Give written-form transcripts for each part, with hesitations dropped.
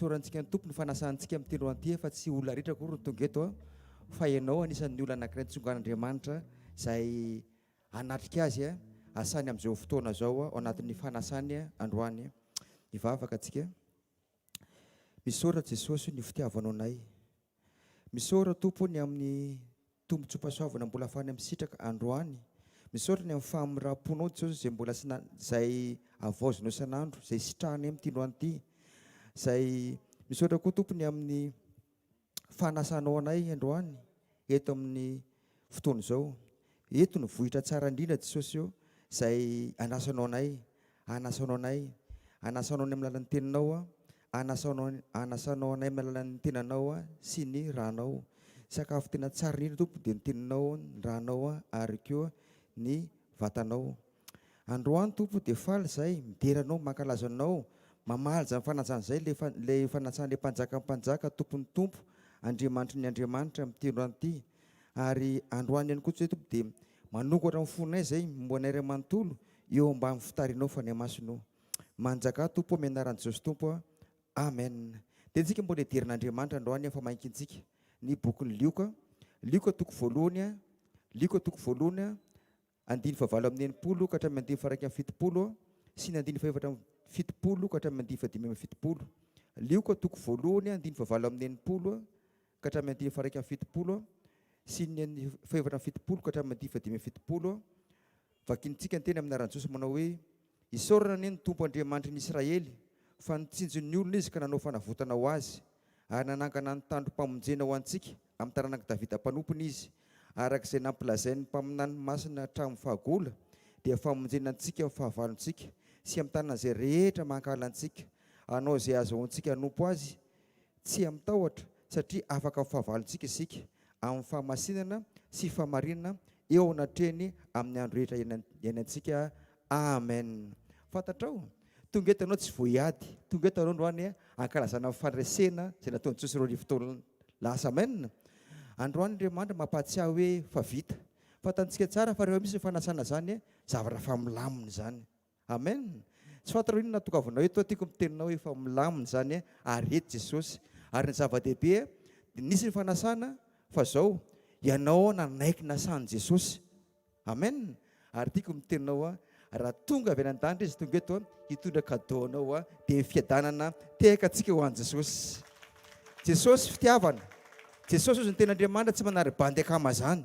Isaorantsika ny Tompo ny fanasantsika amin'ity androany ity fa tsy olona rehetra akory no tonga eto fa ianao anisan'ny olona anankiray nitsongan'Andriamanitra izay hanatrika azy asany amin'izao fotoana izao ao anatin'ny fanasany androany. Hivavaka antsika. Misaotra Jesosy ny fitiavanao anay. Misaotra Tompo ny amin'ny tombotsoam-pahasoavana mbola afahana misitraka androany. Misaotra ny amin'ny fahamoram-ponao Jesosy izay mbola tsy izay havaozinao isan'andro, izay sitrahanay amin'ity androany ity. Izay misaotra koa Tompo ny amin'ny fanasanao anay androany eto amin'ny fotoana izao. Eto no vohitra tsara indrindra Jesosy ô, izay anasanao anay, anasanao anay, anasanao anay amin'ny alalan'ny teninao, anasanao anasanao anay amin'ny alalan'ny tenanao sy ny ranao. Sakafo tena tsara indrindra Tompo dia ny teninao, ny ranao ary koa ny vatanao. Androany Tompo dia faly izahay midera Anao, mankalaza Anao, mamaly izany fanajana izay ilay ilay fanatsahan'ilay Mpanjakan'ny mpanjaka, Tompon'ny tompo, Andriamanitry ny andriamanitra amin'ity androany ity. Ary androany ihany koa izay Tompo dia manokatra ny fonay izay momba anay iray manontolo eo ambany fitarihinao Fanahy Masina o. Manjakà Tompo amin'ny anaran'i Jesosy Tompo a. Amen. Dia tsika mbola hidera an'Andriamanitra androany fa mainkintsika ny bokin'i Lioka. Lioka toko voalohany a. Lioka toko voalohany a. Andininy fahavalo amby 60 ka hatramin'ny andininy faha-71 sy ny andininy faha-74 ka hatramin'ny andininy faha-75. Lioka toko voalohany andininy fahavalo amby 60 ka hatramin'ny andininy faha-71 sy ny andininy faha-74 ka hatramin'ny andininy faha-75. Vakintsika ny teny amin'ny anaran'i Jesosy manao hoe, Isaorana anie ny Tompo Andriamanitry ny Israely, fa nitsinjo ny olona Izy ka nanao fanavotana ho azy, ary nanangana ny tandrom-pamonjena ho antsika amin'ny taranak'i Davida mpanompony Izy, araka izay nampilazain'ny mpaminany masina hatramin'ny fahagola, dia famonjena antsika amin'ny fahavalontsika sy amin'ny tanan'izay rehetra mankahala antsika, hanao izay hahazahoantsika hanompo Azy tsy amin-tahotra, satria afaka amin'ny fahavalontsika isika, amin'ny fahamasinana sy fahamarinana eo anatrehany amin'ny andro rehetra iainantsika. Amen. Fantatrao? Tonga eto ianao tsy vao hiady. Tonga eto ianao androany hankalazana ny fandresena izay nataon'i Jesosy 2000 taona lasa. Amen. Androany Andriamanitra mampahatsiahy hoe fa vita. Fantantsika tsara fa rehefa misy ny fanasana izany, zavatra fa milamina izany. Amen. Tsy fantatro inona nahatongavanao eto, tiako ny teninao efa milamina izany ary eto Jesosy. Ary ny zava-dehibe dia nisy ny fanasana fa zao ianao nanaiky nasan'i Jesosy. Amen. Ary tiako ny teninao raha tonga avy any an-danitra izy tonga eto hitondra cadeau anao dia ny fiadanana tehaka antsika ho an'i Jesosy. Jesosy fitiavana. Jesosy ozy ny ten'Andriamanitra tsy manary bandy akama zany.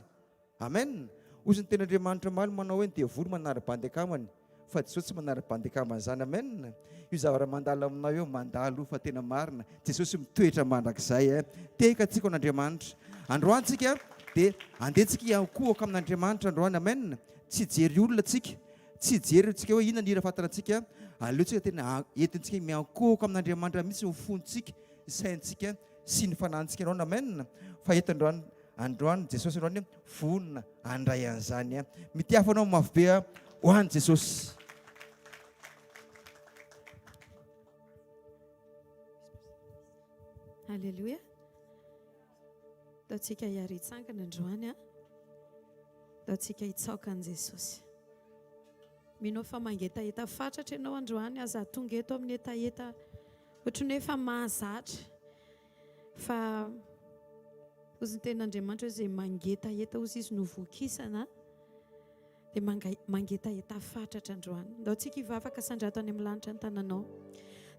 Amen! Hozy ny tenin'Andriamanitra omaly manao hoe ny devoly manary bandy akamany fa Jesosy tsy manary bandy akamany zany. Amen! Io zavatra mandalo aminao io mandalo fa tena marina. Jesosy mitoetra mandrakizay eh. Tehaka antsika ho an'Andriamanitra. Androany tsika dia andeha tsika hiankohoka amin'Andriamanitra androany. Amen! Tsy hijery olona tsika. Tsy hijery tsika hoe inona ny hira fantarantsika. Aleo tsika tena entintsika miankohoka amin'Andriamanitra mihitsy ny fontsika, ny saintsika sy ny fanahintsika androany. Amen! Fa eto androany Androany Jesosy androany vonona handray an'izany. Mitiafa anao mafy be ho an'i Jesosy. Alléluia. Ataontsika hiary hitsangana androany a. Ataontsika hitsaoka an'i Jesosy. Mino fa mangetaheta fatratra ianao androany, aza tonga eto amin'ny hetaheta ohatran'ny hoe efa mahazatra. Fa hozy ny tenin'Andriamanitra hoe izay mangetaheta hozy izy no vokisana dia mangetaheta fatratra androany. Ndao tsika hivavaka sandrato any amin'ny lanitra ny tananao.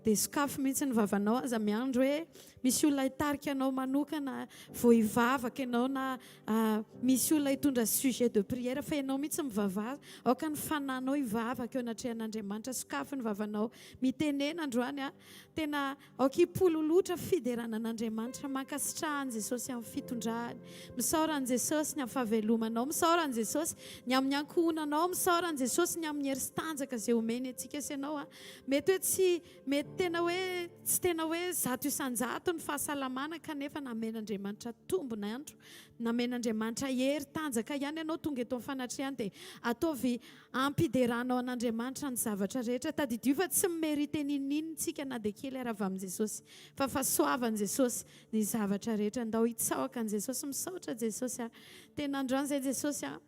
Dia sokafy mihitsy ny vavanao, aza miandry hoe misy olona hitarika anao manokana vao hivavaka ianao na ah, misy olona hitondra sujet de prière fa ianao mihitsy mivavaha. Aoka ny fananao hivavaka eo anatrehan'Andriamanitra. Sokafy ny vavanao. Mitenena androany ah. Tena Aoka hipololotra fiderana an'Andriamanitra, mankasitraha an'i Jesosy amin'ny fitondrany, misaora an'i Jesosy ny amin'ny fahavelomanao, misaora an'i Jesosy ny amin'ny ankohonanao, misaora an'i Jesosy ny amin'ny hery sy tanjaka izay omeny antsika sy ianao. Mety hoe tsy mety tena hoe tsy tena hoe 100% ny fahasalamana kanefa namen'Andriamanitra tombon'andro, namen'Andriamanitra hery, tanjaka ihany ianao tonga eto amin'ny fanatrehany dia ataovy Ampideranao an'Andriamanitra ny zavatra rehetra. Tadidio fa tsy mi-merite n'inon'inona isika na dia kely ara avy amin'i Jesosy. Fa fahasoavan'i Jesosy ny zavatra rehetra. Ndao hitsaoka an'i Jesosy. Misaotra Jesosy a. Tena androany izay Jesosy a.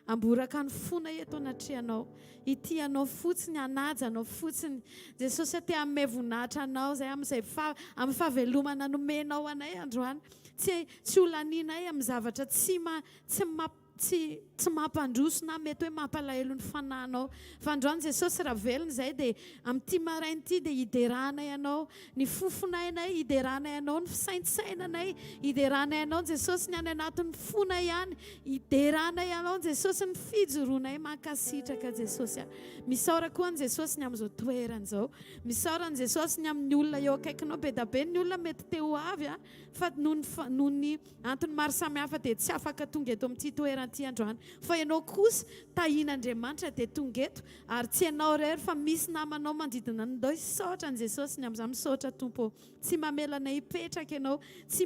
Hamboraka ny fonay eto anatrehanao. Hitia Anao fotsiny, hanaja Anao fotsiny. Jesosy a, te hanome voninahitra Anao izahay amin'izay fa, amin'ny fahavelomana nomenao anay androany. Tsy, tsy ho lanianay amin'ny zavatra tsy ma, tsy ma, tsy, tsy mampandroso na mety hoe mampalahelo ny fanahinao. Fa androany Jesosy raha velona izahay dia amin'ity maraina ity dia hideranay Anao ny fofonainay, hideranay Anao ny fisaintsainanay, hideranay Anao Jesosy ny any anatin'ny fonay any, Hideranay Anao Jesosy ny fijoroanay mankasitraka Jesosy a. Misaora koa an'i Jesosy ny amin'izao toerana izao. Misaora an'i Jesosy ny amin'ny olona eo akaikinao. Be da be ny olona mety te ho avy a, fa noho ny noho ny antony maro samihafa dia tsy afaka tonga eto amin'ity toerana ity androany. Fa ianao kosa tahian'Andriamanitra dia tonga eto ary tsy ianao irery fa misy namanao manodidina anao. Ndao hisaotra an'i Jesosy ny amin'izany. Misaotra Tompo ô. Tsy mamela anay hipetraka Ianao, tsy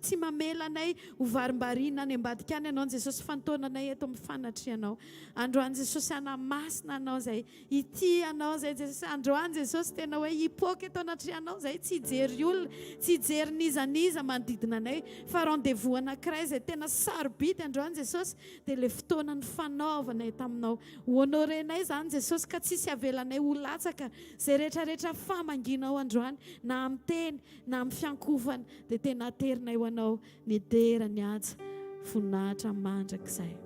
tsy mamela anay ho varimbariana any ambadika any Ianao Jesosy fa nitaona anay eto amin'ny fanatrehanao. Androany Jesosy hanamasina Anao izay, hitia Anao izay Jesosy. Androany Jesosy tena hoe hipoaka eto anatrehanao izay, tsy hijery olona, tsy hijery n'iza n'iza manodidina anay fa rendez-vous anankiray izay tena sarobidy androany Jesosy dia ilay fotoana nifanaovanay taminao. Ho honorer-nay izany Jesosy ka tsisy havelanay ho latsaka Izay rehetra rehetra famangianao androany na amin'ny teny na amin'ny fiankohofana dia tena aterinay ho anao ny dera ny haja voninahitra mandrakizay.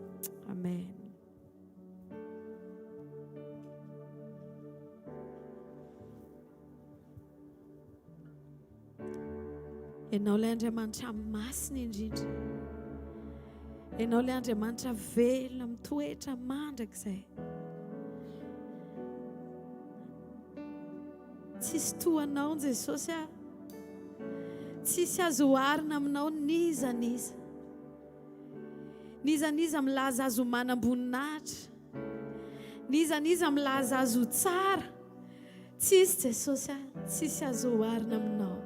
Amen. Ianao ilay Andriamanitra masina indrindra. Ianao ilay Andriamanitra velona mitoetra mandrakizay. Tsisy toa anao Jesosy a. Tsisy azo oharina aminao n'iza n'iza. N'iza n'iza milaza azy ho manam-boninahitra. N'iza n'iza milaza azy ho tsara. Tsisy Jesosy a, tsisy azo oharina aminao.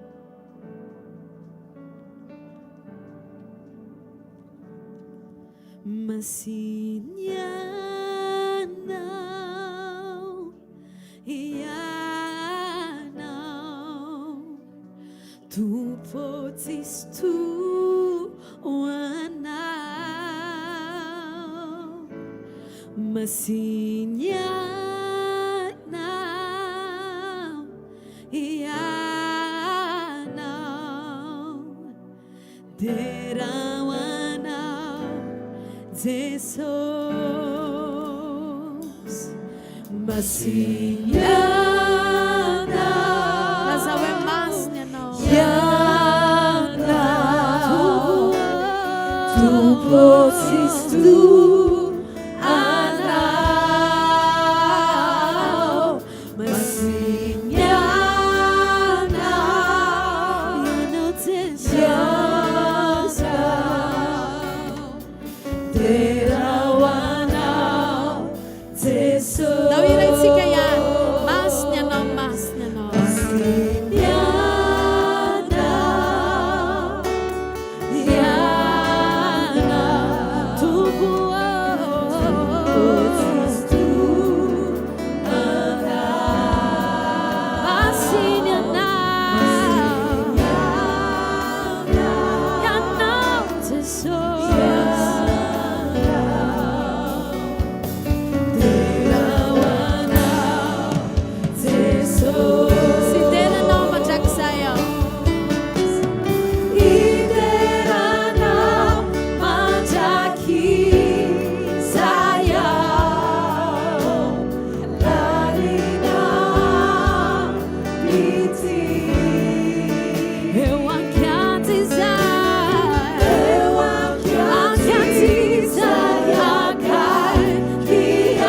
Masina Ianao, Ianao, Tompo tsisy toa Anao. Masina Ianao, Ianao, dera ho Anao, Jesosy. Masina Ianao, Lazao hoe masina Ianao. Ianao, Tompo tsisy toa Anao, masina Ianao, Ianao Jesosy, dera ho Anao Jesosy. Ndao hiraintsika ihany, masina Ianao, masina Ianao. Masina Ianao. Hideranao mandrakizay aho, lalina ity. Eo ankiantizay, eo ankiantizay akaiky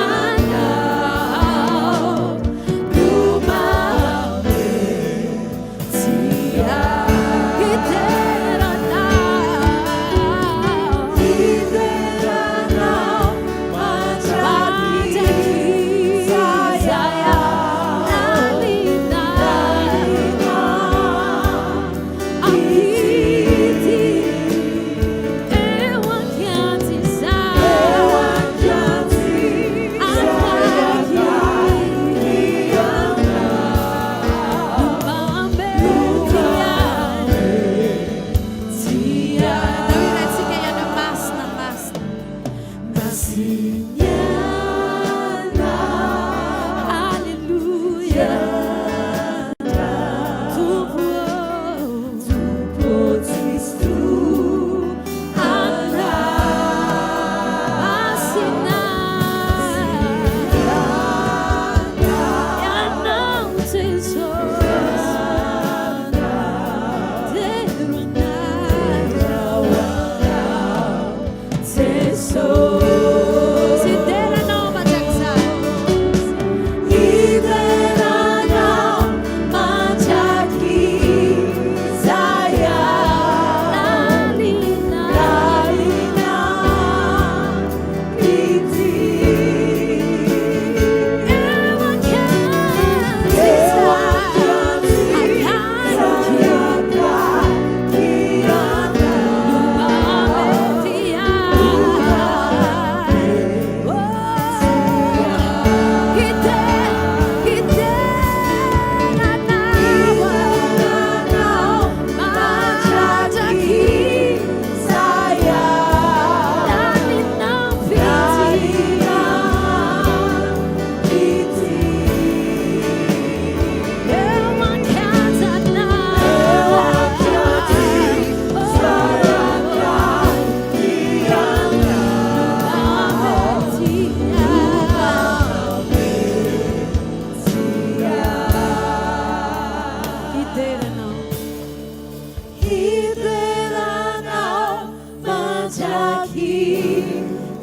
Anao, no mamehy.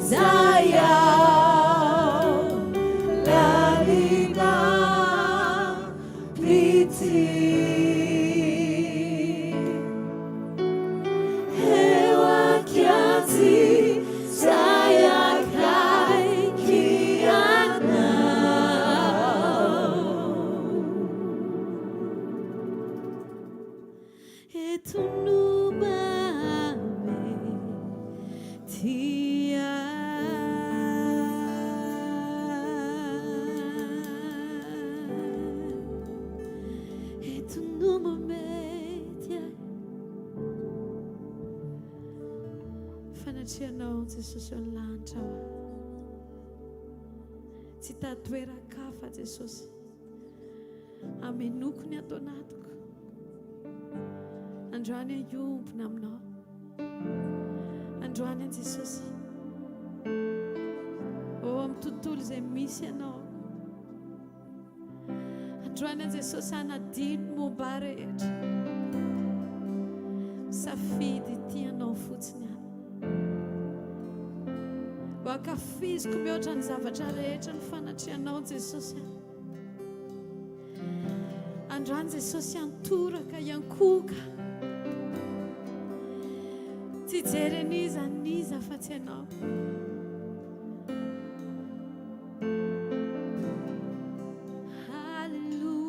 Zay ao lalina pity. Eo ankianjy zay akaiky anao. Eto no mahamety ahy. Eto no mahamety ahy. Fanatrehanao Jesosy eo ny lanitra aho. Tsy hitady toeran-kafa Jesosy. Amenoko ny ato anatiko. Androany aho hiombona aminao. Androany aho Jesosy. Oh, amin'ny tontolo izay misy anao. Androany aho Jesosy hanadino ny momba ahy rehetra. Misafidy ity anao fotsiny aho. Ho ankafiziko mihoatra ny zavatra rehetra ny fanatrehanao Jesosy. Androany Jesosy hiantoraka, hiankohoka. Tsy hijery an'iza n'iza fa tsy Ianao. Haleloia.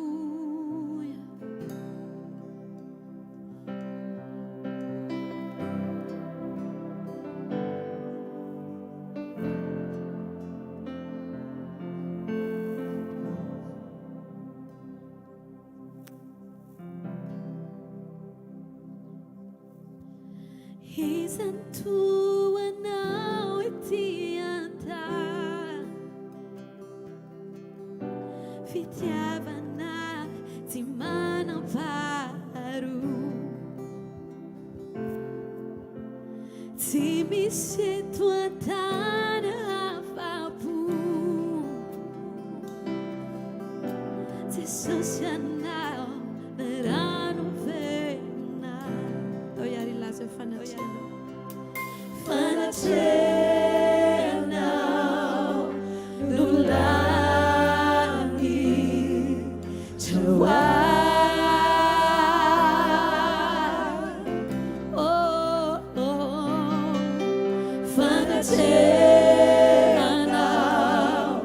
Iza no toa anao ety an-tany? Fitiavana tsy manam-paharoa. Tsy misy eto an-tany afa-po. Jesosy Anao ny rano velona. Tao hiary hilaza eo fanatrehanao. Fanatrehanao no lanitra ho ahy. Oh, oh, fanatrehanao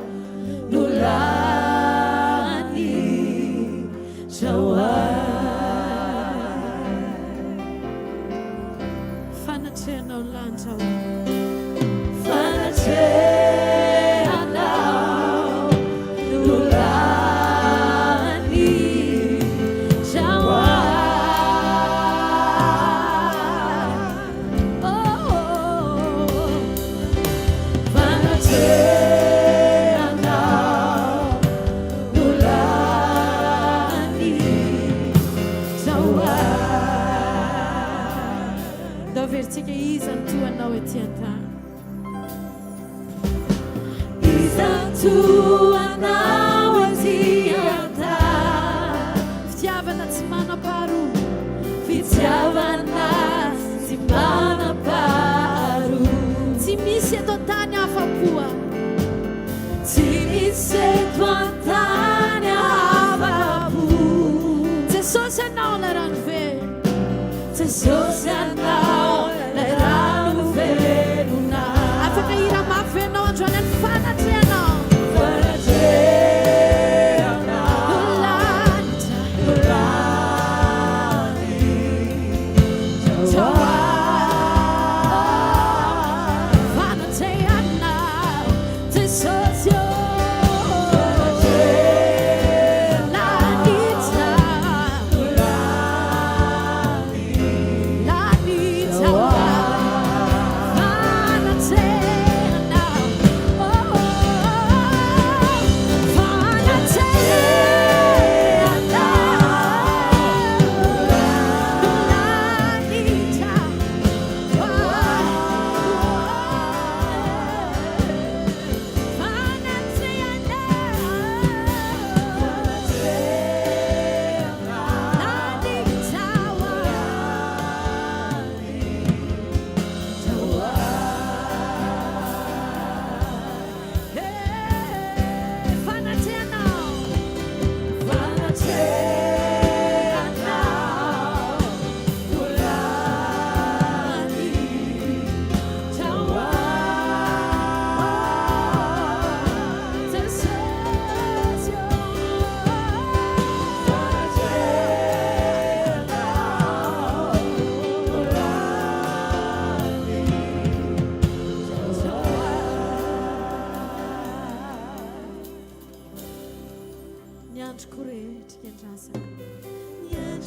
no lanitra ho ahy. Fanatrehanao lanitra ho ahy. Fanatrehanao no lanitra ho ahy. Oh, oh, oh. Fanatrehanao no lanitra ho ahy. Ndao averintsika iza no toa anao ety an-tany. Iza no toa anao ety an-tany. Fitiavana tsy manam-paharoa. Fitiavana tsy manam-paharoa. Tsy misy eto an-tany afa-po ahy. Tsy misy eto an-tany afa-po. Jesosy Anao ilay rano velona. Jesosy Anao ilay rano velona. Afaka hira mafy ve ianao androany any fanatrehanao. Fanatrehanao. No lanitra. No lanitra ho ahy. Fanatrehanao Jesosy ô. Lanitra. Lanitra.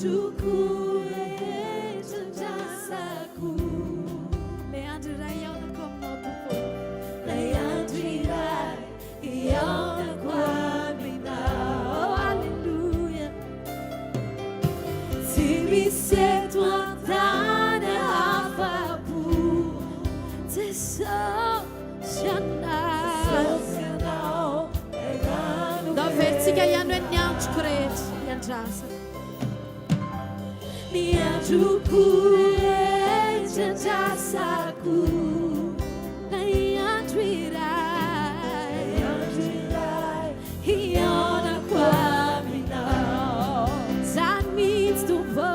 androko rehetra andrasako. Ilay andro iray hihaonako aminao Tompo. Ilay andro iray hihaonako aminao. Aleloia. Tsy misy eto an-tany afa-po. Jesosy anao. Ndao averintsika ihany hoe ny androko rehetra iandrasana. Ny androko rehetra andrasako. Ilay andro iray hihaonako aminao. Zany mihitsy Tompo,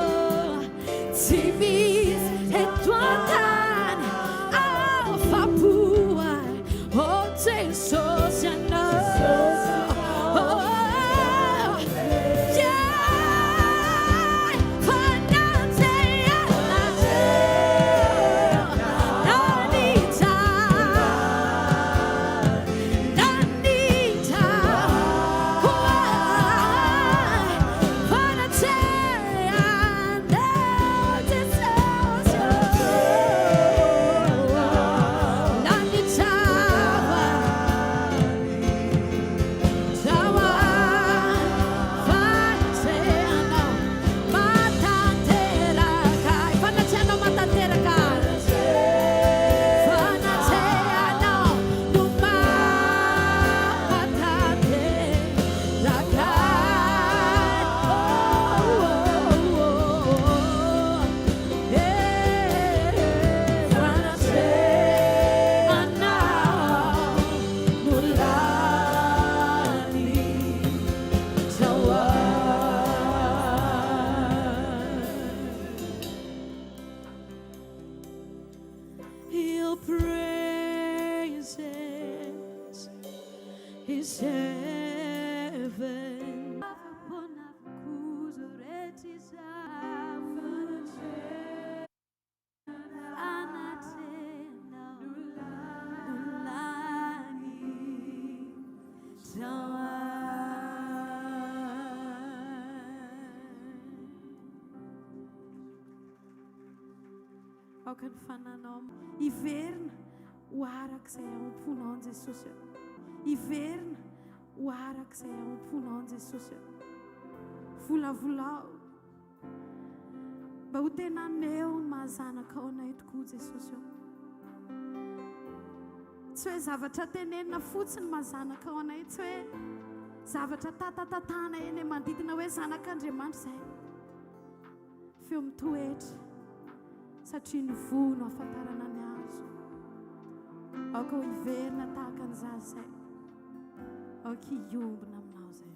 tsy misy eto an-tany afa-po ahy. Oh Jesosy Ianao. Oh, yeah. Fanantenana lanitra, lanitra ho ahy. Fanantenana Jesosy. Lanitra ho ahy. Your praises is heaven. Aoka ny fananao hiverina ho araka izay ao am-ponao an'i Jesosy. Hiverina ho araka izay ao am-ponao an'i Jesosy. Volavolao mba ho tena haneho ny maha zanakao anay tokoa Jesosy ô. Tsy hoe zavatra tenenina fotsiny maha zanakao anay, tsy hoe zavatra tatatatana eny manodidina hoe zanak'Andriamanitra izay. Feo mitoetra satria ny voa no ahafantarana ny hazo. Aoka ho hiverina tahaka ny zaza izay. Aoka hiombona aminao izay.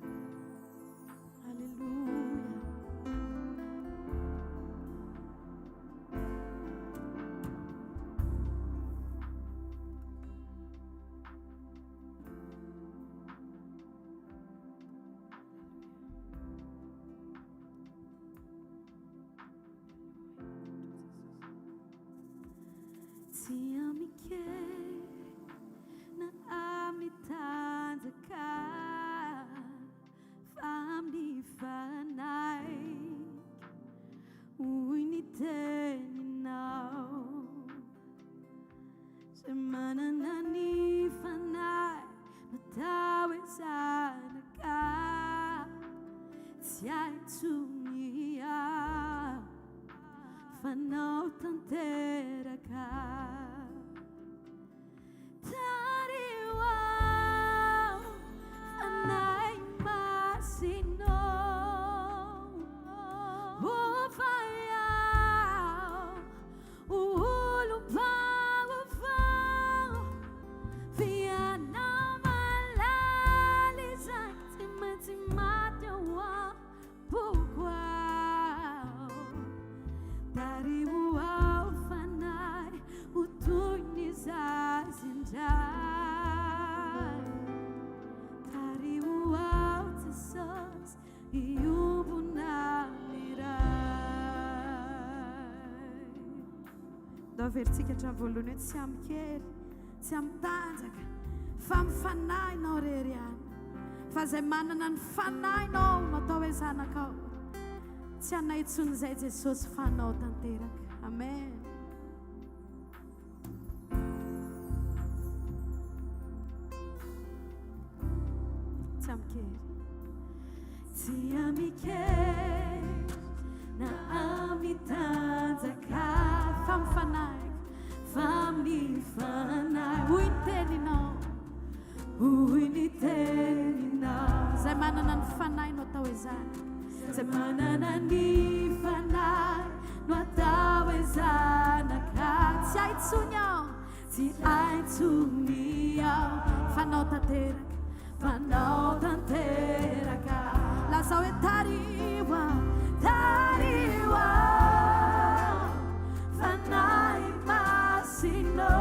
Alléluia. Tsy amin-kery na amin'ny tanjaka fa amin'ny fanahy hoy ny teninao. Izay manana ny fanahy no atao hoe zanaka. Tsy hay intsony aho fa nao tanteraka. Tariho aho fanahy masinao. Ovay aho ho olom-baovao. F'ianao mahalala izany tsy maintsy maty ao am-poko ao. Tariho ao fanahy ho toy ny zaza indray. Tariho ao Jesosy hiombona amin'ny Ray. Ndao averintsika hatramin'ny voalohany hoe tsy amin-kery, tsy amin-tanjaka, fa amin'ny fanahinao irery ihany. Fa izay manana ny fanahinao no atao hoe zanakao. Tsy anay intsony izay Jesosy fa anao tanteraka. Amen. Tsy amin-kery. Tsy amin-kery na amin-tanjaka fa amin'ny fanahiko, fa amin'ny fanahy. Hoy ny teninao, hoy ny teninao. Izay manana ny fanahy no atao hoe zanaka. Izay manana ny fanahy no atao hoe zanaka. Tsy hay intsony aho. Tsy hay intsony aho Fanao tanteraka, fanao tanteraka Lazao hoe tariho aho, tariho aho Fanahy Masina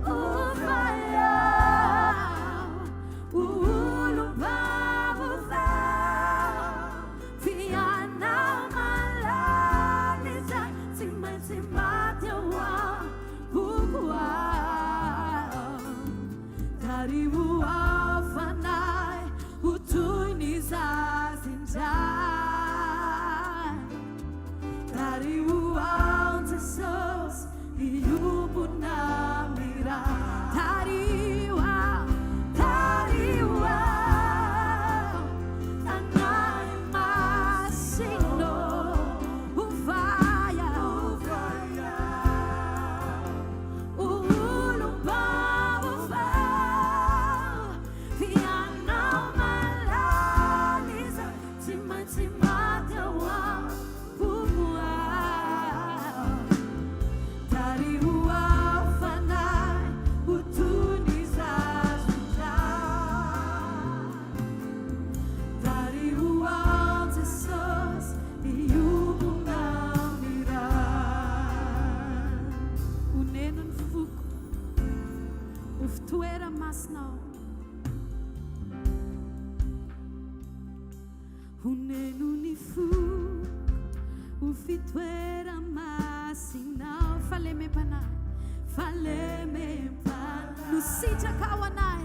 Ovay aho ho olom-baovao Fianao malala izay tsy maintsy maty ao am-poko ao. Tariho ao fanahy ho toy ny zaza indray. Tariho ao Jesosy hiombona amin'ny Ray. Tariho aho, tariho aho. Fanahy Masina ovay aho, ho olom-baovao. F'ianao mahalala izay tsy maintsy maty ao am-poko ao. Tariho aho Fanahy ho toy ny zaza indray. Tariho aho Jesosy hiombona amin'ny Ray. Oneno ny foko ho fitoera-masinao. Oneno ny foko ho fitoera-masinao. Fahalemem-panahy, fahalemem-panahy no sitrakao anay.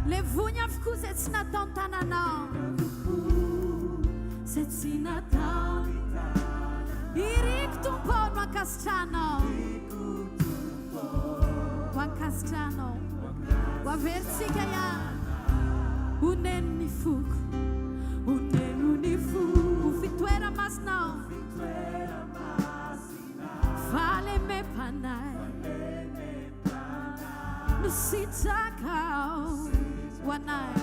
Levony avokoa izay tsy nataon-tananao. Izay tsy nataon-tananao. Iriko Tompo ô no ankasitrahanao. Ho ankasitrahanao. Ho averintsika ihany. Oneno ny foko. Oneno ny foko. Ho fitoera-masinao. Fahalemem-panahy no sitrakao ho anay.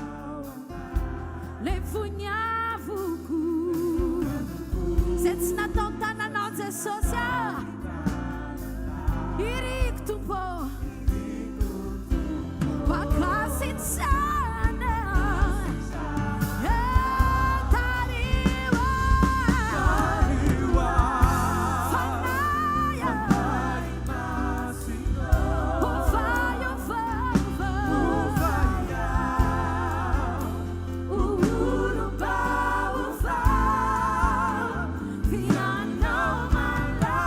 Levony avokoa izay tsy nataon-tananao Jesosy ah. Iriko Tompo ô, ho ankasitrahana. Eh, tariho aho. Fanahy ovay, ovay, ovay. Ho olom-baovao, f'ianao malala.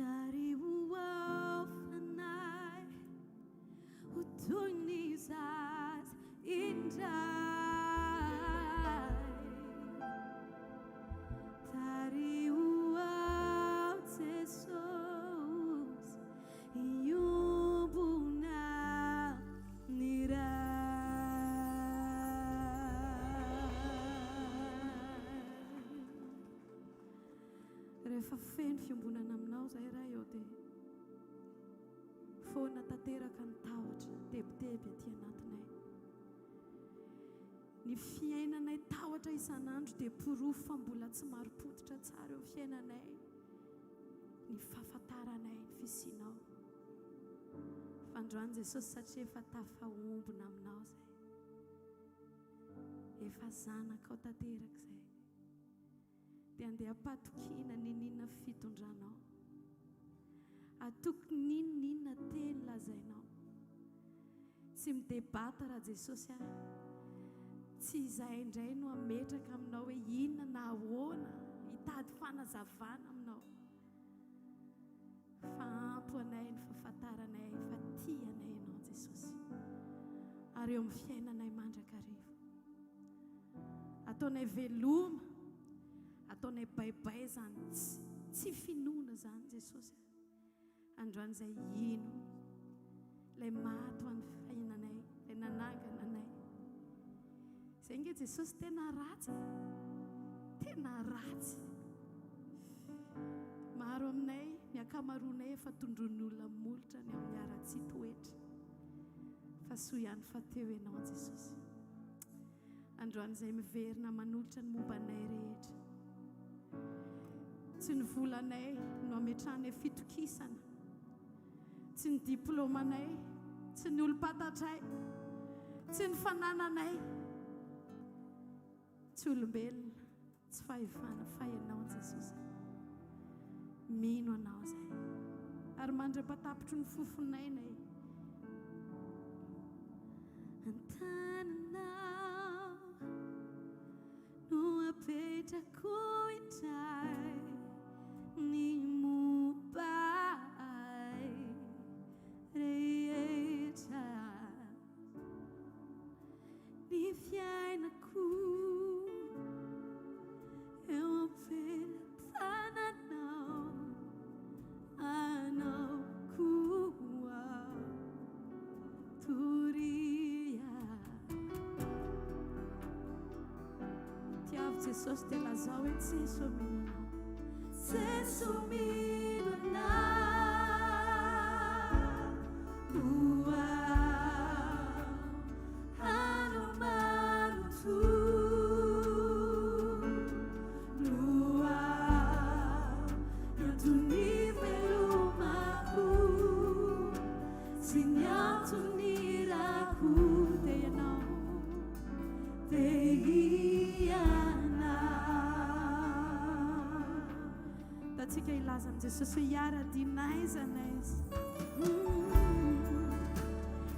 Tariho ao fanahy ho toy ny zaza indray. Tariho ao Jesosy hiombona ny Ray. Rehefa feno fiombonana aminao izay Ray ô dia foana tanteraka ny tahotra, tebiteby aty anatinay. Ny fiainanay tahotra isan'andro dia porofo fa mbola tsy marim-pototra tsara eo fiainanay ny fahafantaranay ny fisianao. Fa androany Jesosy satria efa tafaombona aminao izay. Efa zanakao tanteraka izay. Dia andeha am-patokiana n'inon'inona fitondranao. Atoky n'inon'inona teny lazainao. Tsy mi-debata raha Jesosy ah. Tsy izahay indray no hametraka aminao hoe inona na ahoana, hitady fanazavana aminao. Fa ampy ho anay ny fahafantaranay fa tia anay Ianao Jesosy. Ary eo amin'ny fiainanay mandrakariva. Ataonay veloma, ataonay baibay izany tsy finoana izany Jesosy. Androany izay hino ilay maty ho an'ny fiainanay, ilay nanangana anay. Izay nge Jesosy tena ratsy e. Tena ratsy. Maro aminay, ny ankamaroanay efa tondroin'ny olona molotra ny amin'ny haratsian-toetra. Fa soa ihany fa teo ianao Jesosy. Androany izay miverina manolotra ny momba anay rehetra. Tsy ny volanay no ametrahanay fitokisana. Tsy ny diplaomanay, tsy ny olom-pantatray, tsy ny fanananay, tsy olombelona, tsy fahefana fa Ianao Jesosy. Mino Anao izahay. Ary mandra-patapitry ny fofonainay. An-tananao no apetrako indray ny momba ahy rehetra. Ny fiainako eo am-pelatananao, anao koa toria. Tiavo Jesosy dia lazao hoe Jeso mino anao. Jeso mino anao. Antsika hilaza amin'i Jesosy hoe hiara-dia n'aiza n'aiza.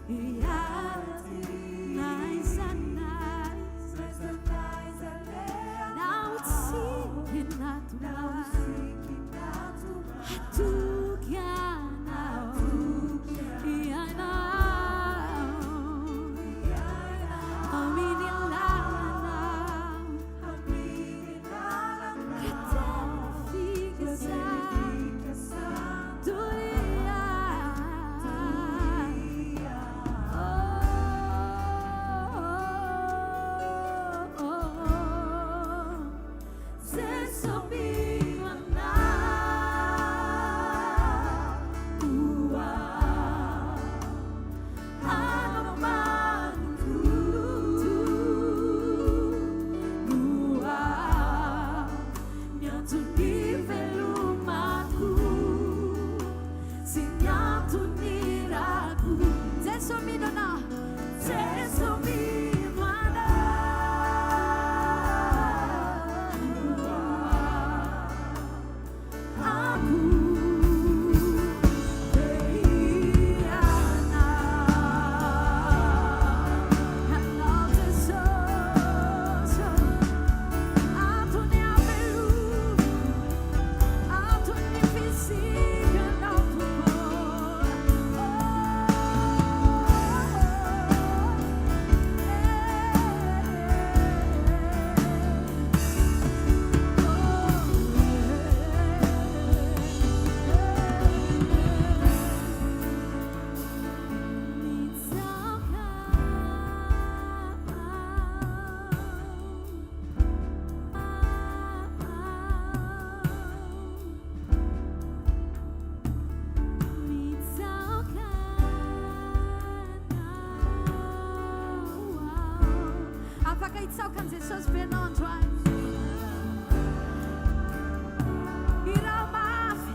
Hiara-dia n'aiza n'aiza. Na ho tsiky na tomany. Hatoky anao. Ianao. Amin'ny lalana. Hitsaoka an'i Jesosy ve ianao androany? Hirao mafy,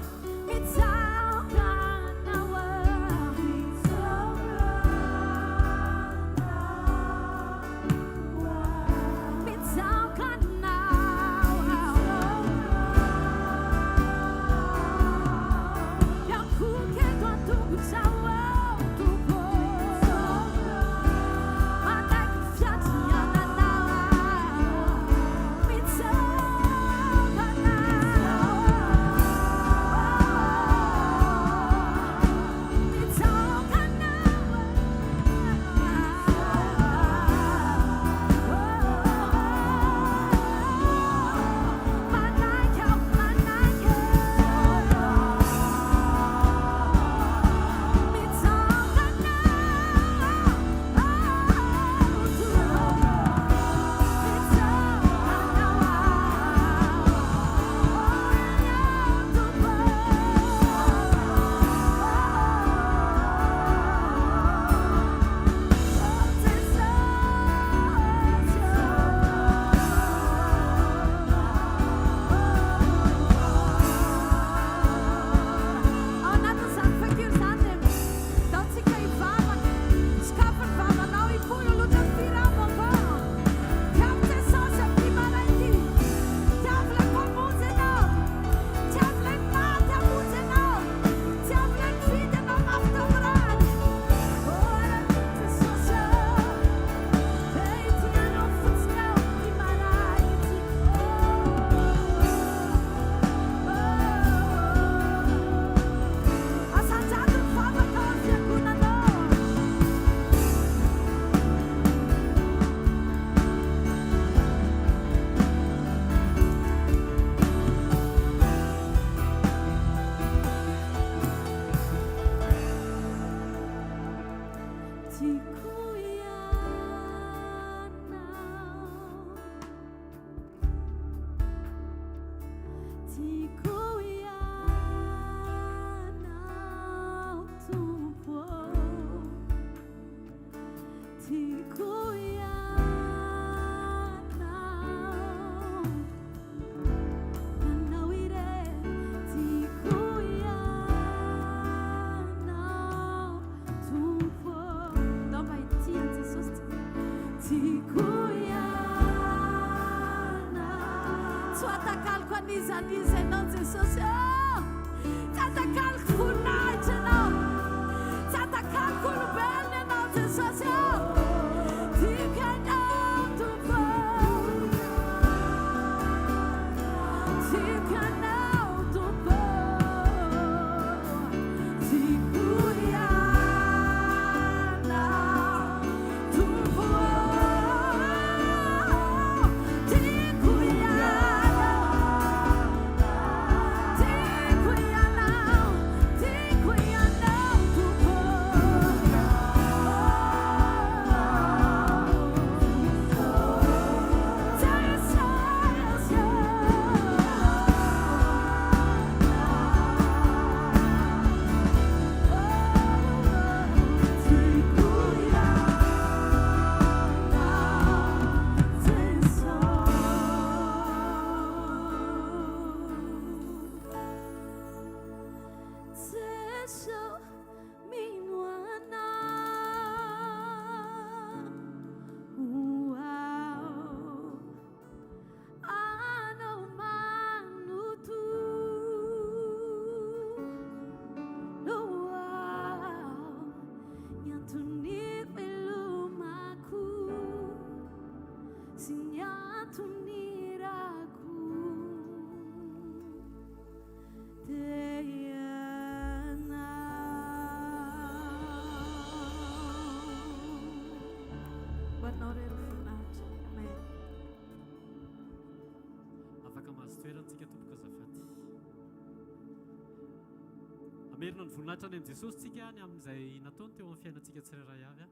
mitsaoka Anao aho. Mitsaoka Anao aho. Mitsaoka Anao aho. Miankohoka eto an-tongotrao aho, Tompo. Manaiky ny fiandriananao aho. Mitsaoka Anao. Mitsaoka Anao aho. Manaiky aho, manaiky. Mitsaoka Anao, Tompo. Mitsaoka Anao aho, Tompo. Ao anatin'izany fakiro izany dia ndao tsika hivavaka. Sokafy ny vavanao hipoy loatra ny fira vaovao. Tiavo Jesosy amin'ity maraina ity. Tiavo ilay Mpamonjy ianao. Tiavo ilay maty hamonjy anao. Tiavo ilay nividy anao mafy tamin'ny rany. Oh, Jesosy ô. Hey, tianao fotsiny aho amin'ity maraina ity. Oh, oh. Asandrato ny vavaka ao amin'ny fiangonanao. Tiako ianao. Tiako ianao, Tompo ô. Tiako ianao. Ianao irery. Tiako ianao, Tompo ô. Ndao mba hitia an'i Jesosy tsika. Tiako ianao. Tsy ho atakaloko an'iza an'iza ianao Jesosy ô. Tsy atakaloko voninahitra ianao. Tsy atakaloko olombelona ianao Jesosy ô. Tiako ianao Tompo. Tiako ianao Tompo. Tiako ianao Tompo. Tiako ianao. Tiako ianao. Tiako ianao Tompo. Jesosy mino anao aho anao manontolo aho ny antony velomako sy ny antony irako dia ianao. Ho anao irery voninahitra. Amen. Afaka mahazo toerana tsika tompoko azafady. Hamerina ny voninahitra any amin'i Jesosy tsika ny amin'izay nataony teo amin'ny fiainantsika tsirairay avy.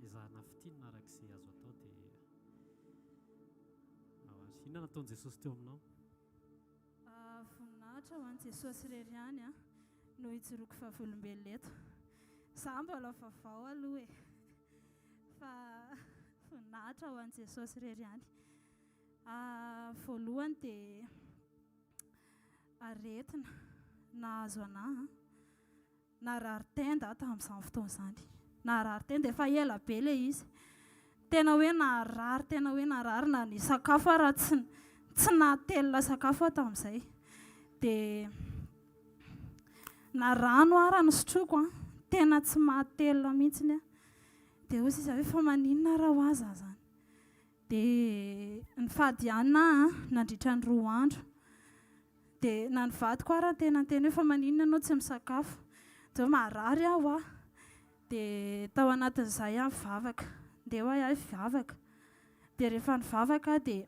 Ezahana fintinina araka izay azo atao dia ao ary. Inona nataon'i Jesosy teo aminao? Voninahitra ho an'i Jesosy irery ihany no hijoroako vavolombelona eto. Za mbola vaovao aloha e. Fa Voninahitra ho an'i Jesosy irery ihany. Voalohany dia aretina nahazo anah. Narary tenda aho tamin'izany fotoana izany. Narary tenda, efa ela be ilay izy. Tena hoe narary, tena hoe narary na ny sakafo ara tsy tsy nahatelina sakafo aho tamin'izay. Dia na rano ara nosotroiko an, tena tsy mahatelina mihitsy aho. Dia hoy izy hoe fa maninona raha ho ahy za izany. Dia nifady hanina aho nandritra ny roa andro. Dia na ny vadiko ara tena niteny hoe fa maninona ianao tsy misakafo? Dia hoe marary aho hoa. Dia tao anatin'izay aho nivavaka. Ndeha hoa aho hivavaka. Dia rehefa nivavaka aho dia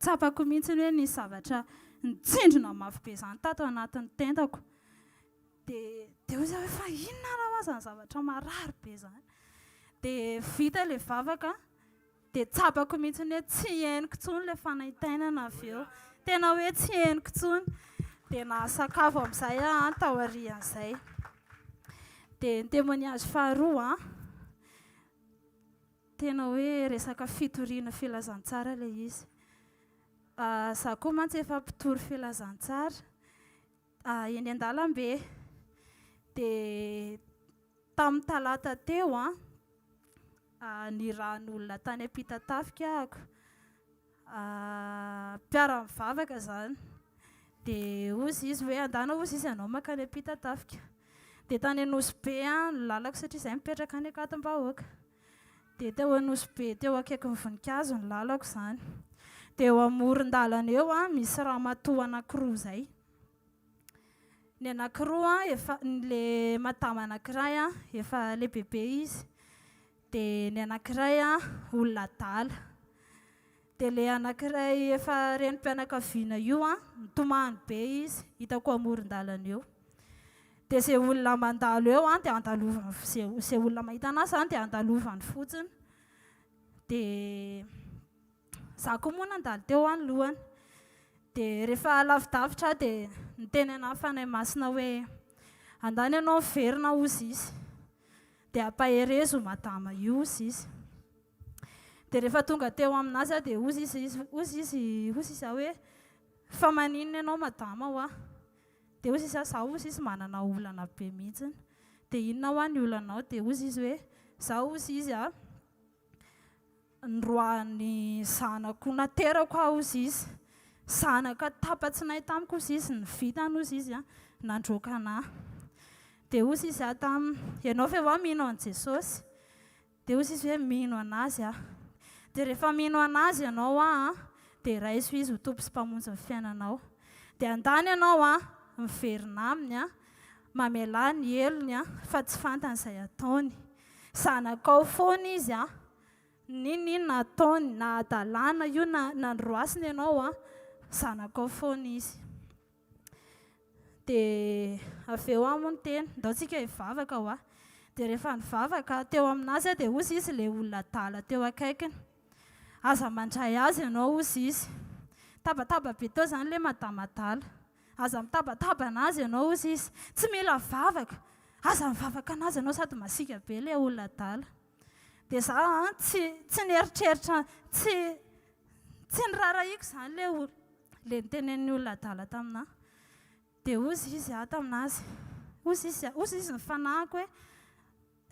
tsapako mihitsy hoe nisy zavatra nitsindrona mafy be izany tato anatin'ny tendako. Dia dia hoy izaho hoe fa inona ara hoa izany zavatra marary be izany? Dia vita ilay vavaka. Dia tsapako mihitsy hoe tsy henoko intsony ilay fanaintainana avy eo. Tena hoe tsy henoko intsony. Dia nahasakafo amin'izay aho an, taorian'izay. Dia ny témoignage faharoa an, tena hoe resaka fitoriana filazantsara ilay izy. Izaho koa mantsy efa mpitory filazantsara eny an-dalambe. Dia tamin'ny talata teo an, nirahan'olona tany Ampitatafika ahako, mpiara-mivavaka izany. Dia hozy izy hoe andana hozy izy ianao mankany Ampitatafika. Dia tany Anosibe no lalako satria izahay mipetraka any Ankadimbahoaka. Dia teo Anosibe teo akaikin'ny voninkazo ny lalako izany. Dia eo amoron-dalana eo misy ramatoa anankiroa izay. Ny anankiroa efa, le madama anankiray efa lehibebe izy, dia ny anankiray olona adala. Dia le anankiray efa renim-pianakaviana io mitomany be izy, hitako amoron-dalana eo. Dia izay olona mandalo eo dia andalovany, izay olona mahita an'azy izany dia andalovany fotsiny. Dia Za koa moa nandalo teo anoloany. Dia rehefa lavidavitra aho dia niteny anà Fanahy Masina hoe, Andany ianao miverina hozy izy. Dia ampaherezo io madama io hozy izy. Dia rehefa tonga teo aminazy aho dia hozy izy, hozy izy, hozy izy aho hoe, Fa maninona ianao madama hoa? Dia hozy izy aho, za hozy izy manana olana be mihitsiny. Dia inona hoa ny olanao? Dia hozy izy hoe, za hozy izy a, Noroahan'ny zanako naterako aho hozy izy. Zanaka tapa-tsinay tamiko hozy izy, ny vitany hozy izy nandroaka anà. Dia hozy izy aho taminy, ianao ve hoa mino an'i Jesosy? Dia hozy izy hoe mino an'Azy aho. Dia rehefa mino an'Azy ianao hoa an, dia raiso Izy ho Tompo sy Mpamonjy ny fiainanao. Dia andany ianao an, miverina Aminy an, mamelà ny helony an, fa tsy fantany izay ataony. Zanakao foana izy an! N'inon'inona ataony, na hadalana io na nandroasiny ianao an, zanakao foana izy. Dia avy eo aho moa niteny, ndao tsika hivavaka hoa. Dia rehefa nivavaka teo aminazy aho dia hozy izy ilay olona adala teo akaikiny. Aza mandray azy ianao hozy izy. Tabataba be teo izany ilay madama adala. Aza mitabataba anazy ianao hozy izy. Tsy mila vavaka. Aza mivavaka anazy ianao sady masiaka be ilay olona adala. Dia za an, tsy tsy nieritreritra, tsy tsy niraharahiako izany ilay ol- ilay nitenenin'ny olona adala taminà. Dia hozy izy aho tamin'azy, hozy izy, hozy izy ny fanahiko hoe,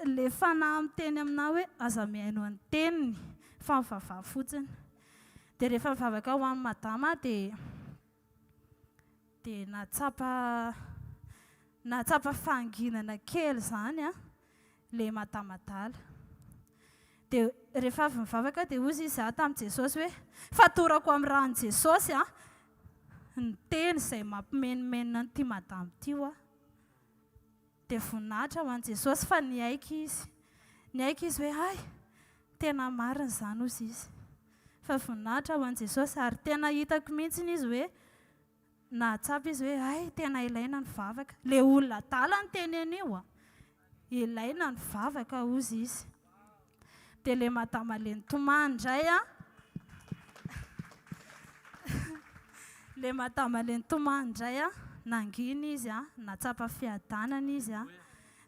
ilay fanahy miteny aminà hoe aza mihaino ny teniny fa mivavaha fotsiny. Dia rehefa nivavaka ho an'i madama aho dia Dia nahatsapa nahatsapa fahanginana kely izany an, ilay madamadala. Dia rehefa avy nivavaka dia hozy izy aho tamin'i Jesosy hoe, fatorako amin'ny ran'i Jesosy an, ny teny izay mampimenomenona an'ity madama ity hoa. Dia voninahitra ho an'i Jesosy fa niaiky izy. Niaiky izy hoe hay, tena marina izany hozy izy. Fa voninahitra ho an'i Jesosy ary tena hitako mihitsy izy hoe nahatsapa izy hoe hay, tena ilaina ny vavaka. Ilay olona adala niteny an'io a! Ilaina ny vavaka hozy izy. Dia ilay madama le nitomany indray a! Ilay madama le nitomany indray a, nangina izy a, nahatsapa fiadanana izy a.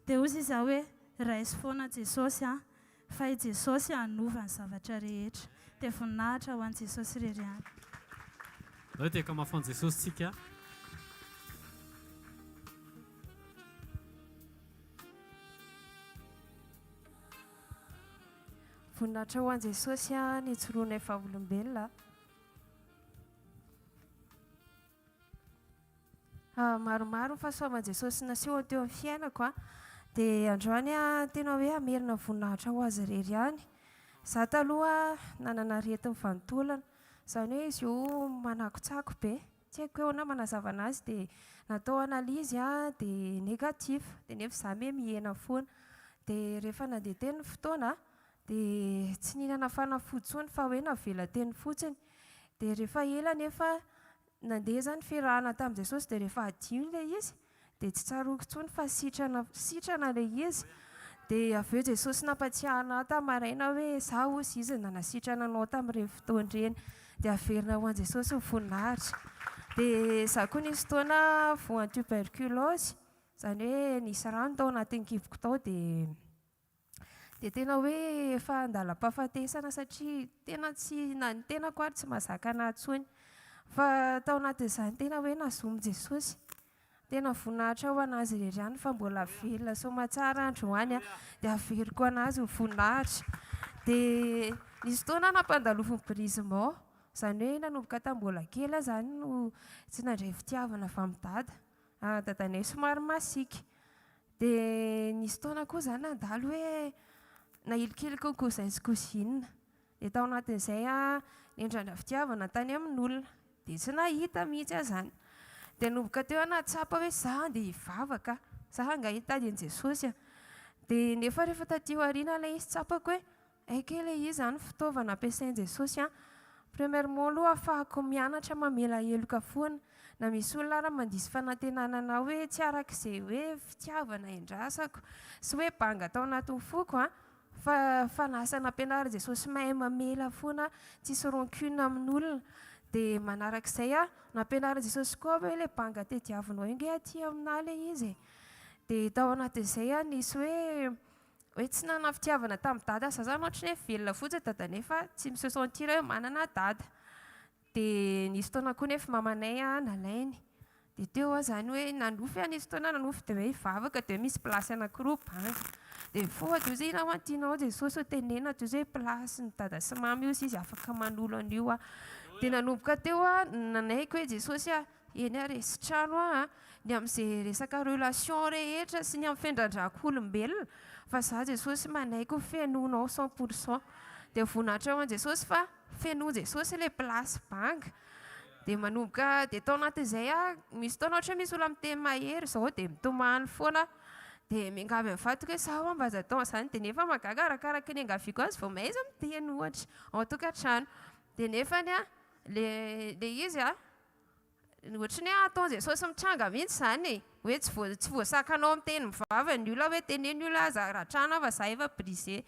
Dia hozy izy aho hoe, raiso foana Jesosy a, Fa i Jesosy hanova ny zavatra rehetra. Dia voninahitra ho an'i Jesosy irery ihany. Ndao hitehaka mafy ho an'i Jesosy tsika. Voninahitra ho an'i Jesosy ny hijoroanay vavolombelona. Maromaro ny fahasoavan'i Jesosy nasehony teo amin'ny fiainako a. Dia androany aho tena hoe hamerina voninahitra ho Azy irery ihany. Izaho taloha nanana aretin'ny vanin-taolana. Izany hoe izy io manakotsako be. Tsy haiko hoe ahoana manazava an'azy dia natao analyse aho dia négatif. Dia nefa izaho miha mihena foana. Dia rehefa nandeha teny ny fotoana dia tsy nihinana fanafody intsony fa hoe navela teny fotsiny. Dia rehefa ela anefa Nandeha izany fiarahana tamin'i Jesosy dia rehefa hadino ilay izy dia tsy tsaroako intsony fa sitrana sitrana ilay izy. Dia avy eo Jesosy nampatsiahy anah tamin'ny maraina hoe za hozy izy nanasitrana anao tamin'ireny fotoana ireny. Dia averina ho an'i Jesosy ny voninahitra. Dia za koa nisy fotoana voan'ny tuberculose, izany hoe nisy rano tao anatin'ny kiboko tao dia Dia tena hoe efa andalam-pahafatesana satria tena tsy, na ny tenako ary tsy mahazaka anà intsony. Fa tao anatin'izany tena hoe nazomin'i Jesosy. Tena voninahitra ho an'Azy irery ihany fa mbola velona soamatsara androany aho. Dia averiko an'Azy ny voninahitra. Dia nisy fotoana aho nampandalovin'ny brisement. Izany hoe nanomboka tamin'ny mbola kely aho izany no tsy nandray fitiavana avy amin'i Dada. Dadanay somary masiaka. Dia nisy fotoana koa izaho nandalo hoe nahilikiliky ny cousin sy cousine. Dia tao anatin'izay aho niandrandra fitiavana tany amin'olona. Dia tsy nahita mihitsy aho izany. Dia nanomboka teo aho nahatsapa hoe izaho andeha hivavaka, izaho angaha hitady an'i Jesosy a. Dia nefa rehefa taty aoriana ilay izy tsapako hoe Hay kay ilay izy izany fitaovana ampiasain'i Jesosy an! Premièrement aloha ahafahako mianatra mamela heloka foana, na misy olona ara mandiso fanantenana anah hoe tsy araka izay hoe fitiavana endrasako sy hoe banga tao anatin'ny foko an, fa fa lasa nampianarin'i Jesosy mahay mamela foana tsisy rancune amin'olona, dia manarak'izay an, nampianarin'i Jesosy koa aho hoe ilay banga tediavinao io nge aty aminah ilay izy e! dia tao anatin'izay an nisy hoe Hoe tsy nanana fitiavana tamin'i dada za zany ohatry ny hoe velona fotsiny dada nefa tsy mi se sentir hoe manana dada. Dia nisy fotoana koa nefa mamanay nalainy. Dia teo aho zany hoe nanofy aho nisy fotoana nanofy dia hoe hivavaka dia hoe misy place anankiroa banga. Dia mifoha dia hozy inona hoa ny tianao Jesosy ho tenenina dia hozy hoe place ny dada sy mama io hozy izy afaka manolo an'io aho. Dia nanomboka teo aho nanaiky hoe Jesosy ah Eny ary e, sitrano aho a, ny amin'izay resaka relation rehetra sy ny amin'ny fendrandrako olombelona fa za Jesosy manaiky ho fenoinao 100 pourcent. Dia voninahitra ho an'i Jesosy fa fenoin'i Jesosy ilay place banga. Dia manomboka dia tao anatin'izay aho, misy fotoana ohatra hoe misy olona miteny mahery izao dia mitomany foana aho. Dia miangavy amin'ny vadiko hoe za ho'a mba aza atao an'izany, dia nefa mahagaga arakaraky ny iangaviako azy vao may izy miteny ohatra ao an-tokantrano. Dia nefany an, ilay ilay izy an, Ohatry ny hoe ataon'i Jesosy mitranga mihitsy izany e! Hoe tsy voa tsy voasakanao amin'ny teny mivava ny olona hoe teneno ny olona aza ratrana fa za efa brisé.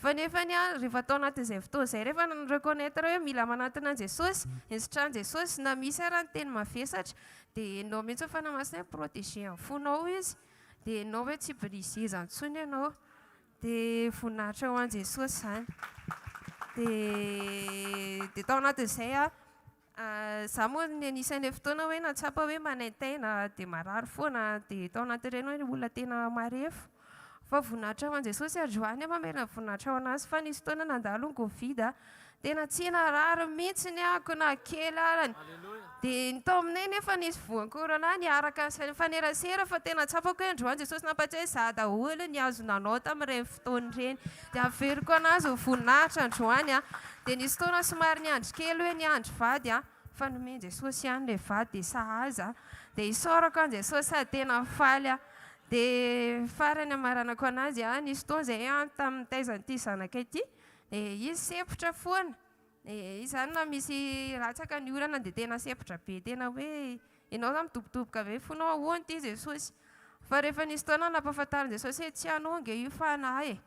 Fa nefany an, rehefa tao anatin'izay fotoana izay rehefa ni-reconnaitre hoe mila manantona an'i Jesosy, nisitran'i Jesosy na misy ara ny teny mavesatra dia henonao mihitsy ny Fanahy Masina hoe mi-protéger ny fonao izy dia henonao hoe tsy brisé izany intsony ianao. Dia voninahitra ho an'i Jesosy izany. Dia dia tao anatin'izay aho Izaho moa ny anisan'ilay fotoana hoe nahatsapa hoe manaintaina dia marary foana dia tao anatin'ireny hoe olona tena marefo. Fa voninahitra ho an'i Jesosy androany aho mamerina ny voninahitra ho an'Azy fa nisy fotoana nandalo ny covid tena tsy narary mihitsy ny ahako na kely arany. Dia ny tao aminay nefa nisy voan'ny corona niaraka nifanerasera fa tena tsapako hoe androany Jesosy nampatsiahy izaho daholo ny azonao nanao tamin'ireny fotoana ireny. Dia averiko an'Azy ny voninahitra androany. Dia nisy fotoana somary niandry kely hoe niandry vady aho, fa nomen'i Jesosy ihany ilay vady dia sahaza aho. Dia isaorako an'i Jesosy sady tena faly aho. Dia farany hamaranako an'azy, nisy fotoana izay aho tamin'ny nitaiza an'ity zanakay ity, dia izy sempotra foana. Dia izy izany na misy latsaka ny orana dia tena sempotra be, tena hoe ianao izany midobodoboka be fonao ahoana ity Jesosy. Fa rehefa nisy fotoana nampahafantarin'i Jesosy hoe tsy anao ange io fa an'ahy e.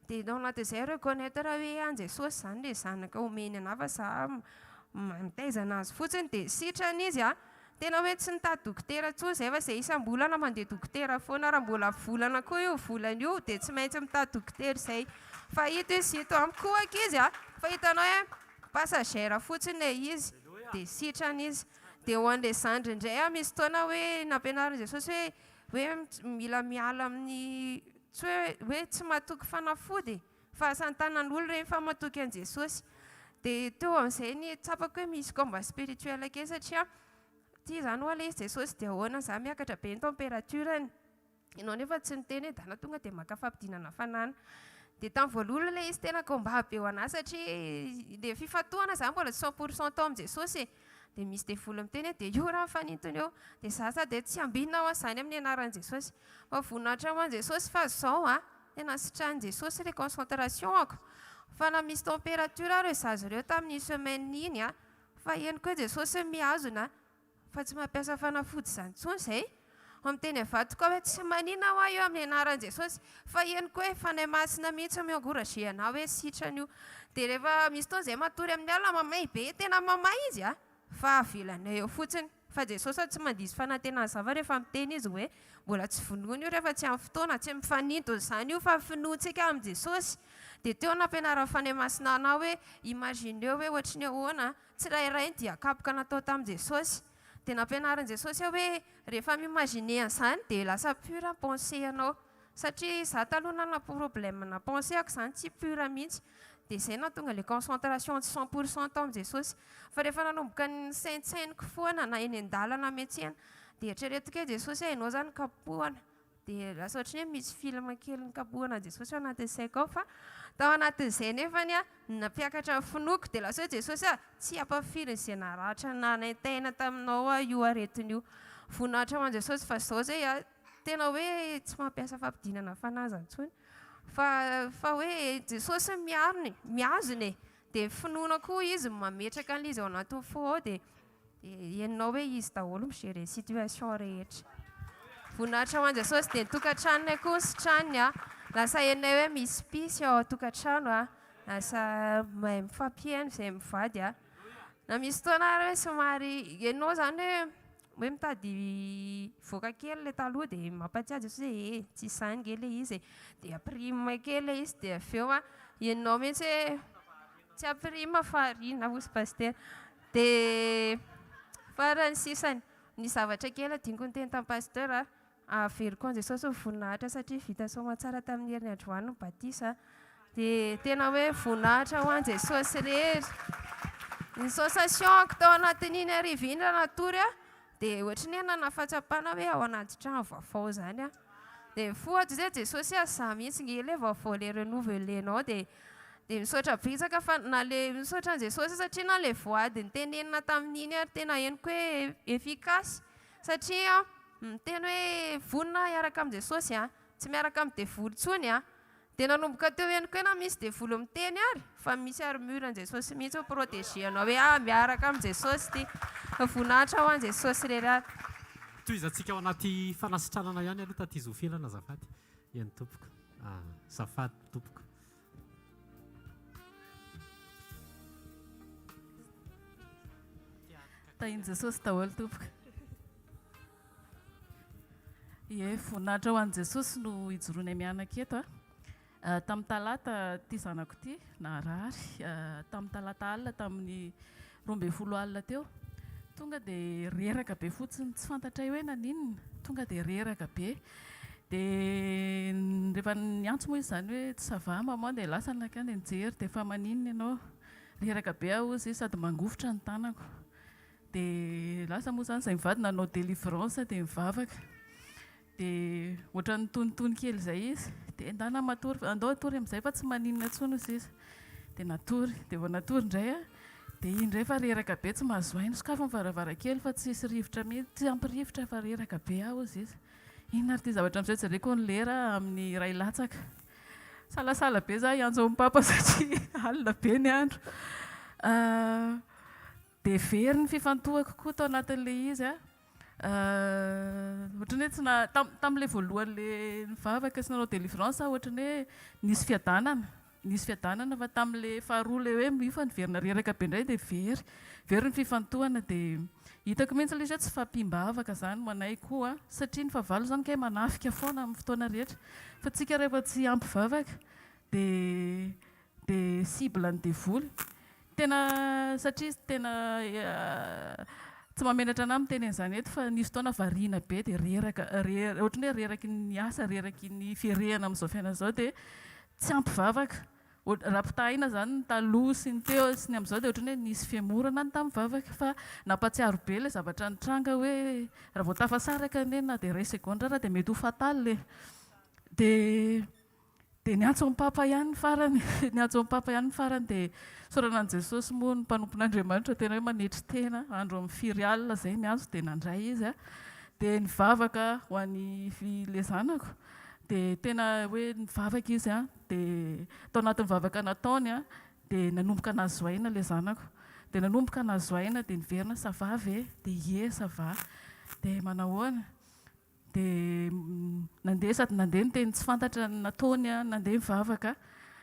Dia tao anatin'izay reconnaitre hoe an Jesosy izany ilay zanaka omeny anah fa za mitaiza anazy fotsiny dia sitrana izy an. Tena hoe tsy nitady dokotera intsony izay fa izay isam-bolana mandeha dokotera foana, raha mbola volana koa io volana io dia tsy maintsy mitady dokotera izay. Fa ito izy ito amiko koa ankizy a, fa hitanao hoe passagère fotsiny ilay izy dia sitrana izy. Dia ho an'ilay zandry indray a, misy fotoana hoe nampianarin'i Jesosy hoe hoe mila miala amin'ny tsy hoe hoe tsy matoky fanafody e. Fa asan-tanan'olo ireny fa matoky an'i Jesosy. Dia teo amin'izay ny tsapako hoe misy combat spirituel kely satria ity izany ho'a ilay izy Jesosy dia ahoana za miakatra be ny température-ny. Ianao nefa tsy niteny hoe dana tonga dia maka fampidinana hafanana. Dia tamin'ny voalohany ilay izy tena combat be ho an'ahy satria ilay fifantohana izany mbola tsy cent pour cent tao amin'i Jesosy e. Dia misy devoly miteny hoe dia io raha mifanintona eo. Dia za sady hoe tsy ambinina aho izany amin'ny anaran'i Jesosy. Fa voninahitra ho an'i Jesosy fa izao an, tena sitranin'i Jesosy ilay concentration-ako. Fa na misy température ary ireo zaza ireo tamin'iny semaine iny an, fa henoko hoe Jesosy mihazona fa tsy mampiasa fanafody izany intsony izay. Fa miteny avadiko aho hoe tsy manina hoa io amin'ny anaran'i Jesosy fa henoko hoe Fanahy Masina mihitsy mi-encourager anah hoe sitrana io. Dia rehefa misy fotoana izay matory amin'ny alina mamay be, tena mamay izy a! Fa avelanay eo fotsiny. Fa Jesosy tsy mandiso fanantenana zava rehefa miteny izy hoe mbola tsy vonoina io rehefa tsy amin'ny fotoana, tsy mifanintona izany io fa finoantsika amin'i Jesosy. Dia teo nampianaran'ny Fanahy Masina anah hoe imagineo hoe ohatry ny ahoana tsirairay ny dian-kapoka natao tamin'i Jesosy. Dia nampianarin'i Jesosy aho hoe rehefa mi-imaginer an'izany dia lasa pure ny pensée anao. Satria izaho taloha nanana problème na pensée ako izany tsy pure mihitsy. Dia izay nahatonga ilay concentration tsy cent pour cent tao amin'i Jesosy. Fa rehefa nanomboka nisaintsainiko foana na eny an-dalana miantsena dia eritreretiko hoe Jesosy a, ianao izany kapohana. Dia lasa ohatran'ny hoe misy film kely nikapohana an'i Jesosy ao anatin'ny saiko ao fa tao anatin'izay nefany a, nampiakatra ny finoako dia lasa hoe Jesosy a, tsy ampafirin'izay naratra nanaintaina taminao aho io aretina io. Voninahitra ho an'i Jesosy fa izao izay a, tena hoe tsy mampiasa fampidinana fanahy izany intsony fa fa hoe Jesosy miarina e, mihazona e, dia ny finoana koa izy no mametraka an'ilay izy ao anatin'ny fo ao dia Dia henonao hoe izy daholo mi-gérer situation rehetra. Voninahitra ho an'i Jesosy dia ny tokantranonay koa nositrany a. Lasa henonay hoe misy pisy ao an-tokantrano a. Lasa mahay mifampihaino izay mivady a. Na misy fotoana ary hoe somary henonao izany hoe hoe mitady hivoaka kely ilay taloha dia mampatsiahy Jesosy hoe e tsy izany nge ilay izy e. Dia ampirime kely ilay izy dia avy eo a henonao mihitsy hoe tsy ampirime fa arina hozy Pasitera. Dia farany sisany, ny zavatra kely adinoko niteny tamin'i Pasteur a, averiko an'i Jesosy ny voninahitra satria vita soamantsara tamin'ny heriny androany ny batisa, dia tena hoe voninahitra ho an'i Jesosy irery. Ny sensation-ko tao anatin'iny hariva iny raha natory aho, dia ohatry ny hoe nanana fahatsapana hoe ao anaty trano vaovao izany aho. Dia nifoha aho dia Jesosy a, izaho mihitsy nge ilay vaovao ilay renouveler-nao dia Dia misaotra betsaka fa na le misaotra an'i Jesosy satria na le voady nitenenina tamin'iny ary tena henoko hoe efficace satria miteny hoe vonona hiaraka amin'i Jesosy an, tsy miaraka amin'ny devoly intsony an. Dia nanomboka teo henoko hoe na misy devoly miteny ary fa misy armure an'i Jesosy mihitsy mi protéger anao hoe ah miaraka amin'i Jesosy ity. Voninahitra ho an'i Jesosy irery ary. Tohizantsika ao anaty fanasitranana ihany aloha taty Zofelana azafady. Eny tompoko. Azafady tompoko. Tahin'i Jesosy daholo tompoko. Ie, voninahitra ho an'i Jesosy no ijoroanay mianaka eto a. Ah, tamin'ny talata ity zanako ity naharary, ah, tamin'ny talata alina tamin'ny 12 alina teo. Tonga dia reraka be fotsiny, tsy fantatray hoe naninona, tonga dia reraka be. Dia rehefa niantso moa izy izany hoe tsy ça va maman dia lasa nankany dia nijery dia fa maninona ianao? Reraka be aho hozy izy sady mangovitra ny tanako. Dia lasa moa izany izahay mivady nanao délivrance dia nivavaka. Dia ohatran'ny nitonitony kely izay izy. Dia ndana matory, andao hatory amin'izay fa tsy maninona intsony hozy izy. Dia natory. Dia vao natory indray aho, dia iny indray fa reraka be tsy mahazo aina. Sokafy ny varavarankely fa tsisy rivotra mihitsy, tsy ampy rivotra fa reraka be aho hozy izy. Inona ary ity zavatra miseho jereko ny lera amin'ny iray latsaka. Salasala be za hiantso an'i papa satria alina be ny andro. Dia very ny fifantohako koa tao anatin'ilay izy a. Ohatran'ny hoe tsy na, tamin'ilay voalohany ilay nivavaka sy nanao délivrance aho ohatran'ny hoe nisy fiadanana. nisy fiadanana fa tamin'ilay faharoa ilay hoe io fa niverina reraka be indray dia very, very ny fifantohana dia hitako mihitsy ilay izy hoe tsy fahampiam-bavaka izany ho anay koa satria ny fahavalo izany kay manafika foana amin'ny fotoana rehetra fa tsika rehefa tsy ampy vavaka dia dia cible ny devoly. Tena satria tena tsy mahamenatra anah miteny an'izany eto fa nisy fotoana variana be dia reraka, ohatran'ny hoe reraky ny asa, reraky ny fierehana amin'izao fiainana izao dia tsy ampy vavaka. Raha ampitahaina izany ny taloha sy ny teo sy ny amin'izao dia ohatran'ny hoe nisy fihemorana ny tamin'ny vavaka fa nampahatsiaro be ilay zavatra nitranga hoe raha vao tafasaraka anie na dia iray segondra ara dia mety ho fatal e. Dia Dia niantso an'i Papa ihany ny farany, niantso an'i Papa ihany ny farany dia isaorana an'i Jesosy moa ny mpanompon'Andriamanitra tena hoe manetry tena, andro amin'ny firy alina izay miantso dia nandray izy a, dia nivavaka ho an'i ilay zanako, dia tena hoe nivavaka izy a, dia tao anatin'ny vavaka nataony a, dia nanomboka nahazo aina ilay zanako, dia nanomboka nahazo aina dia niverina ça va ve? Dia ie ça va, dia manahoana? Dia nandeha sady nandeha niteny tsy fantatra ny nataony an, nandeha nivavaka,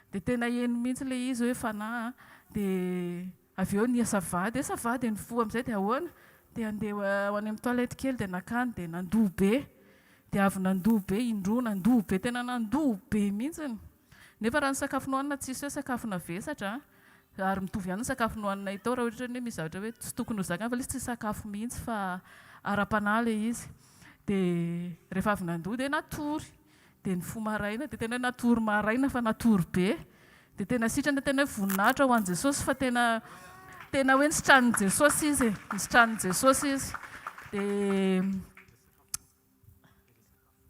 dia tena heno mihitsy ilay izy hoe fanahy an, dia avy eo niha ça va, dia ça va, dia nifoha amin'izay dia ahoana? Dia handeha ho any amin'ny toilette kely dia nankany dia nandoa be, dia avy nandoa be indroa nandoa be, tena nandoa be mihitsiny. Nefa raha ny sakafo nohanina tsisy hoe sakafo navesatra an, ary mitovy ihany ny sakafo nohaninay tao raha ohatra hoe misy zavatra hoe tsy tokony ho zakana fa ilay izy tsy sakafo mihitsy fa ara-panahy ilay izy. Dia rehefa avy nandoa dia natory. Dia nifoha maraina dia tena hoe natory maraina fa natory be. Dia tena sitrana tena hoe voninahitra ho an'i Jesosy fa tena tena hoe nisitranin'i Jesosy izy e, nisitranin'i Jesosy izy. Dia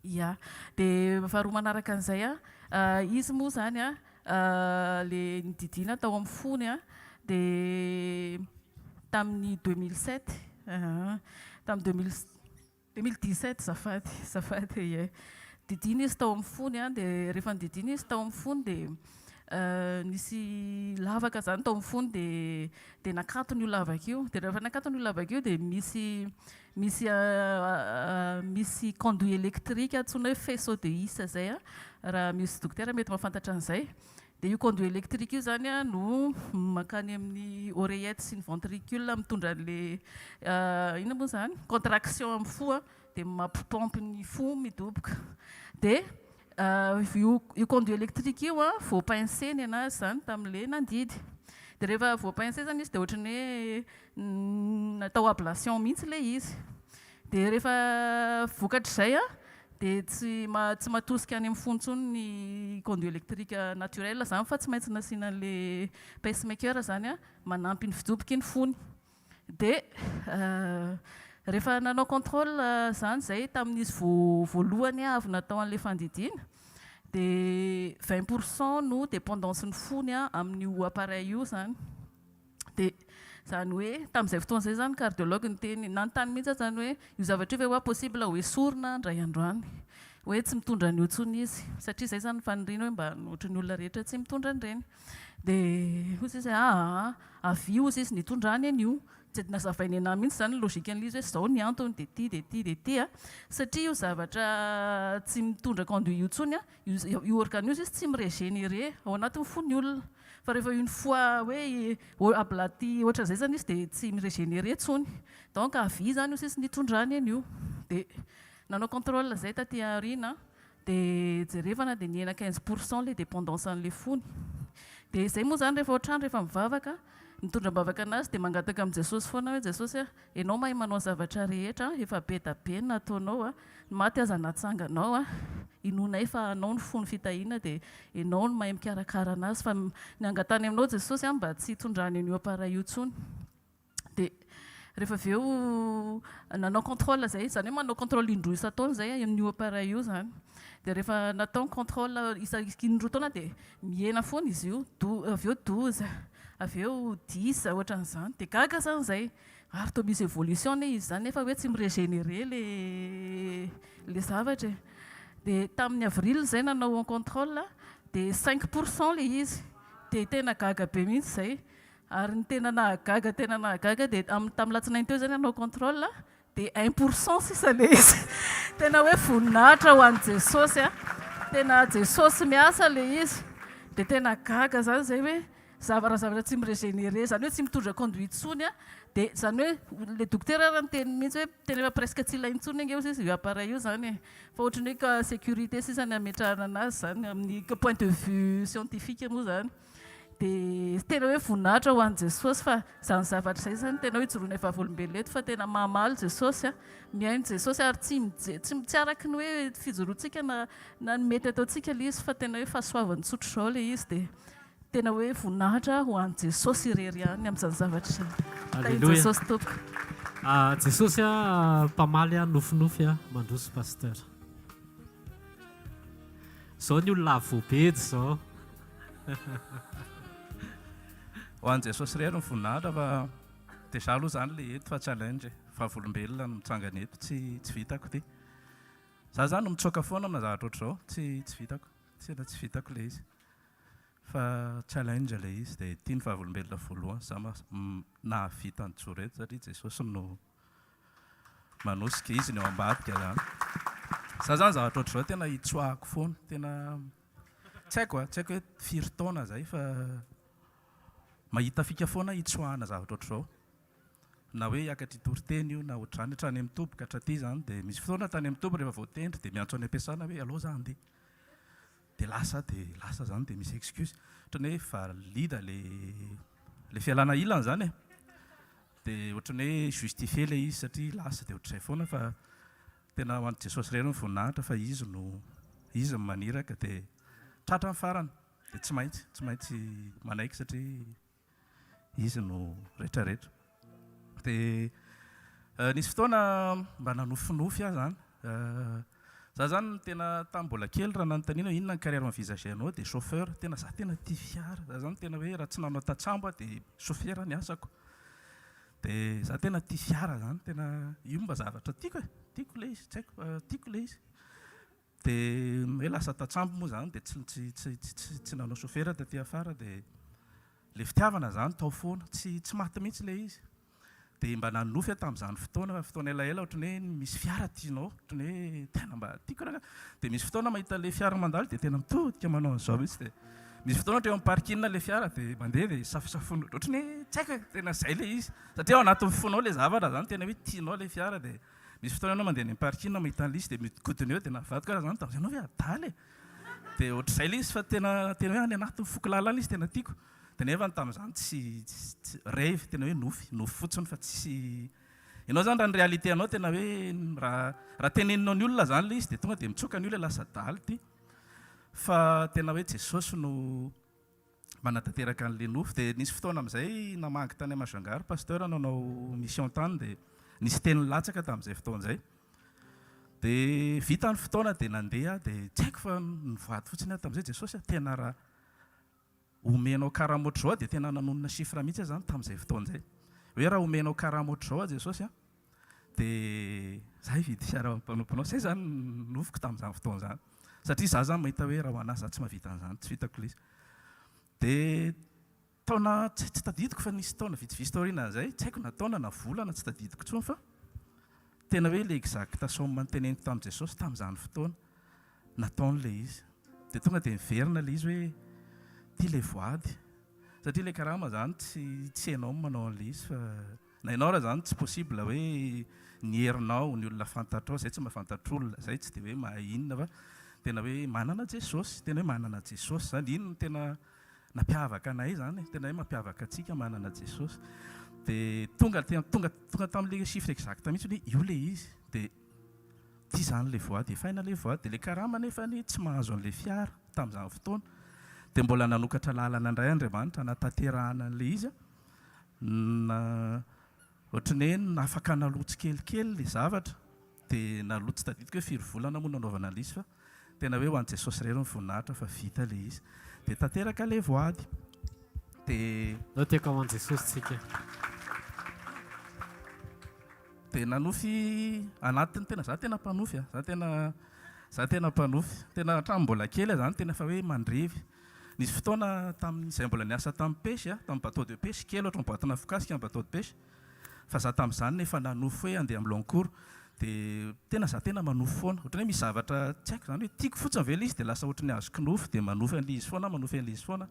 Ia. Dia faharoa manaraka an'izay an, izy moa izany an, ilay nididiana tao amin'ny fony an, dia tamin'ny 2007, tamin'ny 2000, 2017 azafady, azafady, ie. Didiana izy tao amin'ny fony an, dia rehefa nodidiana izy tao amin'ny fony dia nisy lavaka izany tao amin'ny fony dia dia nakatony io lavaka io. Dia rehefa nakatony io lavaka io dia misy Misy misy conduit électrique antsoina hoe faisceau de His izay an, raha misy dokotera mety mahafantatra an'izay. Dia io conduit électrique io izany an no mankany amin'ny oreillette sy ny ventricule mitondra an'ilay inona moa izany? Contraction amin'ny fo an, dia mampi-pompe ny fo midoboka. Dia io io conduit électrique io an, voa-pincer ny an'azy izany tamin'ilay nandidy. Dia rehefa voa-pincer izany izy dia ohatran'ny hoe Natao ablation mihitsy ilay izy. Dia rehefa vokatr'izay an, dia tsy tsy matosika any amin'ny fo intsony ny conduit électrique naturel izany fa tsy maintsy nasiana an'ilay pacemaker izany an, manampy ny fidoboky ny fony. Dia rehefa nanao contrôle izany izay tamin'izy vao voalohany avy natao an'ilay fandidiana, dia 20 pour cent no dépendance-n'ny fony amin'io appareil io izany. Dia izany hoe tamin'izay fotoana izay izany cardiologue niteny, nanontany mihitsy aho izany hoe io zavatra io ve hoa possible ho esorina indray andro any? Hoe tsy mitondra an'io intsony izy, satria izay izany ny faniriany hoe mba ohatran'ny olona rehetra tsy mitondra an'ireny. Dia hoy izy hoe aa, avia hozy izy nitondrany an'io. Tsy dia nazavainy an'ahy mihitsy izany ny logique an'ilay izy hoe izao ny antony dia ity dia ity dia ity an, satria io zavatra tsy mitondra conduit io intsony an, Io organe io izy tsy mi-regenerer ao anatin'ny fon'ny olona. Fa rehefa une fois hoe ablati ohatran'izay zany izy dia tsy mi-regenerer intsony. Donc à vie zany io sisa nitondrany an'io. Dia nanao contrôle izay taty aoriana dia jerevana dia nihena 15 pour cent ilay dépendance an'ilay fony. Dia izay moa izany rehefa ohatrany rehefa mivavaka, mitondra am-bavaka an'azy dia mangataka amin'i Jesosy foana hoe Jesosy a, Enao mahay manao zavatra rehetra, efa be da be ny nataonao a, ny maty aza natsanganao a, inoanay fa anao no fony fitahiana dia enao no mahay mikarakara anazy fa ny angatahany aminao Jesosy a mba tsy hitondrany an'io appareil io intsony. Dia rehefa avy eo nanao contrôle zay, izany hoe manao contrôle indroa isan-taona zay amin'io appareil io zany. Dia rehefa natao ny contrôle isaky ny roa taona dia mihena foana izy io, avy eo 12, avy eo 10, ohatran'izany. Dia gaga zany zay. Ary toa misy évolution anie izy izany nefa hoe tsy mi-régénérer le le zavatra e. Dia tamin'ny avril izay nanao en contrôle dia cinq pour cent le izy. Dia tena gaga be mihitsy izay. Ary ny tena nahagaga tena nahagaga dia tamin'ny tamin'ny alatsinainy teo izay nanao contrôle Dia un pour cent sisa le izy. Tena hoe voninahitra ho an'i Jesosy a. Tena Jesosy miasa le izy. Dia tena gaga zany zay hoe zava raha zavatra tsy mi-regenerer zany hoe tsy mitondra conduite intsony an, dia zany hoe le dokotera ary niteny mihitsy hoe tena efa presque tsy ilaina intsony ange hozy izy io appareil io zany e, fa ohatran'ny hoe ka sécurité sisa ny ametrahana anazy zany amin'ny point de vue scientifique moa zany. Dia tena hoe voninahitra ho an'i Jesosy fa izany zavatra izay izany tena hoe ijoroanay vavolombelona eto fa tena mamaly Jesosy a, mihaino Jesosy ary tsy mije- tsy tsy araky ny hoe fijoroantsika na na ny mety ataontsika ilay izy fa tena hoe fahasoavany tsotra izao ilay izy dia tena hoe voninahitra ho an'i Jesosy irery ihany amin'izany zavatra izany. Tahin'i Alléluia. Jesosy tompoko. Ah, Jesosy a, mpamaly a, nofinofy a, mandroso Pasteur. Zao ny olona voabedy zao. Ho an'i Jesosy irery ny voninahitra fa déjà aloha zany le eto fa challenge e, vavolombelona no mitsangana eto, tsy tsy vitako ity. Za zany mitsoaka foana amina zavatra ohatr'izao, tsy tsy vitako, tena tsy vitako le izy. Fa challenge le izy dia ity ny vavolombelona voalohany za nahavita nijoro eto satria Jesosy no Manosika izy ny ao ambadika zany. Za zany zavatra ohatr'izao tena itsoahako foana, tena tsy haiko a, tsy haiko hoe firy taona zay fa mahita fika foana hitsoahana zavatra ohatr'izao. Na hoe hiakatra hitory teny io na ohatr'izany hatrany amin'ny toby ka hatraty zany dia misy fotoana tany amin'ny toby rehefa voatendry dia miantso any am-piasana hoe aleo za handeha. Dia lasa dia lasa zany dia misy excuse. Ohatran'ny hoe valide le le fialana ilany zany e. Dia ohatran'ny hoe justifier ilay izy satria lasa dia ohatr'izay foana fa tena ho an'i Jesosy irery ny voninahitra fa Izy no Izy no maniraka dia tratra ny farany dia tsy maintsy tsy maintsy manaiky satria Izy no retraretra. Dia nisy fotoana mba nanofinofy aho izany. Za zany tena tamin'ny mbola kely raha nanontaniana hoe inona ny carrière envisager anao dia chauffeur. Tena za tena tia fiara. Za zany tena hoe raha tsy nanao tantsambo aho dia chauffeur ny asako. Dia za tena tia fiara zany, tena io mba zavatra tiako e, tiako ilay izy, tsy haiko fa tiako ilay izy. Dia hoe lasa tantsambo moa zany dia tsy tsy tsy tsy tsy nanao chauffeur taty afara dia ilay fitiavana zany tao foana, tsy tsy maty mihitsy ilay izy. Dia mba nanonofy aho tamin'izany fotoana fa fotoana elaela ohatran'ny hoe misy fiara tianao, ohatran'ny hoe tena mba tiako rangahy. Dia misy fotoana mahita ilay fiara mandalo dia tena mitodika manao an'izao mihitsy dia misy fotoana ohatra eo amin'ny parking ilay fiara dia mandeha dia safosafoina ohatran'ny hoe tsy haiko e, tena izay ilay izy. Satria ao anatin'ny fonao ilay zavatra izany, tena hoe tianao ilay fiara dia misy fotoana ianao mandeha any amin'ny parking mahita an'ilay izy dia mihodinkodina eo dia navadiko ary izany tamin'izay ianao ve adala e? Dia ohatr'izay ilay izy fa tena tena hoe any anatin'ny foko lalina any izy tena tiako. Dia nefa tamin'izany tsy tsy rêve, tena hoe nofy, nofy fotsiny fa tsy ianao izany raha ny réalité anao tena hoe raha raha teneninao ny olona izany ilay izy dia tonga dia mitsoka ny olona lasa adala ity. Fa tena hoe Jesosy no manatanteraka an'ilay nofy. Dia nisy fotoana amin'izay namangy tany Majunga ry pasteur nanao mission tany dia nisy teny nilatsaka tamin'izay fotoana izay. Dia vita ny fotoana dia nandeha aho dia tsy haiko fa nivoady fotsiny aho tamin'izay Jesosy a, tena raha Omenao karama ohatr'izao aho dia tena nanonona chiffre mihitsy aho izany tamin'izay fotoana izay. Hoe raha omenao karama ohatr'izao aho Jesosy an, dia za hividy fiara mpanomponao. Izay izany ny nofiko tamin'izany fotoana izany. Satria za izany mahita hoe raha ho an'ahy za tsy mahavita an'izany, tsy vitako ilay izy. Dia taona tsy tsy tadidiko fa nisy taona vitsivitsy taorianan'izay, tsy haiko na taona na volana tsy tadidiko intsony fa tena hoe ilay exacte somme noteneniko tamin'i Jesosy tamin'izany fotoana. nataony ilay izy. Dia tonga dia niverina ilay izy hoe ity ilay voady. Satria ilay karama izany tsy tsy ianao no manao an'ilay izy fa na ianao ary izany tsy possible hoe ny herinao, ny olona fantatrao, izay tsy mahafantatr'olona, izay tsy dia hoe mahay inona fa tena hoe manana Jesosy, tena hoe manana Jesosy izany. Iny no tena nampiavaka anay izany e, tena hoe mampiavaka antsika manana Jesosy. Dia tonga tonga tonga tamin'ilay chiffre exact mihitsy hoe io ilay izy. Dia Ity izany ilay voady, efaina ilay voady, dia ilay karama anefa anie tsy mahazo an'ilay fiara tamin'izany fotoana, dia mbola nanokatra lalana indray Andriamanitra hanatanterahana an'ilay izy, na ohatran'ny hoe afaka naloa tsikelikely ilay zavatra, dia naloa tsy tadidiko hoe firy volana moa nanaovana an'ilay izy fa tena hoe ho an'i Jesosy irery ny voninahitra fa vita ilay izy, dia tanteraka ilay voady, dia. Ndao tehaka ho an'i Jesosy tsika. Dia nanofy anatin'ny tena, za tena mpanofy a, za tena za tena mpanofy, tena hatramin'ny mbola kely aho zany tena efa hoe mandrevy. Nisy fotoana tamin'izay mbola niasa tamin'ny pêche a, tamin'ny bateau de pêche, kely ohatran'ny boatina afokasika ny bateau de pêche, fa za tamin'izany efa nanofy hoe handeha amin'ny long cours. Dia tena za tena manofy foana. Ohatran'ny hoe misy zavatra tsy haiko izany hoe tiako fotsiny ve ilay izy dia lasa ohatran'ny azoko nofy dia manofy an'ilay izy foana aho, manofy an'ilay izy foana.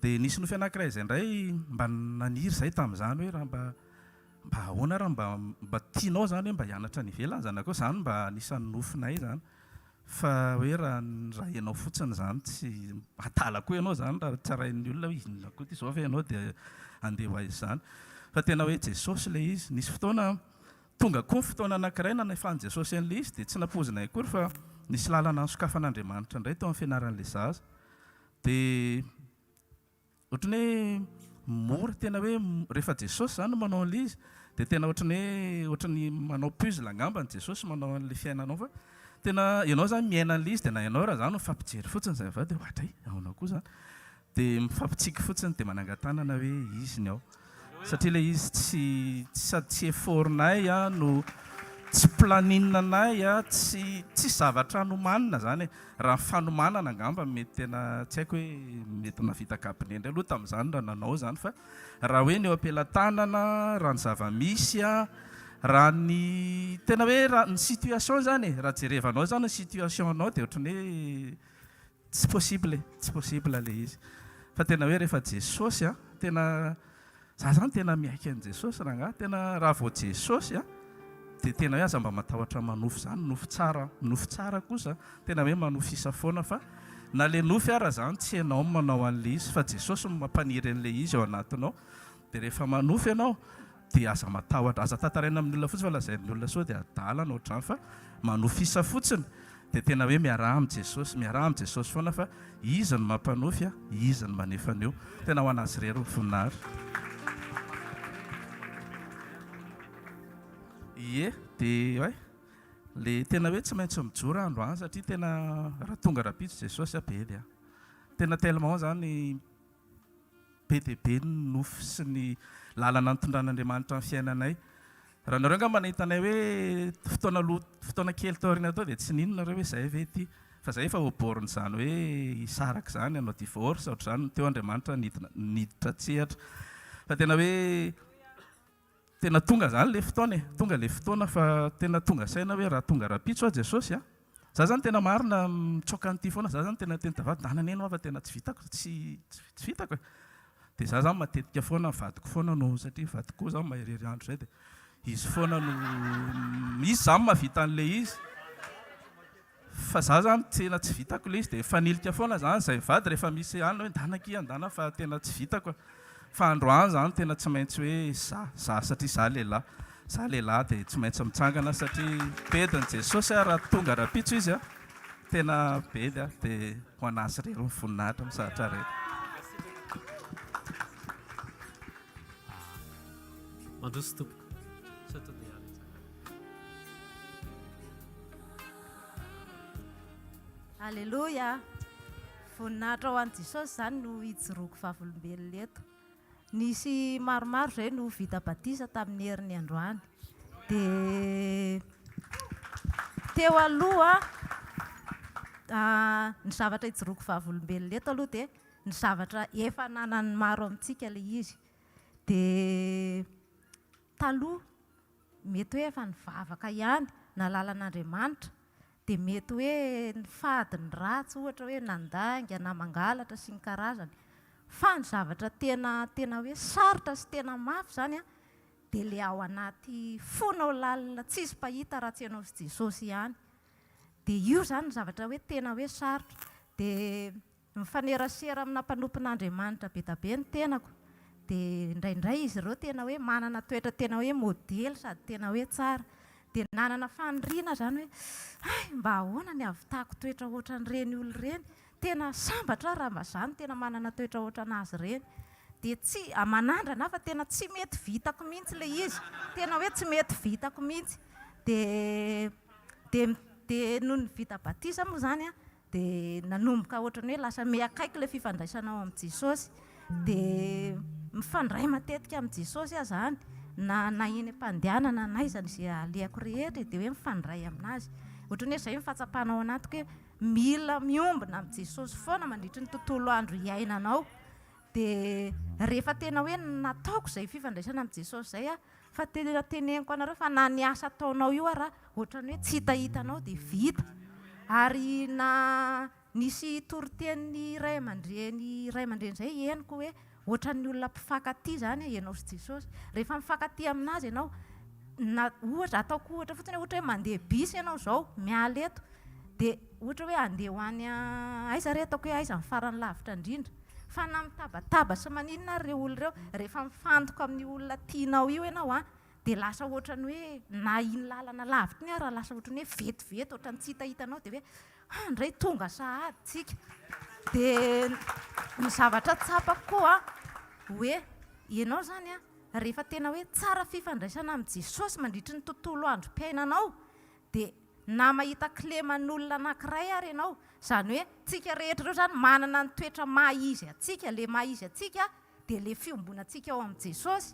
Dia nisy nofy anankiray izay indray mba naniry izahay tamin'izany hoe raha mba mba ahoana raha mba mba tianao izany hoe mba hianatra any ivelany zanakao, izany mba anisan'ny nofinay izany. Fa hoe raha raha ianao fotsiny izany tsy adala koa ianao izany raha tsarain'ny olona hoe inona koa ity izao ve ianao dia handeha ho aiza izany. Fa tena hoe Jesosy ilay izy. Nisy fotoana tonga koa ny fotoana anankiray nanefan'i Jesosy an'ilay izy dia tsy nampoizinay akory fa nisy lalana nosokafan'Andriamanitra indray tao amin'ny fianaran'ilay zaza. Dia Ohatran'ny hoe mora, tena hoe rehefa Jesosy izany no manao an'ilay izy dia tena ohatran'ny hoe ohatran'ny manao puzzle angambany Jesosy manao an'ilay fiainanao fa tena ianao izany miaina an'ilay izy dia na ianao raha izany mifampijery fotsiny izay mivady dia ohatray ahoana koa izany dia mifampitsiky fotsiny dia manangan-tanana hoe izy ny ao. Satria ilay izy tsy sady tsy effort-nay no tsy planning-nay, tsy tsisy zavatra nomanina izany e. Raha ny fanomanana angamba mety tena tsy haiko hoe mety nahavita cabinet indray aloha tamin'izany raha nanao izany fa raha hoe ny eo am-pelatanana, raha ny zava-misy, raha ny tena hoe raha ny situation izany e, raha jerevanao izany ny situation-nao dia ohatran'ny hoe Tsy possible e, tsy possible le izy. Fa tena hoe rehefa Jesosy an, tena za zany tena miaiky an'i Jesosy rangahy, tena raha vao Jesosy an, dia tena hoe aza mba matahotra manofy zany, nofy tsara, nofy tsara kosa, tena hoe manofisa foana fa na le nofy ara zany tsy ianao no manao an'le izy fa Jesosy no mampaniry an'le izy ao anatinao, dia rehefa manofy ianao dia aza matahotra, aza tantaraina amin'ny olona fotsiny fa lazain'ny olona sao dia adala na ohatr'izany fa manofisa fotsiny dia tena hoe miaraha amin'i Jesosy, miaraha amin'i Jesosy foana fa Izy no mampanofy a, Izy no manefa an'io. Tena ho an'Azy irery ny voninahitra. Ie, dia ouais, le tena hoe tsy maintsy mijoro aho androany satria tena raha tonga rahampitso Jesosy a, bedy a. Tena tellement zany Be dia be ny nofy sy ny lalana nitondran'Andriamanitra ny fiainanay. Raha nareo angamba nahita anay hoe fotoana aloha, fotoana kely tao aoriana tao dia tsy nino nareo hoe izay ve ity. Fa izay efa au bord-n'izany hoe hisaraka izany, hanao divorce, ohatr'izany. Teo Andriamanitra nidina, niditra an-tsehatra. Fa tena hoe Tena tonga zany le fotoana e, tonga le fotoana fa tena tonga saina hoe raha tonga rahampitso aho Jesosy a, za zany tena marina mitsoaka an'ity foana, za zany tena teny tavady ndana neny hoa fa tena tsy vitako, tsy tsy vitako e, de za zany matetika foana ny vadiko foana no satria ny vadiko koa zany mahery andro zay de izy foana no izy zany mahavita an'le izy. Fa za zany tena tsy vitako le izy de mifanilika foana zany zay mivady rehefa misy anona hoe ndana akia ndana fa tena tsy vitako fa androany zany tena tsy maintsy hoe za za satria za lehilahy za lehilahy de tsy maintsy mitsangana satria bedin'i Jesosy aho raha tonga rahampitso izy a tena bedy aho de ho an'azy irery ny voninahitra amin'ny zavatra rehetra. Mandroso tompoko. Sao to dia Aleloia! Voninahitra ho an'i Jesosy izany no hijoroako vavolombelona eto. Nisy maromaro izay no vita batisa tamin'ny heriny androany. Dia teo aloha ny zavatra hijoroako vavolombelona eto aloha dia ny zavatra efa ananan'ny maro amintsika ilay izy. Dia taloha mety hoe efa nivavaka ihany, nahalala an'Andriamanitra, dia mety hoe nifady ny ratsy, ohatra hoe nandainga na mangalatra sy ny karazany. Fa ny zavatra tena tena hoe sarotra sy tena mafy izany an, dia ilay ao anaty fonao lalina tsisy mpahita raha tsy ianao sy Jesosy ihany. Dia io izany ny zavatra hoe tena hoe sarotra. Dia Mifanerasera amina mpanompon'Andriamanitra be da be ny tenako, dia indraindray izy ireo tena hoe manana toetra tena hoe modely sady tena hoe tsara. Dia nanana faniriana izany hoe, hay, mba ahoana ny hahavitako toetra ohatran'ireny olona ireny? Tena sambatra aho raha mba izaho no tena manana toetra ohatran'azy ireny. Dia tsy, manandrana aho fa tena tsy mety vitako mihitsy ilay izy, tena hoe tsy mety vitako mihitsy. Dia, dia, dia nony vita batisa moa izany an, Dia nanomboka ohatran'ny hoe lasa miha akaiky ilay fifandraisanao amin'i Jesosy. Dia mifandray matetika amin'i Jesosy aho izany, na na eny am-pandehanana na aiza izay alehako rehetra dia hoe mifandray aminazy. Ohatran'ny hoe izay ny fahatsapana ao anatiko hoe mila miombona amin'i Jesosy foana mandritry ny tontolo andro iainanao. Dia rehefa tena hoe nataoko izay fifandraisana amin'i Jesosy izay aho. Fa tena teneniko anareo fa na ny asa ataonao io ara ohatran'ny hoe tsy hitahitanao dia vita. Ary na nisy toritenin'ny ray aman-dreny ray aman-dreny izay henoko hoe ohatran'ny olona mpifankatia izany ianao sy Jesosy. Rehefa mifankatia amin'azy ianao, na ohatra ataoko ohatra fotsiny hoe ohatra hoe mandeha bus ianao izao miala eto dia ohatra hoe handeha ho any aiza re ataoko hoe aiza ny farany lavitra indrindra. Fa na mitabataba sy maninona ary ireo olona ireo, rehefa mifantoka amin'io olona tianao io ianao an, dia lasa ohatran'ny hoe na iny lalana lavitra iny ary lasa ohatran'ny hoe vetivety ohatran'ny tsy hitahitanao dia hoe ha ndray tonga sahady tsika. Dia ny zavatra tsapako koa hoe ianao izany an, rehefa tena hoe tsara fifandraisana amin'i Jesosy mandritry ny tontolo androm-piainanao dia na mahita kileman'olona anankiray ary ianao, izany hoe tsika rehetra ireo izany manana ny toetra maha izy antsika, ilay maha izy antsika dia ilay fiombonantsika ao amin'i Jesosy,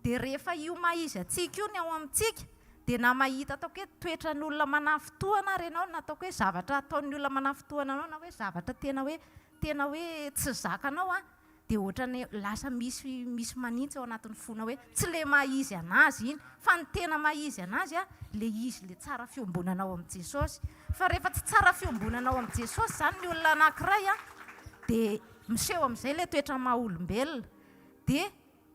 dia rehefa io maha izy antsika io ny ao amintsika, dia na mahita ataoko hoe toetran'olona manafintohana ary ianao, na ataoko hoe zavatra ataon'ny olona manafintohana anao, na hoe zavatra tena hoe tena hoe tsy zakanao an, dia ohatran'ny lasa misy misy manintsy ao anatin'ny fonao hoe tsy le maha izy anazy iny fa ny tena maha izy anazy a le izy le tsara fiombonana ao amin'i Jesosy fa rehefa tsy tsara fiombonana ao amin'i Jesosy izany ny olona anankiray a dia miseho amin'izay le toetra maha olombelona dia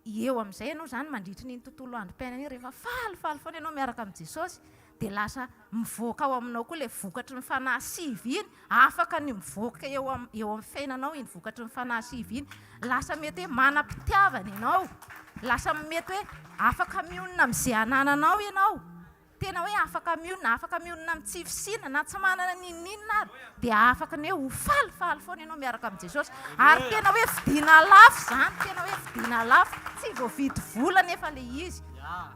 Eo amin'izay ianao izany mandritry ny iny tontolo androm-piainana iny rehefa falifaly foana ianao miaraka amin'i Jesosy dia lasa mivoaka ao aminao koa ilay vokatry ny fanahy sivy iny, afaka ny mivoaka eo am eo amin'ny fiainanao iny vokatry ny fanahy sivy iny, lasa mety hoe manam-pitiavana ianao, lasa mety hoe afaka mionona amin'izay anananao ianao. Tena hoe afaka mionona, afaka mionona amin'ny tsy fisiana na tsy manana n'inon'inona ary dia afaka ny hoe ho falifaly foana ianao miaraka amin'i Jesosy. Ary tena hoe vidiana lafo izany, tena hoe vidiana lafo, tsy voavidy vola anefa ilay izy.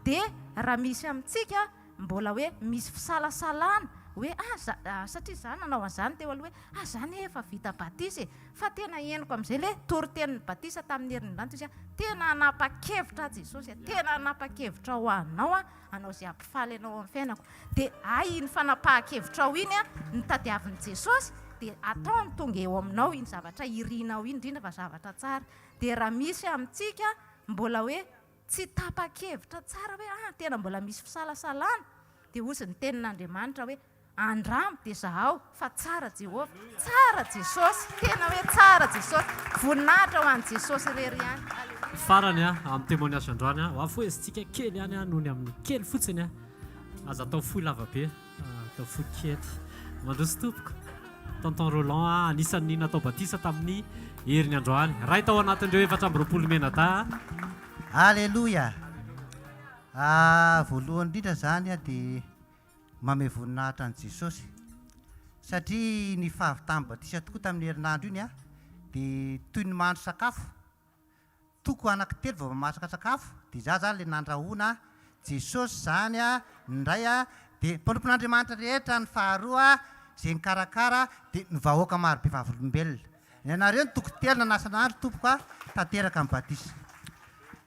Dia raha misy amintsika mbola hoe misy fisalasalana hoe ah za, satria za nanao an'izany teo aloha hoe ah za anie efa vita batisa e, fa tena henoko amin'izay ilay toritenin'ny batisa tamin'ny herin'ny lanitra izy, tena hanapa-kevitra aho Jesosy a, tena hanapa-kevitra ho anao aho. hanao izay hampifaly anao amin'ny fiainako. Dia hay iny fanapahan-kevitrao iny no tadiavin'i Jesosy, dia ataony tonga eo aminao iny zavatra irinao iny, indrindra fa zavatra tsara. Dia raha misy amintsika mbola hoe tsy tapa-kevitra tsara hoe ah tena mbola misy fisalasalana, dia hozy ny tenin'Andriamanitra hoe Andramo dia zahao fa tsara Jehovah. Tsara Jesosy. Tena hoe tsara Jesosy. Voninahitra ho an'i Jesosy irery ihany. Aleloia. Farany a, amin'ny témoignage androany a, ho afohezintsika kely ihany a, noho ny amin'ny kely fotsiny a, aza atao fohy lava be, atao fohy kely. Mandroso tompoko. Tonton Roland a, anisan'ny natao batisa tamin'ny heriny androany. Ray tao anatin'ireo 24 mianadahy a. Aleloia! Ah, voalohany indrindra izany dia Manome voninahitra an'i Jesosy. Satria ny fahavitan'ny batisa tokoa tamin'ny herinandro iny dia toy ny mahandro sakafo. Toko anankitelo vao mamasaka sakafo dia izaho izany ilay nandrahoana, Jesosy izany ny iray dia mpanompon'Andriamanitra rehetra ny faharoa izay nikarakara dia ny vahoaka marobe vavolombelona. Ny anareo ny toko telo nanasa anareo tompoko a, tanteraka ny batisa.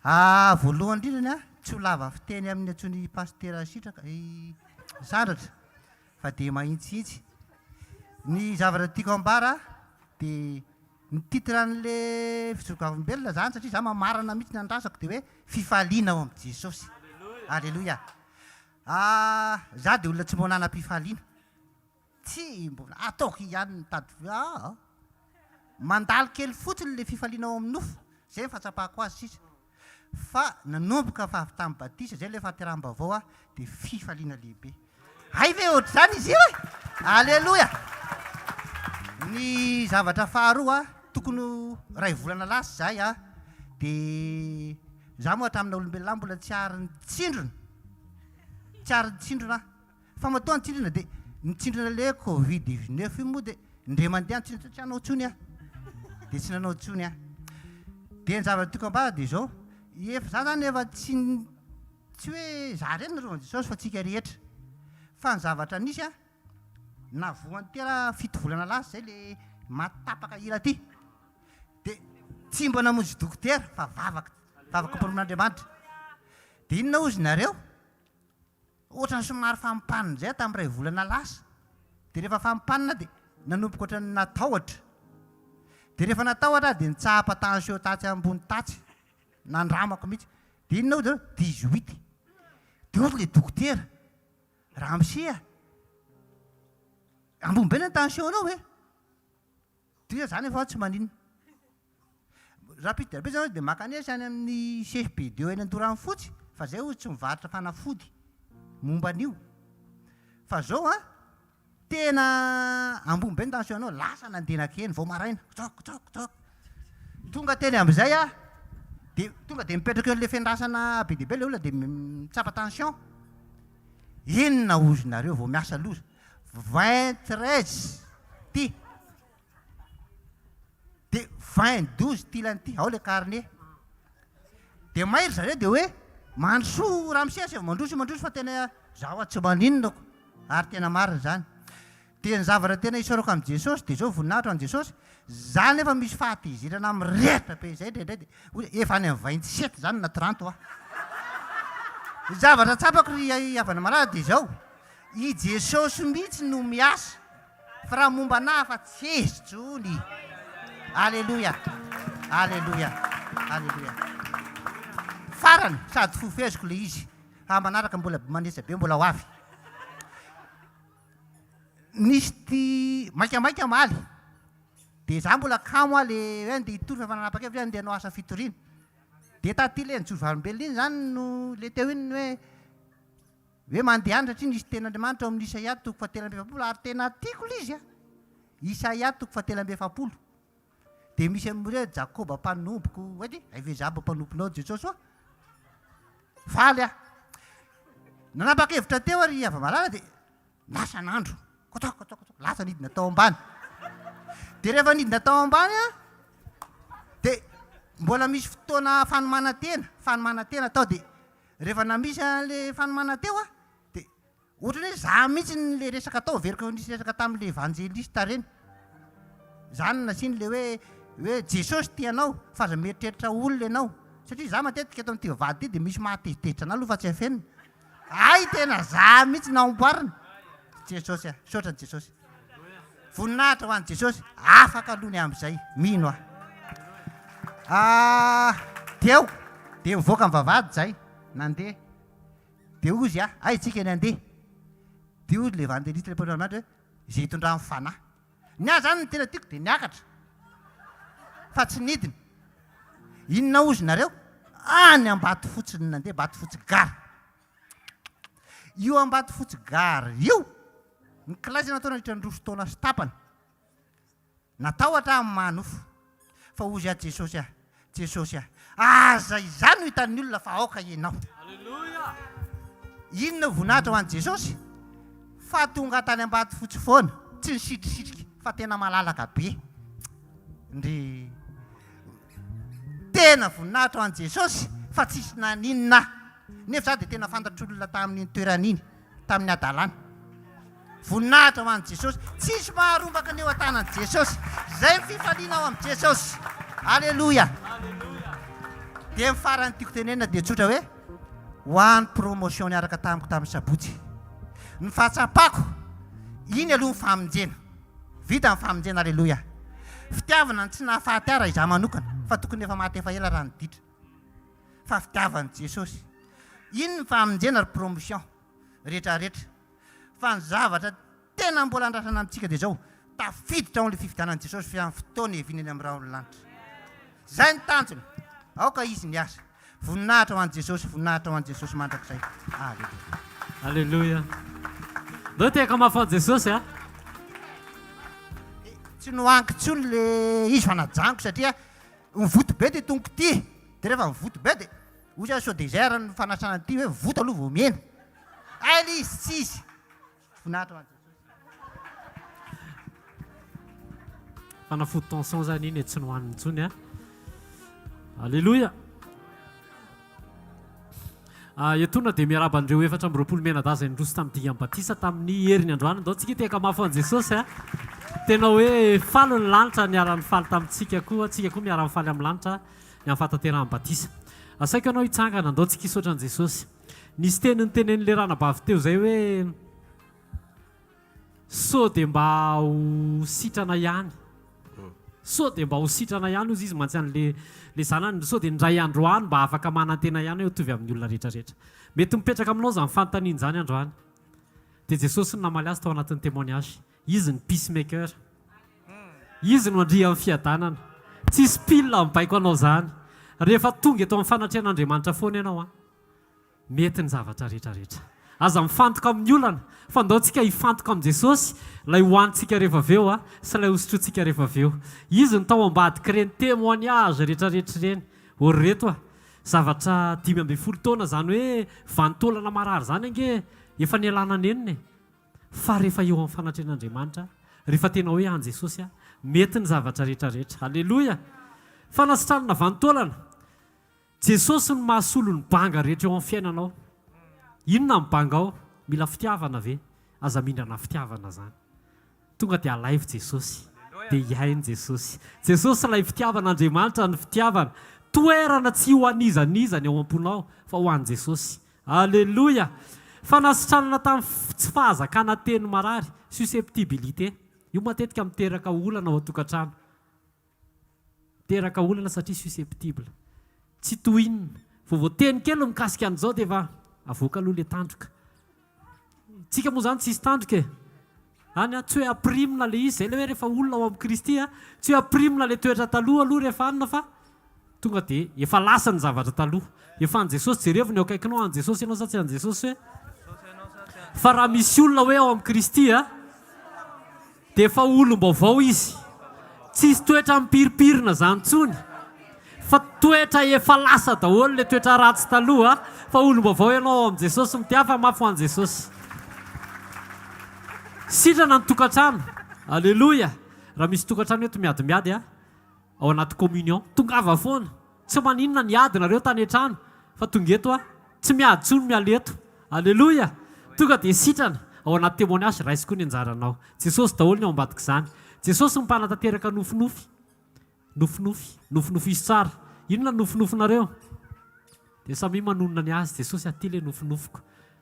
Ah, voalohany indrindra ny ahy, tsy ho lava fiteny amin'ny antsoin'i Pasitera Sitraka, i Sandratra, fa dia mahintsihitsy. Ny zavatra tiako ambara dia ny titre an'le fijorokavimbelona zany satria za mamarana mihitsy ny andrasako dia hoe fifaliana ao amin'i Jesosy. Aleloia. Ah, za dia olona tsy mba nanam-pifaliana. Tsy mbola ataoko ihany ny mitady aa. Mandalo kely fotsiny le fifaliana ao amin'ny nofo, zay ny fahatsapako azy sisa. Fa nanomboka fa avy tamin'ny batisa, zay le fahateraham-baovao aho, dia fifaliana lehibe. Hay ve ohatr'izany izy io e! Aleloia! Ny zavatra faharoa, tokony ho iray volana lasa izay aho, dia za moa hatramin'ny olombelona ahy mbola tsy ary nitsindrona, tsy ary nitsindrona aho. Fa matoa nitsindrona dia nitsindrona le covid 19 io moa dia indray mandeha nitsindrona tsy hanao intsony aho. Dia tsy nanao intsony aho. Dia ny zavatra tiako ambara dia izao, efa za zany efa tsy tsy hoe za irery no rovan'i Jesosy fa tsika rehetra. Fa ny zavatra nisy an, navoan'ny tera fito volana lasa izay le maty tapaka ila aty. Dia tsy mba namonjy dokotera fa vavaka, vavaka am-pinoan'Andriamanitra. Dia inona hozy nareo? Ohatran'ny somary fampanina izay aho tamin'ny iray volana lasa. Dia rehefa fampanina dia nanomboka ohatran'ny natahotra. Dia rehefa natahotra aho dia nitsapa tension tatsy ambony tatsy. Nandramako mihitsy. Dia inona hoy zareo? 18. Dia hoy ilay dokotera, Ramose a, ambony be ny tension-nao e! Dia za nefa tsy maninona. Rapide dia rapide zany dia mankanesa any amin'ny CFB2 eny Antoranofotsy fa zay hozy tsy mivarotra fanafody momba an'io. Fa zao an, tena ambony be ny tension nao, lasa nandeha nankeny vao maraina, tsok tsok tsok. Tonga teny amin'izay aho, dia tonga dia mipetraka eo an'ilay fiandrasana be dia be ilay olona dia mitsapa tension. Inona hozy nareo vao miasa loza? Vingt treize ty de vingt douze ty ilany ty, ao le carnet. De may ry zareo de hoe mandrosoa ramose asaivo mandroso mandroso fa tena zaho aho tsy maninona ko, ary tena marina izany. De ny zavatra tena isaorako amin'i Jesosy de zao voninahitra ho an'i Jesosy, za nefa misy fahatezerana mirehitra be izay indraindray de hoy efa any amin'ny vingt sept zany na trente hoa. Ny zavatra tsapako ry havana malala de zao, I Jesosy mihitsy no miasa fa raha momba anah fa tsy izy tsony. Aleloia! Aleloia! Aleloia! Farany sady fofeziko le izy fa manaraka mbola manetsa be mbola ho avy. Nisy ty maikamaika omaly de za mbola kamo aho le hoe andeha hitory fa efa nanapa-kevitra hoe andeha hanao asa fitoriana. De taty le nijoro vavolombelona iny zany no le teo iny hoe Hoe mandehana satria nisy tenin'Andriamanitra ao amin'ny Isaia toko fahatelo amby 40 ary tena tiako ilay izy a! Isaia toko fahatelo amby 40. Dia misy amin'ny hoe Jakoba mpanompoko, hoe ty, hay ve izaho mba mpanomponao Jesosy oa? Faly aho. Nanapa-kevitra teo ary hava-malala dia lasa nandro. Kotok, kotok, kotok, lasa nidina tao ambany. Dia rehefa nidina tao ambany aho, dia mbola misy fotoana fanomanan-tena, fanomanan-tena tao dia Rehefa namisy an'le fanomana teo aho de ohatran'ny hoe za mihitsy le resaka tao, averiko nisy resaka tamin'le evanjelista reny, za no nasiany le hoe hoe Jesosy tia anao fa aza mieritreritra olona ianao, satria za matetika eto amin'ity vavahady ity de misy mahatezitezitra anah aloha fa tsy afenina, hay tena za mihitsy namboarina, Jesosy a, misaotra an'i Jesosy. Voninahitra ho an'i Jesosy, afaka aloha ny amin'izay, mino aho. Ah, teo, dia nivoaka ny vavahady izay, nandeha. Dia hozy aho, aiza tsika ny handeha? Dia hozy le evangeliste, le mpanompon'Andriamanitra hoe, izay itondran'ny fanahy. Ny ahy izany ny tena tiako dia niakatra, fa tsy nidina. Inona hozy nareo? Any Ambatofotsy no nandeha, Ambatofotsy gara. Io Ambatofotsy gare io, ny kilasy natao nandritra ny roa taona sy tapany. Natahotra aho amin'ny maha nofo. Fa hozy aho Jesosy ah, Jesosy ah, aza izaho no hitan'ny olona fa aoka Ianao. Inona voninahitra ho an'i Jesosy? Fa tonga tany Ambatofotsy foana, tsy nisitrisitrika fa tena malalaka be. Ndry. Tena voninahitra ho an'i Jesosy fa tsisy naninona ahy. Nefa za dia tena fantatr'olona tamin'iny toerana iny, tamin'ny hadalana. Voninahitra ho an'i Jesosy. Tsisy maharombaka ny eo an-tanan'i Jesosy. Izay ny fifaliana ao amin'i Jesosy. Aleloia. Dia ny farany tiako tenenina dia tsotra hoe, ho an'ny promotion niaraka tamiko tamin'ny sabotsy. Ny fahatsapako, iny aloha ny famonjena. Vita ny famonjena, aleloia. Fitiavana no tsy nahafaty ahy raha izaho manokana, fa tokony efa maty efa ela raha ny ditra. Fa fitiavan'i Jesosy. Iny ny famonjena ry promotion rehetra rehetra. Fa ny zavatra tena mbola andrasana amintsika dia izao, tafiditra ao amin'ilay fifidianan'i Jesosy fa amin'ny fotoana hiaviany eny amin'ny rahon'ny lanitra. Izay ny tanjona. Aoka Izy miasa. Voninahitra ho an'i Jesosy, voninahitra ho an'i Jesosy mandrakizay. Aleloia. Aleloia. Ndao tehaka mafy ho an'i Jesosy a. Tsy nohaniko intsony le izy fa najanoko satria mivoto be ty tongoko ty. De rehefa mivoto be de hoy aho sao de izay ary ny fanasana an'ity hoe mivoto aloha vao mihena. Hay le izy tsy izy. Voninahitra ho an'i Jesosy. Fanafody tension zany iny e, tsy nohaniny intsony a. Aleloia. Ah, etoana dia miarahaba an'ireo 24 mianadahy izay niroso tamin'ny dingan'ny batisa tamin'ny heriny androany. Ndao tsika hitehaka mafy ho an'i Jesosy a. Tena hoe faly ny lanitra niara-nifaly tamintsika koa, tsika koa miara-mifaly amin'ny lanitra ny amin'ny fahatanterahan'ny batisa. Asaiko ianao hitsangana, ndao tsika hisaotra an'i Jesosy. Nisy teny notenenin'ilay ranabavy teo izay hoe sao dia mba ho sitrana ihany. Sao dia mba ho sitrana ihany hozy izy mantsy an'le le zanany, sao dia indray andro any mba afaka manantena ihany hoe hitovy amin'ny olona rehetra rehetra. Mety mipetraka aminao izany fanontaniana izany androany. Dia Jesosy no namaly azy tao anatin'ny témoignage. Izy ny peace maker. Izy no andrian'ny fiadanana. Tsisy pile mibaiko anao izany. Rehefa tonga eto amin'ny fanatrehan'Andriamanitra foana ianao an. Mety ny zavatra rehetra rehetra. Aza mifantoka amin'ny olana fa ndao tsika hifantoka amin'i Jesosy, ilay hohanintsika rehefa avy eo sy ilay hosotrointsika rehefa avy eo. Izy no tao ambadik'ireny témoignage rehetra rehetra ireny. Ô ry reto a! Zavatra 15 taona izany hoe vanin-taolana marary izany ange efa nialana nenina e! Fa rehefa eo amin'ny fanatrehan'Andriamanitra, rehefa tena hoe an'i Jesosy, mety ny zavatra rehetra rehetra. Aleloia! Fanasitranana vanin-taolana. Jesosy no mahasolo ny banga rehetra eo amin'ny fiainanao. Inona ny banga ao? Mila fitiavana ve? Aza mindrana fitiavana zany. Tonga dia alaivo Jesosy. Dia hihaino Jesosy. Jesosy ilay fitiavana, Andriamanitra ny fitiavana. Toerana tsy ho an'iza n'iza ny ao am-ponao fa ho an'i Jesosy. Aleloia! Fanasitranana tamin'ny tsy fahazakana teny marary, susceptibilité. Io matetika miteraka olana ao an-tokantrano. Miteraka olana satria susceptible. Tsy tohinina. Vao voateny kely mikasika an'izao dia efa avoaka aloha ilay tandroka. Tsika moa izany tsisy tandroka e. Any an, tsy hoe ampirimina ilay izy, izay ilay hoe rehefa olona ao amin'i Kristy an, tsy hoe ampirimina ilay toetra taloha aloha rehefa anona fa tonga dia efa lasa ny zavatra taloha. Efa an'i Jesosy, jerevo ny eo akaikinao, an'i Jesosy ianao sa tsy an'i Jesosy hoe? Fa raha misy olona hoe ao amin'i Kristy an, Dia efa olom-baovao izy. Tsisy toetra mipirimpirina zany tsony fa toetra efa lasa daholo le toetra ratsy taloha fa olom-baovao ianao ao amin'i Jesosy mitiafa mafy ho an'i Jesosy. Sitrana ny tokantrano. Aleloia. Raha misy tokantrano eto miadimiady a. Ao anaty communion. Tongava foana. Tsy maninona niady nareo tany an-trano fa tonga eto aho. Tsy miady intsony miala eto. Aleloia! Tonga dia sitrana. Ao anaty témoignage raiso koa ny anjaranao. Jesosy daholo ny ao ambadik'izany. Jesosy no mpanatanteraka nofinofy. Nofinofy. Nofinofiso tsara. Inona ny nofinofinareo? Dia samia manonona ny azy, Jesosy aty le nofinofiko.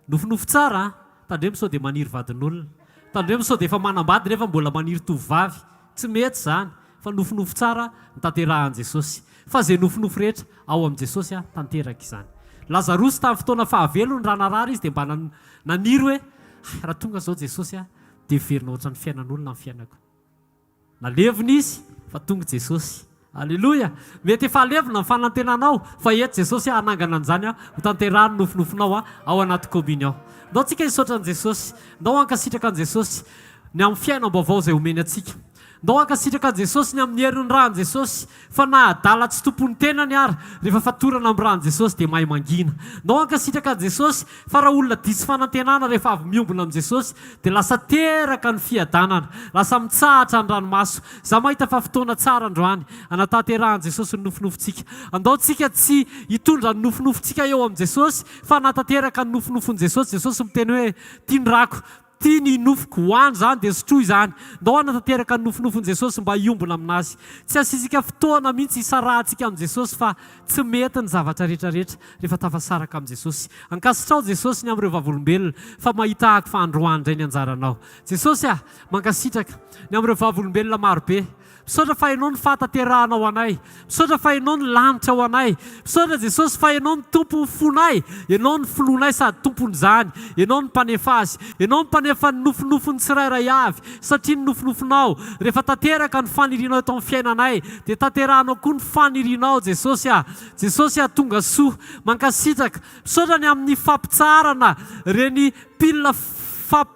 Nofinofy tsara an! Tandremo sao dia maniry vadin'olona. Tandremo sao dia efa manambady nefa mbola maniry tovovavy. Tsy mety izany, fa nofinofy tsara no tanterahan'i Jesosy. Fa izay nofinofy rehetra ao amin'i Jesosy an, tanteraka izany. Lazarosy tamin'ny fotoana fahavelony raha narary izy dia mba naniry hoe, hay raha tonga izao Jesosy an, dia heverina ohatran'ny fiainan'olona ny fiainako. Nalevina izy fa tonga Jesosy. Aleloia! Mety efa alevina ny fanantenanao fa eto Jesosy hanangana an'izany ho tanterahany nofinofinao ao anaty communion. Ndao tsika hisaotra an'i Jesosy. Ndao hankasitraka an'i Jesosy ny amin'ny fiainam-baovao izay omeny antsika. Ndao hankasitraka an'i Jesosy ny amin'ny herin'ny ràn'i Jesosy fa na adala tsy tompon'ny tenany ary rehefa fatorana amin'ny ràn'i Jesosy dia mahay mangina. Ndao hankasitraka an'i Jesosy Fa raha olona diso fanantenana rehefa avy miombona amin'i Jesosy dia lasa teraka ny fiadanana, lasa mitsahatra ny ranomaso. Za mahita fa fotoana tsara androany hanatanterahan'i Jesosy ny nofinofintsika. Andao tsika tsy hitondra ny nofinofintsika eo amin'i Jesosy fa hanatanteraka ny nofinofin'i Jesosy. Jesosy miteny hoe, Tia ny rako, tia ny nofoko, hoano izany dia sotroy izany. Ndao hanatanteraka ny nofinofin'i Jesosy mba hiombona aminazy. Tsy asiantsika fotoana mihitsy hisarahantsika amin'i Jesosy fa tsy mety ny zavatra rehetra rehetra rehefa tafasaraka amin'i Jesosy. Ankasitraho Jesosy ny amin'ireo vavolombelona fa mahita ahako fa androany indray ny anjaranao. Jesosy ah! Mankasitraka ny amin'ireo vavolombelona marobe. Misaotra fa Ianao no fahatanterahana ho anay. Misaotra fa Ianao no lanitra ho anay. Misaotra Jesosy fa Ianao no Tompon'ny fonay. Ianao no finoanay sady Tompon'izany. Ianao no mpanefa azy. Ianao no mpanefa ny nofinofin'ny tsirairay avy. Satria ny nofinofinao, rehefa tanteraka ny fanirianao eto amin'ny fiainanay, dia tanterahanao koa ny fanirianao Jesosy ah. Jesosy ah, tonga soa. Mankasitraka. Misaotra ny amin'ny fampitsaharana ireny pile famp.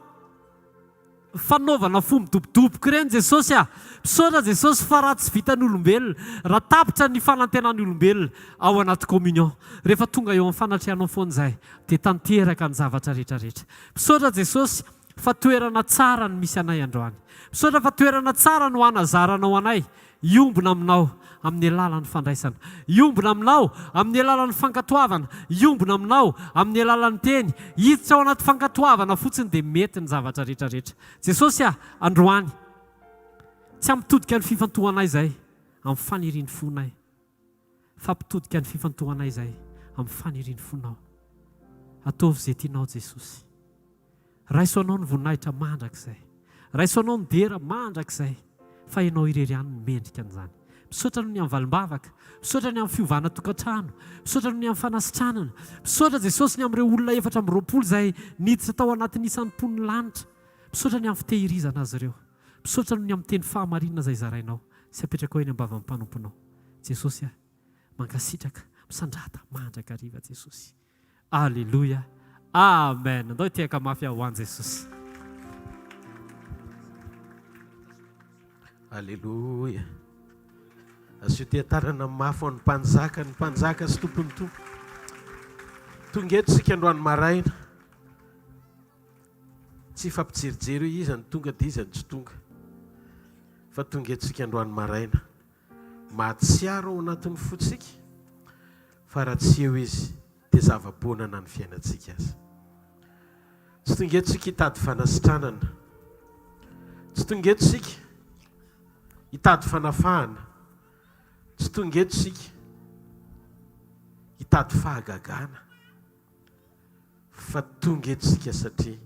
Fanaovana fo midobodoboka ireny Jesosy a! Misaotra Jesosy fa raha tsy vitan'ny olombelona, raha tapitra ny fanantenan'ny olombelona ao anaty communion, rehefa tonga eo amin'ny fanatrehanao foana izahay dia tanteraka ny zavatra rehetra rehetra. Misaotra Jesosy fa toerana tsara no misy anay androany. Misaotra fa toerana tsara no hanazaranao anay Hiombona aminao amin'ny alalan'ny fandraisana. Hiombona aminao amin'ny alalan'ny fankatoavana. Hiombona aminao amin'ny alalan'ny teny. Hiditra ao anaty fankatoavana fotsiny dia mety ny zavatra rehetra rehetra. Jesosy ah, androany, tsy hampitodika ny fifantohanay izay amin'ny fanirian'ny fonay, fa hampitodika ny fifantohanay izay amin'ny fanirian'ny fonao. Ataovy izay tianao Jesosy. Raiso Anao ny voninahitra mandrakizay. Raiso Anao ny dera mandrakizay. Fa Ianao irery ihany no mendrika an'izany. Misaotra noho ny amin'ny valim-bavaka. Misaotra ny amin'ny fiovana tokantrano. Misaotra noho ny amin'ny fanasitranana. Misaotra Jesosy ny amin'ireo olona 24 izay niditra tao anatin'ny isan'ny mponin'ny lanitra. Misaotra ny amin'ny fitehirizana azy ireo. Misaotra noho ny amin'ny teny fahamarinana izay zarainao sy apetrakao eny am-bavan'ny mpanomponao. Jesosy a! Mankasitraka. Misandrata mandrakariva Jesosy. Aleloia Amen Andao hitehaka mafy aho ho an Jesosy. Aleloia. Asio teha-tanana mafy ho an'ny Mpanjaka, ny Mpanjaka sy Tompon'ny Tompo. Tonga eto isika androany maraina. Tsy hifampijerijery hoe iza no tonga dia iza no tsy tonga. Fa tonga eto isika androany maraina. Mahatsiaro ao anatin'ny fontsika fa raha tsy eo Izy dia zava-poana na ny fiainantsika aza. Tsy tonga eto isika hitady fanasitranana. Tsy tonga eto isika hitady fanafahana. Tsy tonga eto isika hitady fahagagana. Fa tonga eto isika satria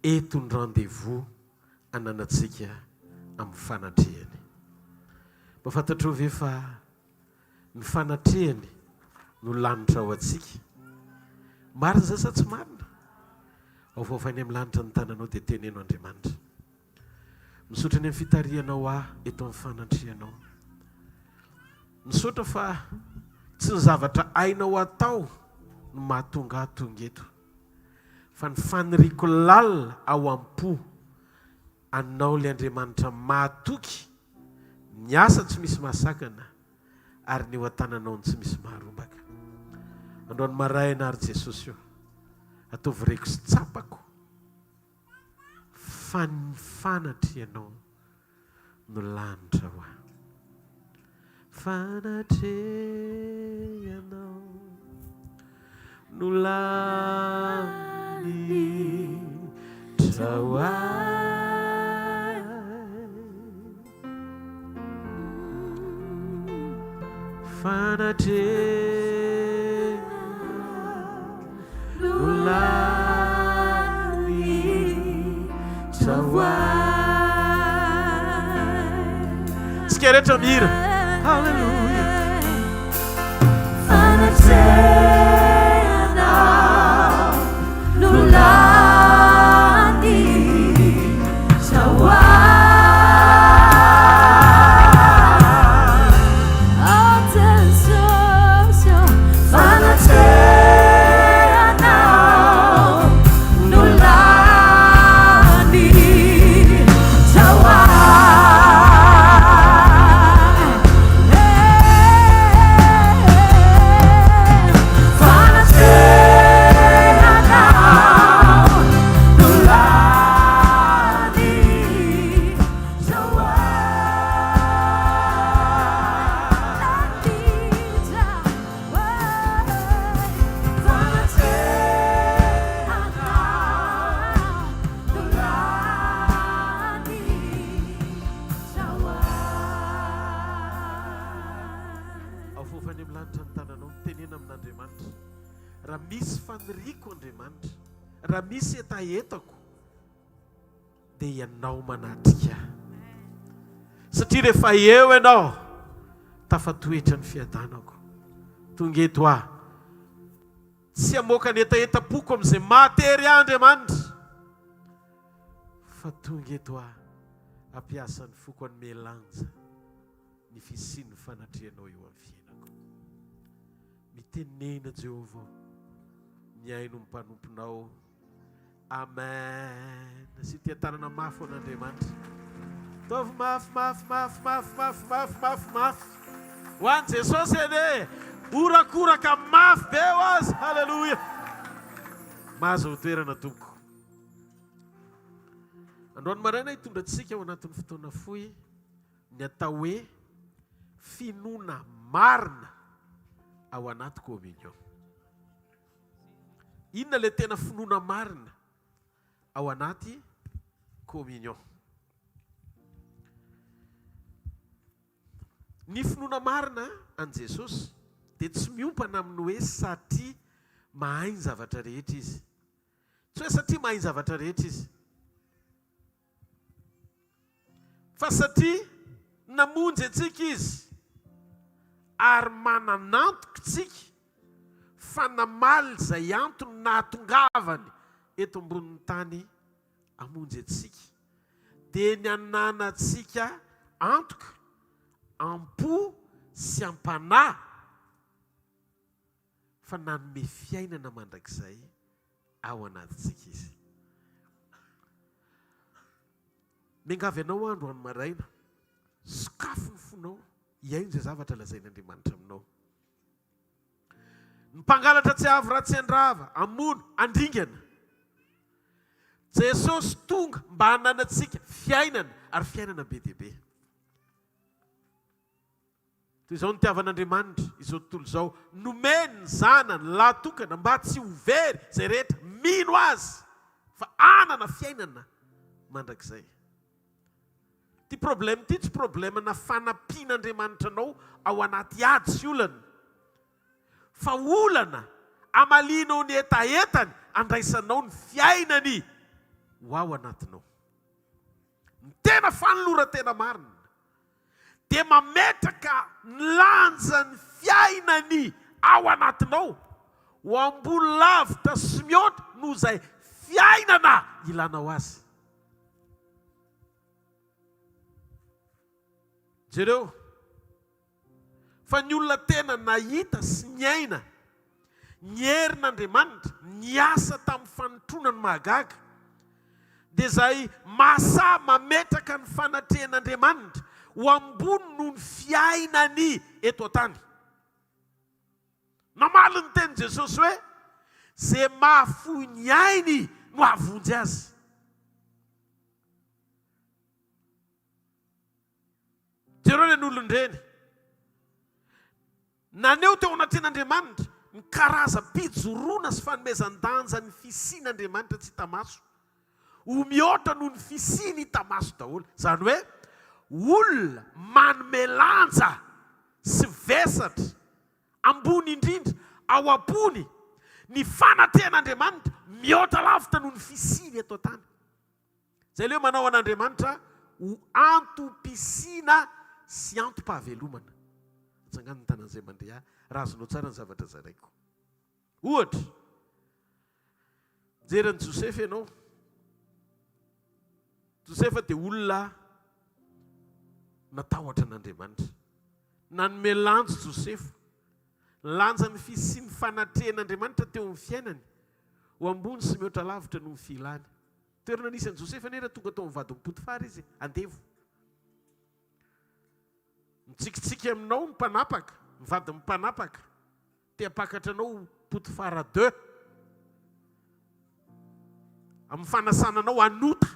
eto ny rendez-vous ananantsika amin'ny fanatrehany. Mba fantatrao ve fa ny fanatrehany no lanitra ho antsika? Marina izany sa tsy marina? Aovaovainy amin'ny lanitra ny tananao dia teneno Andriamanitra. Misaotra ny amin'ny fitarihanao ahy eto amin'ny fanatrehanao. Misaotra fa tsy ny zavatra hainao atao no mahatonga ahy tonga eto. Fa ny faniriako lalina ao am-po Anao ilay Andriamanitra mahatoky, ny asa tsy misy mahasakana ary ny eo an-tananao no tsy misy maharombaka. Androany maraina ary Jesosy o, ataovy reko sy tsapako fa ny fanatrehanao no lanitra ho ahy. Fanatrehanao no lanitra ho ahy. Fanatrehanao no lanitra ho ahy. Tsika rehetra mihira. Haleloia. Fanatrehanao no lanitra ho ahy. Avofa any amin'ny lanitra ny tananao, mitenena amin'Andriamanitra. Raha misy faniriako Andriamanitra, raha misy hetahetako, dia ianao manatrika ahy. Satria rehefa eo ianao, tafatoetra ny fiadanako. Tonga eto aho. Tsy hamoaka ny hetahetam-poko amin'izay mahatery ahy Andriamanitra. Fa tonga eto aho hampiasa ny foko hanome lanja ny fisian'ny fanatrehanao eo amin'ny fiainako. Mitenena Jehovah ô, mihaino ny mpanomponao. Amen. Asio tia tanana mafy ho an'Andriamanitra. Ataovy mafy, mafy, mafy, mafy, mafy, mafy, mafy, mafy. Ho an'i Jesosy anie. Horakoraka mafy be ho azy. Haleloia. Mahazo toerana tompoko. Androany maraina hitondra antsika ao anatin'ny fotoana fohy ny atao hoe finoana marina ao anaty communion. Inona ilay tena finoana marina ao anaty communion? Ny finoana marina an'i Jesosy dia tsy miompana amin'ny hoe satria mahay ny zavatra rehetra Izy. Tsy hoe satria mahay ny zavatra rehetra Izy. Fa satria. Namonjy antsika Izy ary manan'antoka isika fa namaly izay antony nahatongavany eto ambonin'ny tany hamonjy antsika, dia ny hananantsika antoka am-po sy am-panahy fa nanome fiainana mandrakizay ao anatintsika Izy. Miangavy anao aho androany maraina, sokafy ny fonao, hihaino izay zavatra lazain'Andriamanitra aminao. Ny mpangalatra tsy avy raha tsy handrava, hamono, handringana. Jesosy tonga mba hananantsika fiainana ary fiainana be dia be. Toy izao nitiavan'Andriamanitra izao tontolo izao, nomeny ny Zanany lahy tokana mba tsy ho very izay rehetra mino Azy fa hanana fiainana mandrakizay. Ity problème ity tsy problème-na fanampian'Andriamanitra anao ao anaty ady sy olana, fa olana hamalianao ny hetahetany handraisanao ny fiainany ho ao anatinao. Ny tena fanoloran-tena marina dia mametraka ny lanjan'ny fiainany ao anatinao ho ambony lavitra sy mihoatra noho izay fiainana ilanao azy. Jereo fa ny olona tena nahita sy niaina ny herin'Andriamanitra niasa tamin'ny fanotronany mahagaga dia izay mahasahy mametraka ny fanatrehan'Andriamanitra ho ambony noho ny fiainany eto an-tany. Namaly ny tenin'i Jesosy hoe, Izay mahafoy ny ainy no hahavonjy azy. Jereo ireny olona ireny. Naneho teo anatrehan'Andriamanitra ny karazam-pijoroana sy fanomezan-danja ny fisian'Andriamanitra tsy hita maso ho mihoatra noho ny fisiany hita maso daholo. Izany hoe olona manome lanja sy vesatra ambony indrindra ao am-pony ny fanatrehan'Andriamanitra mihoatra lavitra noho ny fisiany eto an-tany. Izay ilay hoe manao an'Andriamanitra ho antom-pisiana sy antom-pahavelomana. Atsangano ny tanan'izay mandre ahy raha azonao tsara ny zavatra zaraiko. Ohatra, mijery an'i Josefa ianao. Josefa dia olona natahotra an'Andriamanitra. Nanome lanja Josefa. Lanja ny fisian'ny fanatrehan'Andriamanitra teo amin'ny fiainany ho ambony sy mihoatra lavitra noho ny filany. Toerana nisy an'i Josefa anie raha tonga tao amin'ny vadin'i Potifara izy, andevo. Mitsikitsiky aminao ny mpanapaka, ny vadin'ny mpanapaka. Te hampakatra anao ho Potifara deux. Amin'ny fanasana anao hanota.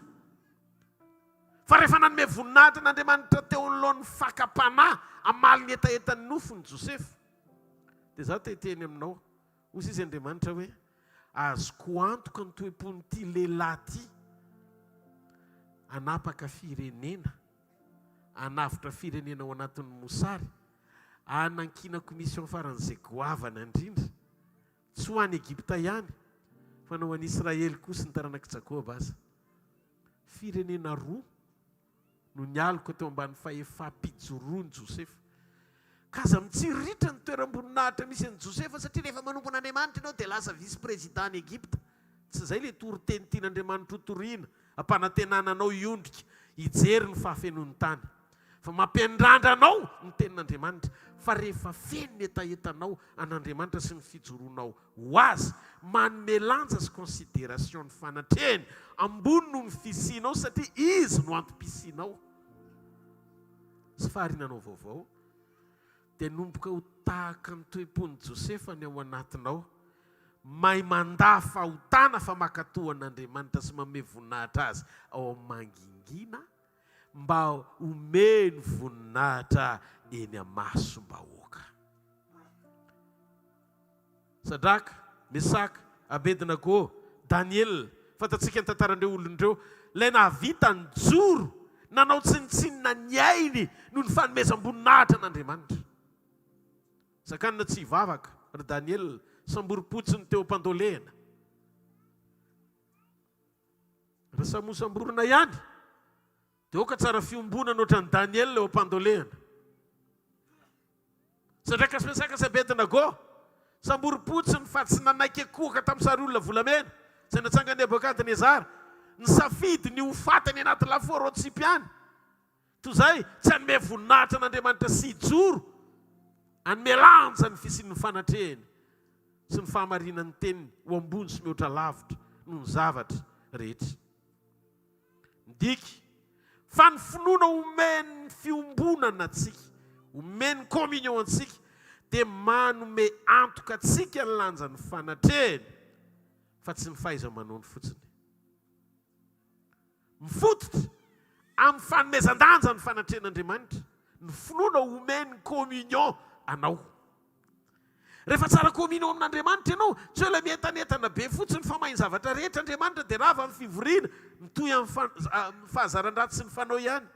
Fa rehefa nanome voninahitra an'Andriamanitra teo anoloan'ny fakam-panahy hamaly ny hetahetan'ny nofony Josefa, dia izaho te hiteny aminao, Hoy sisa Andriamanitra hoe, Azoko antoka ny toe-pon'ity lehilahy ity hanapaka firenena, hanavotra firenena ao anatin'ny mosary, hanankinako mission faran'izay goavana indrindra, tsy ho any Egypta ihany, fa na ho an'i Israely koa sy ny taranak'i Jakoba aza. Firenena roa no nialoka teo ambany fahefam-pijoroan'i Josefa. Ka aza mitsiriritra ny toeram-boninahitra misy an'i Josefa, satria rehefa manompo an'Andriamanitra ianao dia lasa vice-président any Egypta. Tsy izay ilay toriteny tian'Andriamanitra hotorina, hampanantenana anao hiondrika, hijery ny fahafenoan'ny tany. Fa mampiandrandra anao ny tenin'Andriamanitra, fa rehefa feno ny hetahetanao an'Andriamanitra sy ny fijoroanao ho azy, manome lanja sy consideration ny fanatrehany, ambony noho ny fisianao satria izy no antom-pisianao sy fahariananao vaovao, dia hanomboka ho tahaka ny toe-pon'i Josefa ny ao anatinao, mahay mandà fahotana fa mankatò an'Andriamanitra sy manome voninahitra Azy ao amin'ny mangingina mba homeny voninahitra eny amasom-bahoaka. Sadraka, Mesaka, Abednago, Daniela, fantatsika ny tantaran'ireo olona ireo, ilay nahavita nijoro, nanao tsinontsinona ny ainy noho ny fanomezam-boninahitra an'Andriamanitra. Sakanina tsy hivavaka ry Daniela, samborim-potsiny teo am-pandolehana. Raha samy hosamborina ihany. Dia aoka tsara fiombonana ohatran'i Daniela eo am-pandolehana. Sadraka sy Mesaka sy Abednego, samborim-potsiny fa tsy nanaiky ankohoka tamin'ny sary olona volamena izay natsangan'i Nebokadnezara, nisafidy ny ho faty any anaty lafaoro tsipy any, toy izay tsy hanome voninahitra an'Andriamanitra sy hijoro hanome lanja ny fisian'ny fanatrehany sy ny fahamarinan'ny teniny ho ambony sy mihoatra lavitra noho ny zavatra rehetra. Midika fa ny finoana omen'ny fiombonana antsika, omen'ny communion antsika dia manome antoka antsika ny lanjan'ny fanatrehany fa tsy ny fahaiza-manaony fotsiny. Mifototra amin'ny fanomezan-danja ny fanatrehan'Andriamanitra ny finoana omen'ny communion anao. Rehefa tsara communion amin'Andriamanitra ianao, tsy hoe ilay mientanentana be fotsiny fa mahay ny zavatra rehetra Andriamanitra dia rava ny fivoriana, mitohy amin'ny fahazaran-dratsy sy ny fanao ihany.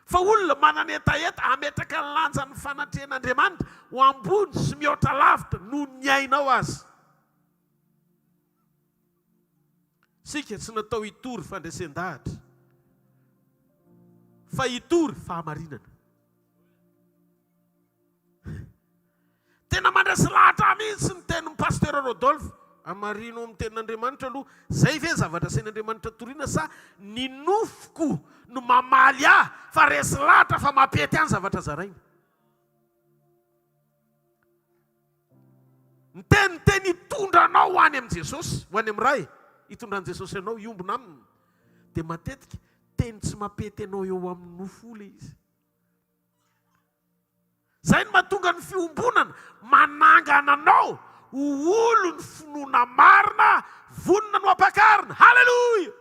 Fa olona manana hetaheta hametraka ny lanjan'ny fanatrehan'Andriamanitra ho ambony sy mihoatra lavitra noho ny ainao aza. Isika tsy natao hitory fandresen-dahatra fa hitory fahamarinana. Tena mandresy lahatra ahy mihitsy ny tenin'i Pasteur Rodolphe. Hamarino amin'ny tenin'Andriamanitra aloha. Zay ve ny zavatra asain'Andriamanitra torina sa ny nofoko no mamaly ahy fa resy lahatra fa mampety ahy ny zavatra zaraina? Ny teny ny teny hitondra anao ho any amin'i Jesosy, ho any amin'ny Ray, hitondran'i Jesosy anao hiombona aminy dia matetika teny tsy mampety anao eo amin'ny nofo ilay izy. Izay no mahatonga ny fiombonana manangana anao ho olon'ny finoana marina, vonona no ampakarina. Haleloia!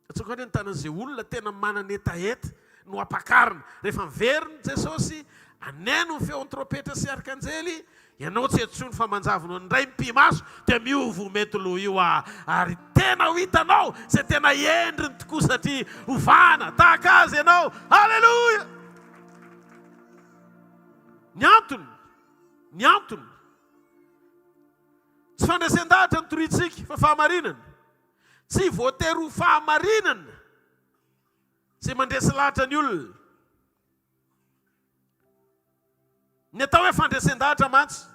Atsoko any ny tanan'izay olona tena manana hetaheta no ampakarina. Rehefa miverina Jesosy, aneno ny feon'ny trompetra sy arkanjely, Ianao tsy antsoiny fa manjavona indray mipi-maso dia miova ho mety loha io ah ary tena ho hitanao izay tena endriny tokoa satria hovana tahaka azy ianao Aleloia! Ny antony, ny antony tsy fandresen-dahatra ny toriantsika fa fahamarinana. Tsy voatery ho fahamarinana izay mandresy lahatra ny olona. Ny atao hoe fandresen-dahatra mantsy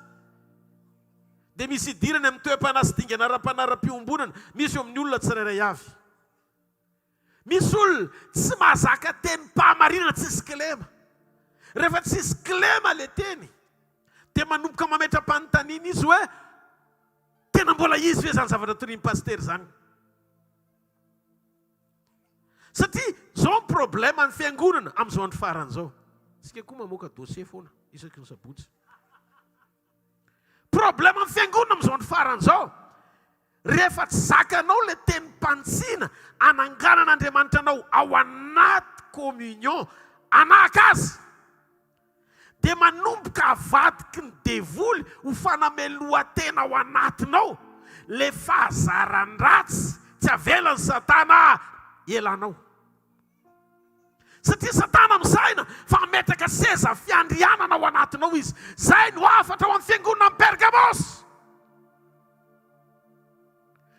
dia misy idirany amin'ny toe-panahy sy dingana ara-panahy ara-piombonana misy eo amin'ny olona tsirairay avy. Misy olona tsy mahazaka tenim-pahamarinana tsisy kilema. Rehefa tsisy kilema ilay teny dia manomboka mametra-panontaniana izy hoe tena mbola izy ve izany zavatra torian'i pasitera izany? Satria zao ny problème ny fiangonana amin'izao andro farany izao. Tsika koa mamoaka dossier foana isaky ny sabotsy. Problème ny fiangonana amin'izao andro farany izao. Rehefa tsy zakanao ilay tenim-panitsiana ananganan'Andriamanitra anao ao anaty communion hanahaka azy. dia manomboka avadiky ny devoly ho fanamelohan-tena ao anatinao le fahazaran-dratsy tsy avelan'i satana elanao. Satria satana misaina fa hametraka seza fiandrianana ao anatinao izy. Zay no hafatra ao amin'ny fiangonana Pergamos.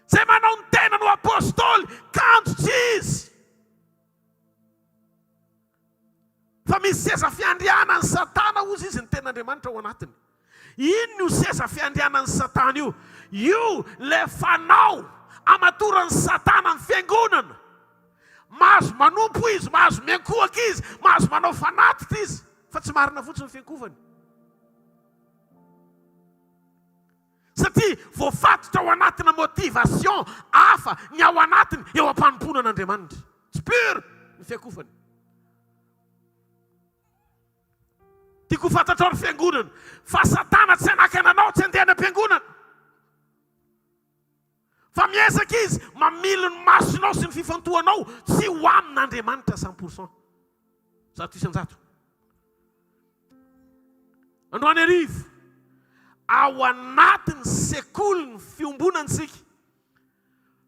Zay manao ny tenany ho apostoly kanjo tsy izy. Fa misy seza fiandrianan'i Satana hozy izy ny tenin'Andriamanitra ao anatiny. Inona io seza fiandrianan'i Satana io? Io ilay fanao amatoran'i Satana ny fiangonana. Mahazo manompo izy, mahazo miankohoka izy, mahazo manao fanatitra izy, fa tsy marina fotsiny ny fiankohofany. Satria voafatotra ao anatina motivation hafa ny ao anatiny eo am-panompoana an'Andriamanitra. Tsy pur ny fiakofany. Tiako ho fantatrao ry fiangonana fa Satana tsy hanakana anao tsy handeha any am-piangonana. Fa miezaka izy mamily ny masonao sy ny fifantohanao tsy ho amin'Andriamanitra 100%. 100%. Androany hariva, ao anatin'ny sekolin'ny fiombonana isika.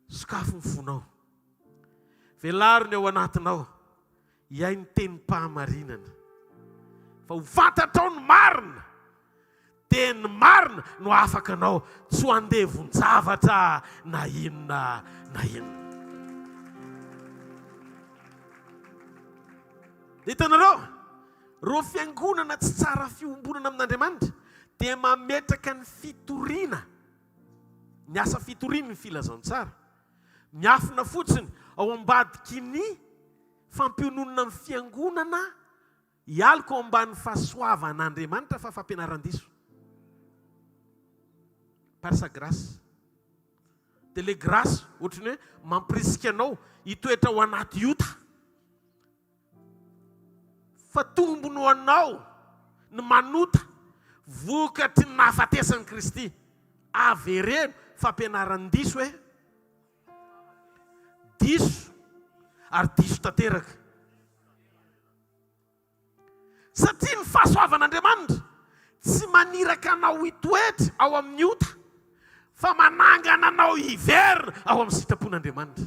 Sokafy ny fonao. Velaro ny ao anatinao. Hihaino tenim-pahamarinana. Fa ho fantatrao ny marina. Dia ny marina no afaka anao tsy ho andevon-javatra na inona na. na inona. Dia hitanareo, ireo fiangonana tsy tsara fiombonana amin'Andriamanitra dia mametraka ny fitoriana, ny asa fitoriany ny filazantsara, miafina fotsiny ao ambadiky ny fampiononana ny fiangonana hialoka ao ambany fahasoavan'Andriamanitra fa fampianaran-diso. Par sa grâce. Dia le grâce ohatran'ny hoe mampirisika anao hitoetra ao anaty ota. Fa tombony ho anao ny manota vokatry ny nahafatesan'i Kristy. Avereno fampianaran-diso e. Diso ary diso tanteraka. Satria ny fahasoavan'Andriamanitra tsy maniraka anao hitoetra ao amin'ny ota, fa manangana anao hiverina ao amin'ny sitrapon'Andriamanitra.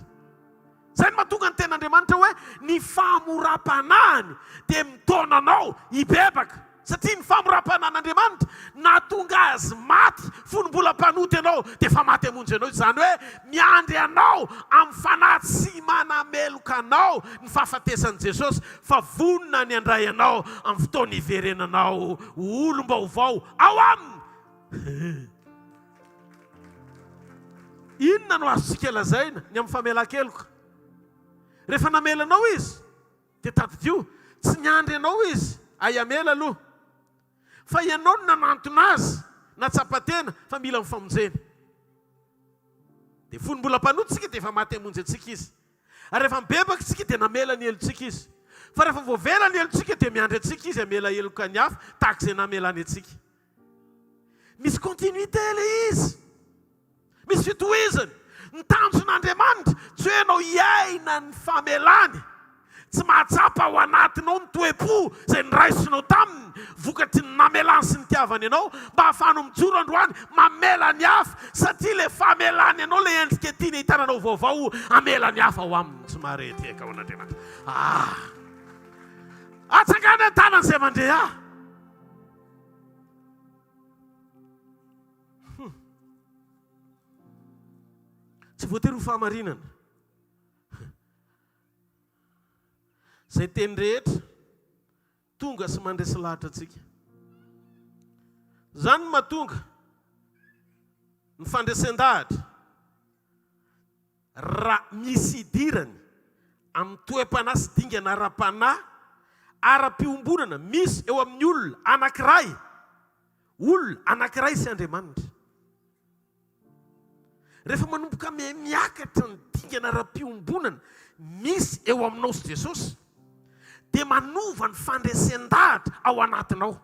Izay no mahatonga ny tenin'Andriamanitra hoe ny fahamoram-panahiny dia mitaona anao hibebaka. Satria ny famoram-panahin'Andriamanitra nahatonga azy maty fony mbola mpanota ianao dia efa maty hamonjy anao izy. Izany hoe miandry anao amin'ny fanahy tsy manameloka anao ny fahafatesan'i Jesosy fa vonona ny handray anao amin'ny fotoana hiverenanao ho olom-baovao ao Aminy. Inona no azontsika lazaina ny amin'ny famelan-keloka? Rehefa namela anao Izy, Dia tadidio, tsy niandry anao izy hay hamela aloha, fa ianao no nanantona azy, nahatsapa tena fa mila ny famonjeny. Dia fony mbola mpanota isika dia efa maty hamonjy antsika izy. Ary rehefa mibebaka isika dia namela ny helotsika izy. Fa rehefa voavela ny helotsika dia miandry antsika izy hamela heloka ny hafa tahaka izay namelany antsika. Misy continuité ilay izy. Misy fitohizany. Ny tanjon'Andriamanitra tsy hoe ianao hiaina ny famelany. Tsy mahatsapa ao anatinao ny toe-po izay noraisinao taminy vokatry ny namelany sy nitiavany anao mba hahafahanao mijoro androany mamela ny hafa satria ilay famelany anao ilay endrika tiany ahitana anao vaovao hamela ny hafa ao aminy. Tsy mahare tehaka ho an'Andriamanitra. Ah! Atsangano ny tanana izay mandre ahy. Hum. Tsy voatery ho fahamarinana. Izay teny rehetra tonga sy mandresy lahatra antsika. Izany no mahatonga ny fandresen-dahatra raha misy idirany amin'ny toe-panahy sy dingana ara-panahy ara-piombonana misy eo amin'ny olona anankiray Olona anankiray sy Andriamanitra. Rehefa manomboka miakatra ny dingana ara-piombonana misy eo aminao sy Jesosy, dia manova ny fandresen-dahatra ao anatinao.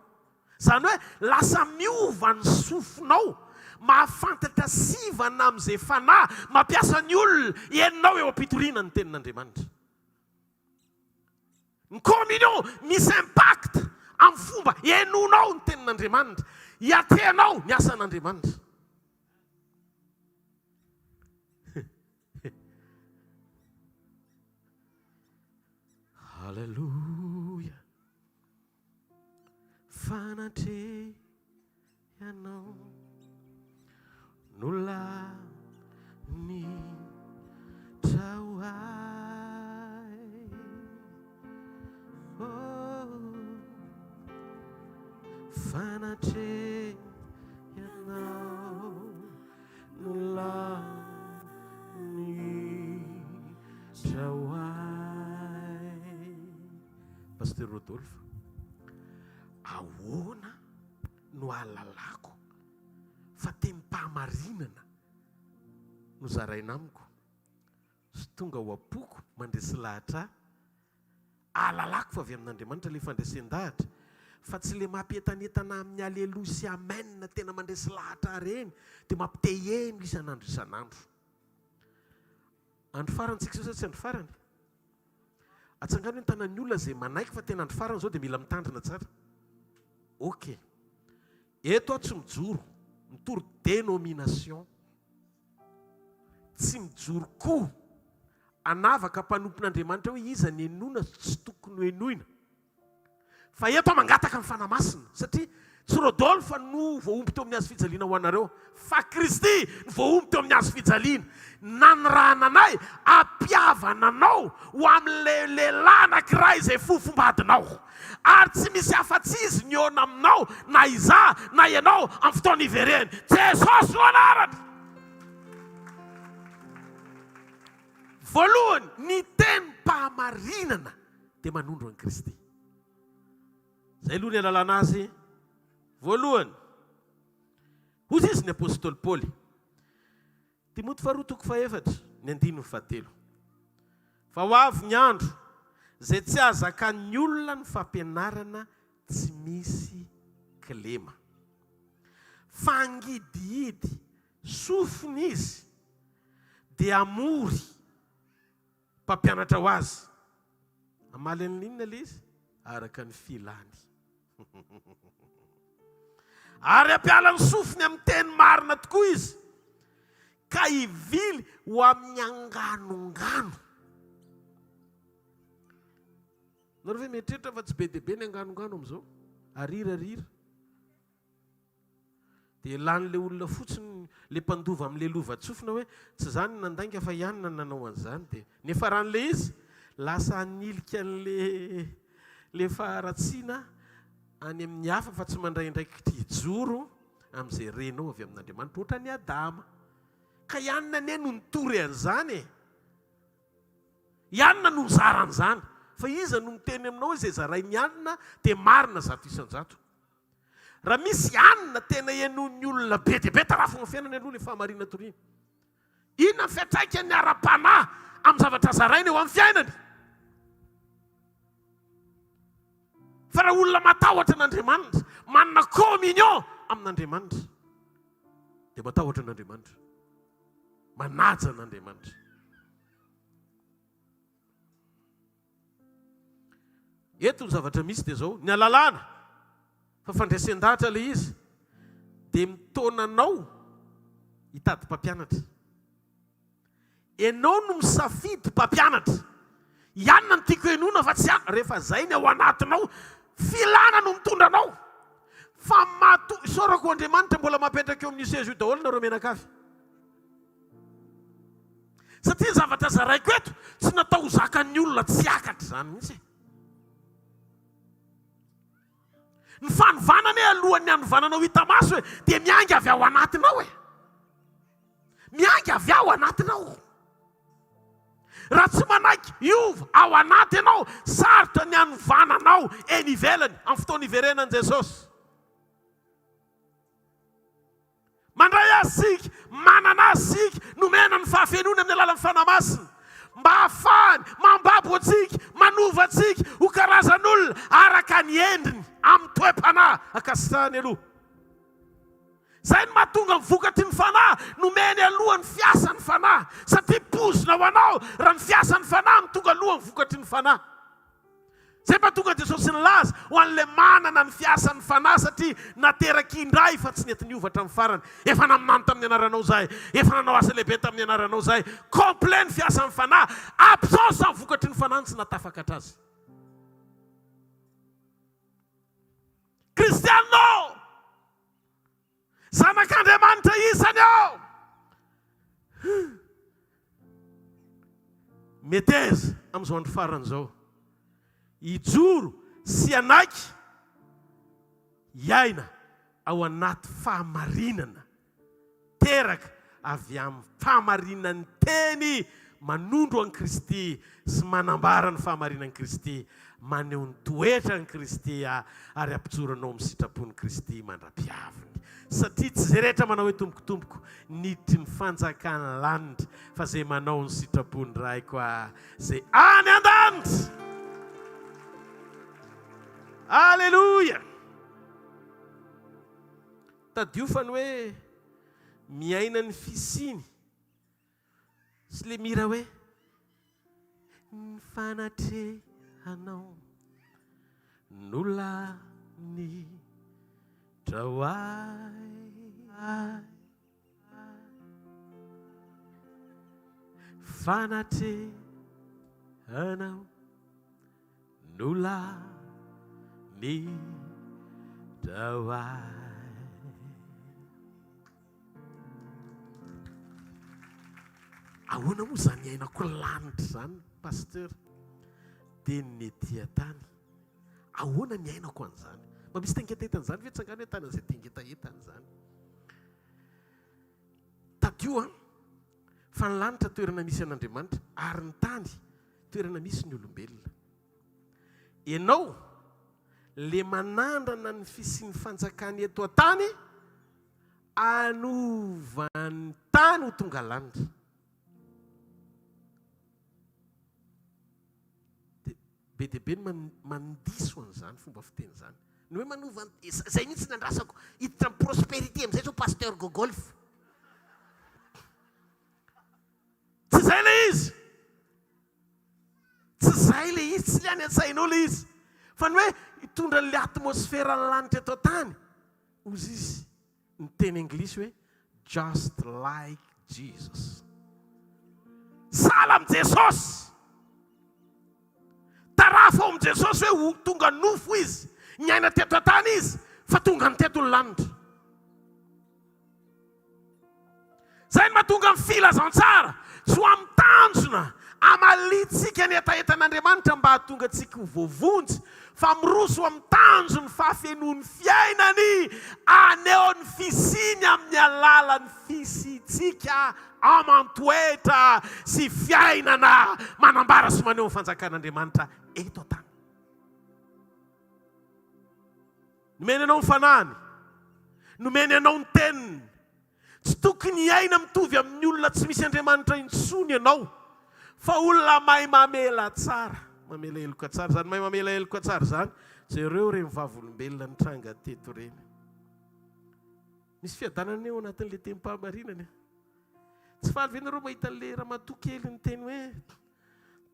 Izany hoe lasa miova ny sofinao, mahafantatra sivana amin'izay fanahy mampiasa ny olona henonao eo am-pitoriana ny tenin'Andriamanitra. Ny communion misy impact amin'ny fomba henoinao ny tenin'Andriamanitra, hiatrehanao ny asan'Andriamanitra. Haleloia. Fanatrehanao no lanitra ho ahy. Oh, fanatrehanao no lanitra ho ahy. Pasteur Rodolphe, ahoana no ahalalako fa tenim-pahamarinana no zaraina amiko sy tonga ao am-poko mandresy lahatra ahy, ahalalako fa avy amin'Andriamanitra ilay fandresen-dahatra fa tsy ilay mampientanentana amin'ny aleloia sy amen tena mandresy lahatra ahy ireny dia mampite-heno isan'andro isan'andro. Andro farany tsika izao sa tsy andro farany? Atsangano ny tanan'ny olona izay manaiky fa tena andro farany izao dia mila mitandrina tsara. Ok. Eto aho tsy mijoro mitory dénomination. Tsy mijoro koa hanavaka mpanompon'Andriamanitra hoe iza ny henoina sy tsy tokony ho henoina. Fa eto aho mangataka ny Fanahy Masina satria. Tsy Rodolphe no voahombo teo amin'ny hazo fijaliana ho anareo, fa Kristy no voahombo teo amin'ny hazo fijaliana. Nanirahana anay hampihavana anao ho amin'ilay lehilahy anankiray izay fofombadinao. Ary tsy misy afa-tsy Izy mihaona aminao, na izaho na ianao, amin'ny fotoana iverehany. Jesosy no anarany! Voalohany, ny tenim-pahamarinana dia manondro an'i Kristy. Izay aloha ny alalana azy voalohany. Hoy izy ny apostoly Paoly, Timoty faharoa toko fahefatra, ny andininy fahatelo. Fa ho avy ny andro izay tsy hahazakan'ny olona ny fampianarana tsy misy kilema. Fa hangidihidy sofina izy dia hamory Mpampianatra ho azy. Hamaly an'ny inona ilay izy? Araka ny filany. Ary hampiala ny sofiny amin'ny teny marina tokoa izy, ka hivily ho amin'ny anganongano. Nareo ve mieritreritra fa tsy be dia be ny anganongano amin'izao? Arira arira. Dia lany le olona fotsiny le mpandova amin'le lova-tsofina hoe tsy za no nandainga fa i anona no nanao an'izany dia niafaran'le izy lasa hanilika an'le le faharatsiana any amin'ny hafa fa tsy mandray andraikitra hijoro amin'izay renao avy amin'Andriamanitra ohatran'i Adama. Ka i anona anie no nitory an'izany e! I anona no nizara an'izany fa iza no miteny aminao hoe izay zarain'i anona dia marina 100%. Raha misy hanina tena henoin'ny olona be dia be tarafo amin'ny fiainany aloha ilay fahamarinana toriana. Inona ny fiantraikan'ny ara-panahy amin'ny zavatra zaraina eo amin'ny fiainany? Fa raha olona matahotra an'Andriamanitra, manana communion amin'Andriamanitra, dia matahotra an'Andriamanitra, manaja an'Andriamanitra. Eto ny zavatra misy dia izao, ny alalàna fa fandresen-dahatra ilay izy dia mitaona anao hitady mpampianatra. Ianao no misafidy mpampianatra. Ianona no tiako henoina fa tsy an, rehefa izay ny ao anatinao, filana no mitondra anao. Fa mato, isaorako Andriamanitra mbola mapetraka eo amin'io seza io daholo nareo mianakavy. Satria ny zavatra zaraiko eto tsy natao ho zakan'ny olona tsy hiakatra izany mihitsy e. Ny fanovana anie alohan'ny hanovana anao hita maso e, dia miainga avy ao anatinao e. Miainga avy ao anatinao. Raha tsy manaiky hiova ao anaty ianao, sarotra ny hanovana anao eny ivelany amin'ny fotoana iverenan'i Jesosy. Mandray Azy isika, manana Azy isika, nomena ny fahafenoany amin'ny alalan'ny Fanahy Masina, mba hahafahany mambabo antsika, manova antsika ho karazan'olona araka ny endriny, amin'ny toe-panahy ankasitrahany aloha. Izay no mahatonga ny vokatry ny Fanahy nomeny aloha ny fiasan'ny Fanahy, satria pozina ho anao raha ny fiasan'ny Fanahy no tonga alohan'ny vokatry ny Fanahy. Izay mba tonga Jesosy nilaza ho an'ilay manana ny fiasan'ny Fanahy satria nateraky indray fa tsy nety niova hatramin'ny farany. Efa naminany tamin'ny anaranao izahay, efa nanao asa lehibe tamin'ny anaranao izahay. Complet ny fiasan'ny Fanahy, absence ny vokatry ny Fanahy no tsy nahatafakatra azy. Kristianina ô! Zanak'Andriamanitra isany ô! Meteza amin'izao andro farany izao hijoro sy hanaiky hiaina ao anaty fahamarinana teraka avy amin'ny fahamarinan'ny Teny manondro an'i Kristy sy manambara ny fahamarinan'i Kristy, maneho ny toetran'i Kristy ary hampijoro anao amin'ny sitrapon'i Kristy mandra-piaviny. Satria tsy izay rehetra manao hoe Tompoko, Tompoko, niditry ny fanjakan'ny lanitra, fa izay manao ny sitrapon'ny Raiko izay any an-danitra. Aleloia! Tadidio fa ny hoe miaina ny fisiany sy le mihira hoe ny fanatrehanao no lanitra ho ahy. Fanatrehanao. No lanitra Voninahitra ho ahy. Ahoana moa izany iainako lanitra izany Pasteur? Dia ny ety an-tany. Ahoana ny iainako an'izany? Mba misy te-hangetaheta an'izany ve? Tsangano hoe tany an'izay te-hangetaheta an'izany. Tadidio an, fa ny lanitra toerana misy an'Andriamanitra ary ny tany toerana misy ny olombelona. Ianao le manandrana ny fisian'ny fanjakany eto an-tany hanova ny tany ho tonga lanitra. Dia be dia be ny mandiso an'izany fomba fiteny izany. Ny hoe manova ny, izay mihitsy ny andrasako, hiditra amin'ny prospérité amin'izay izao Pasteur Gogolf. Tsy izay ilay izy. Tsy izay ilay izy, tsy ilay any an-tsainao ilay izy. Fa ny hoe hitondra an'ilay atmosfera ny lanitra eto an-tany, hozy izy ny teny anglisy hoe just like Jesus. Sahala amin'i Jesosy. Tarafo ao amin'i Jesosy hoe ho tonga nofo izy, niaina teto an-tany izy, fa tonga ny teto ny lanitra. Izay no mahatonga ny filazantsara tsy ho amin'ny tanjona hamaliantsika ny hetahetan'Andriamanitra mba hahatonga antsika ho voavonjy, fa miroso ho amin'ny tanjon'ny fahafenoan'ny fiainany, haneho ny fisiany amin'ny alalan'ny fisiantsika aman-toetra sy fiainana manambara sy maneho ny fanjakan'Andriamanitra eto an-tany. Nomeny anao ny Fanahiny. Nomeny anao ny Teniny. Tsy tokony hiaina mitovy amin'ny olona tsy misy Andriamanitra intsony ianao, fa olona mahay mamela tsara. Mamela heloka tsara. Izany mahay mamela heloka tsara izany, jereo ireny vavolombelona nitranga teto ireny. Misy fiadanana eo anatin'ilay tenim-pahamarinana. Tsy faly ve nareo mahita an'ilay ramatoa kely niteny hoe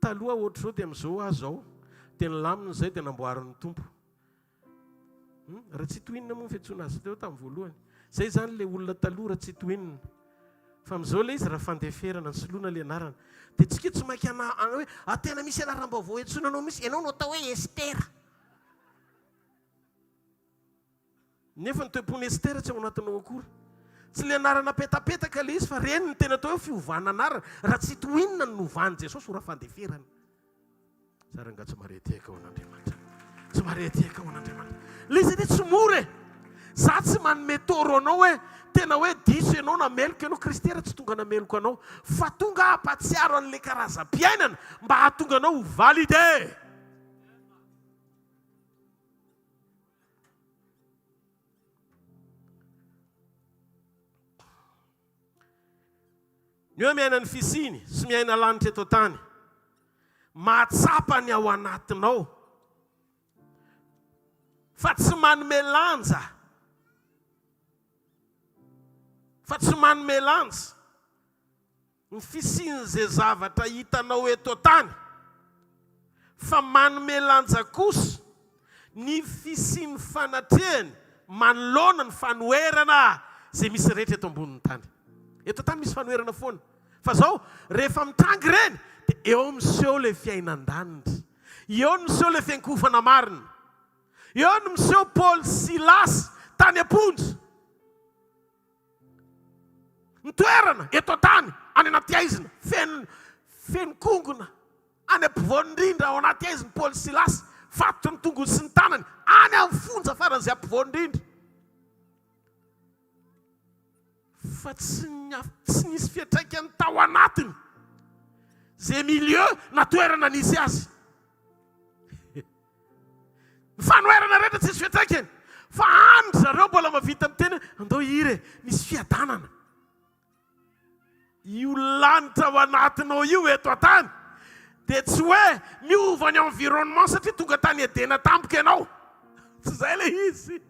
taloha ohatr'izao dia amin'izao aho izao, dia nilamina izay dia namboarin'ny Tompo. Hum, Ratsitohinina moa ny fiantsoana azy teo tamin'ny voalohany. Zay izany ilay olona taloha Ratsitohinina. Fa amin'izao ilay izy raha fandeferana, nisoloana ilay anarana. Dia tsika tsy maika ana hoe ah tena misy anaram-baovao iantsoana anao mihitsy, ianao no atao hoe Estera. Nefa ny toe-pon'i Estera tsy ao anatinao akory. Tsy ilay anarana petapetaka ilay izy fa ireny no tena atao hoe fiovana anarana. Ratsitohinina no novan'i Jesosy ho Rafandeferana. Za rangaha tsy maretehaka ho an'Andriamanitra. Tsy maretehaka ho an'Andriamanitra. Ilay izy anie tsy mora e. Za tsy manome toro anao hoe tena hoe diso ianao na meloka ianao. Kristy ary tsy tonga nameloka anao fa tonga hampatsiaro an'ilay karazam-piainana mba hahatonga anao ho validé. Ny hoe miaina ny fisiany sy miaina lanitra eto an-tany. Mahatsapa ny ao anatinao fa tsy manome lanja, fa tsy manome lanja ny fisian'izay zavatra hitanao eto an-tany, fa manome lanja kosa ny fisian'ny fanatrehany manoloana ny fanoherana izay misy rehetra eto ambonin'ny tany. Eto an-tany misy fanoherana foana. Fa zao, rehefa mitranga ireny dia eo miseho ilay fiainan-danitra. Eo no miseho ilay fiankohofana marina. Eo no miseho Paoly sy Silasy tany am-ponja. Ny toerana eto an-tany, any anaty haizina, feno feno kongona, any ampovoany indrindra ao anaty haizina Paoly sy Silasy, fatotra ny tongony sy ny tanany, any amin'ny fonja faran'izay ampovoany indrindra. Fa tsy tsy nisy fiantraikany tao anatiny izay milieu na toerana nisy azy. Ny fanoherana rehetra tsisy fiantraikany fa any ry zareo mbola mahavita miteny hoe andao hihira e, misy fiadanana. Io lanitra ao anatinao io eto an-tany dia tsy hoe miova ny environnement satria tonga tany Edena tampoka ianao. Tsy izay ilay izy.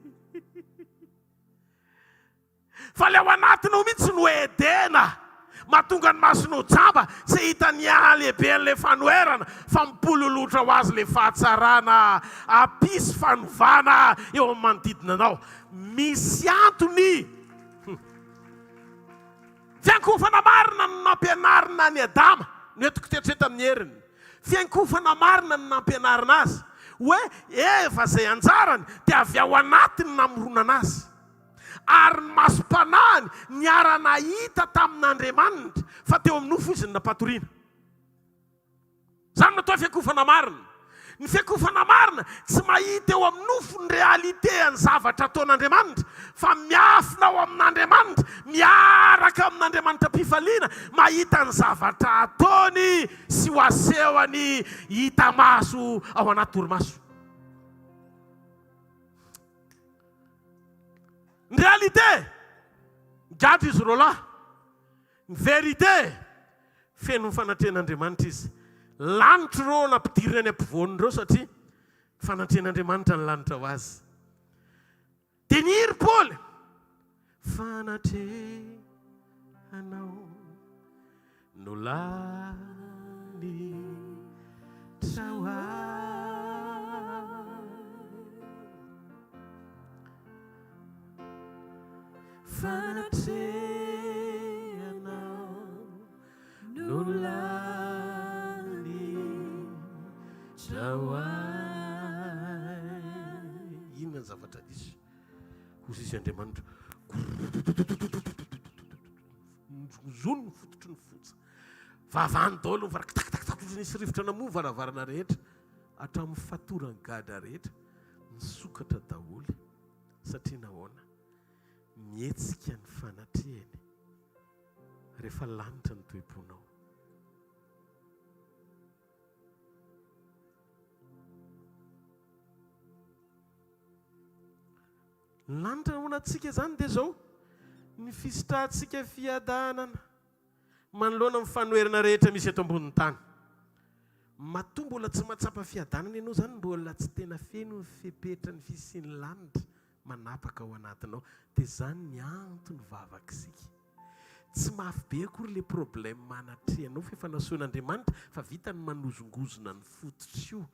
Fa ilay ao anatinao mihitsy no Edena. Mahatonga ny masonao jamba tsy hahita ny halehiben'ilay fanoherana fa mipololotra ho azy ilay fahatsarana hampisy fanovana eo amin'ny manodidina anao. Misy antony. Fiankohofana marina no nampianarina an'i Adama. Noentiko teto izay tamin'ny heriny. Fiankohofana marina no nampianarina azy. Hoe Eva izay anjarany dia avy ao anatiny namoronana azy. Ary ny masom-panahiny niara-nahita tamin'Andriamanitra fa teo amin'ny nofo izy no nampatoriana. Izany no atao hoe fiakofana marina. Ny fiakofana marina tsy mahita eo amin'ny nofo ny réalité an'ny zavatra ataon'Andriamanitra fa miafina ao amin'Andriamanitra, miaraka amin'Andriamanitra am-pifaliana, mahita ny zavatra ataony sy ho asehony hita maso ao anaty torimaso. Ny réalité, migadra izy roalahy. Ny vérité, feno ny fanatrehan'Andriamanitra izy. Lanitra ireo nampidirina any ampovoan'ireo satria fanatrehan'Andriamanitra ny lanitra ho azy. Dia nihiry Paoly, Fanatrehanao no lanitra ho ahy. Fanatrehanao no lanitra ho ahy. Inona ny zavatra diso? Hoy izy Andriamanitra. Nozongozony ny fototry ny fonja. Vavany daholo ny vara- tak tak tak nisy rivotra namoha varavarana rehetra. Hatramin'ny fatoran'ny gadra rehetra nisokatra daholo. Satria nahoana? Mihetsika ny fanatrehany rehefa lanitra ny toe-ponao. Ny lanitra nahoana antsika izany dia izao, ny fisitrahantsika fiadanana manoloana ny fanoherana rehetra misy eto ambonin'ny tany. Matoa mbola tsy mahatsapa fiadanana ianao izany, mbola tsy tena feno ny fepetra ny fisian'ny lanitra manapaka ao anatinao. Dia izany ny antony vavak'isika. Tsy mafy be akory ilay problème anatrehanao fa efa nasehon'Andriamanitra fa vita ny manozongozona ny fototra io.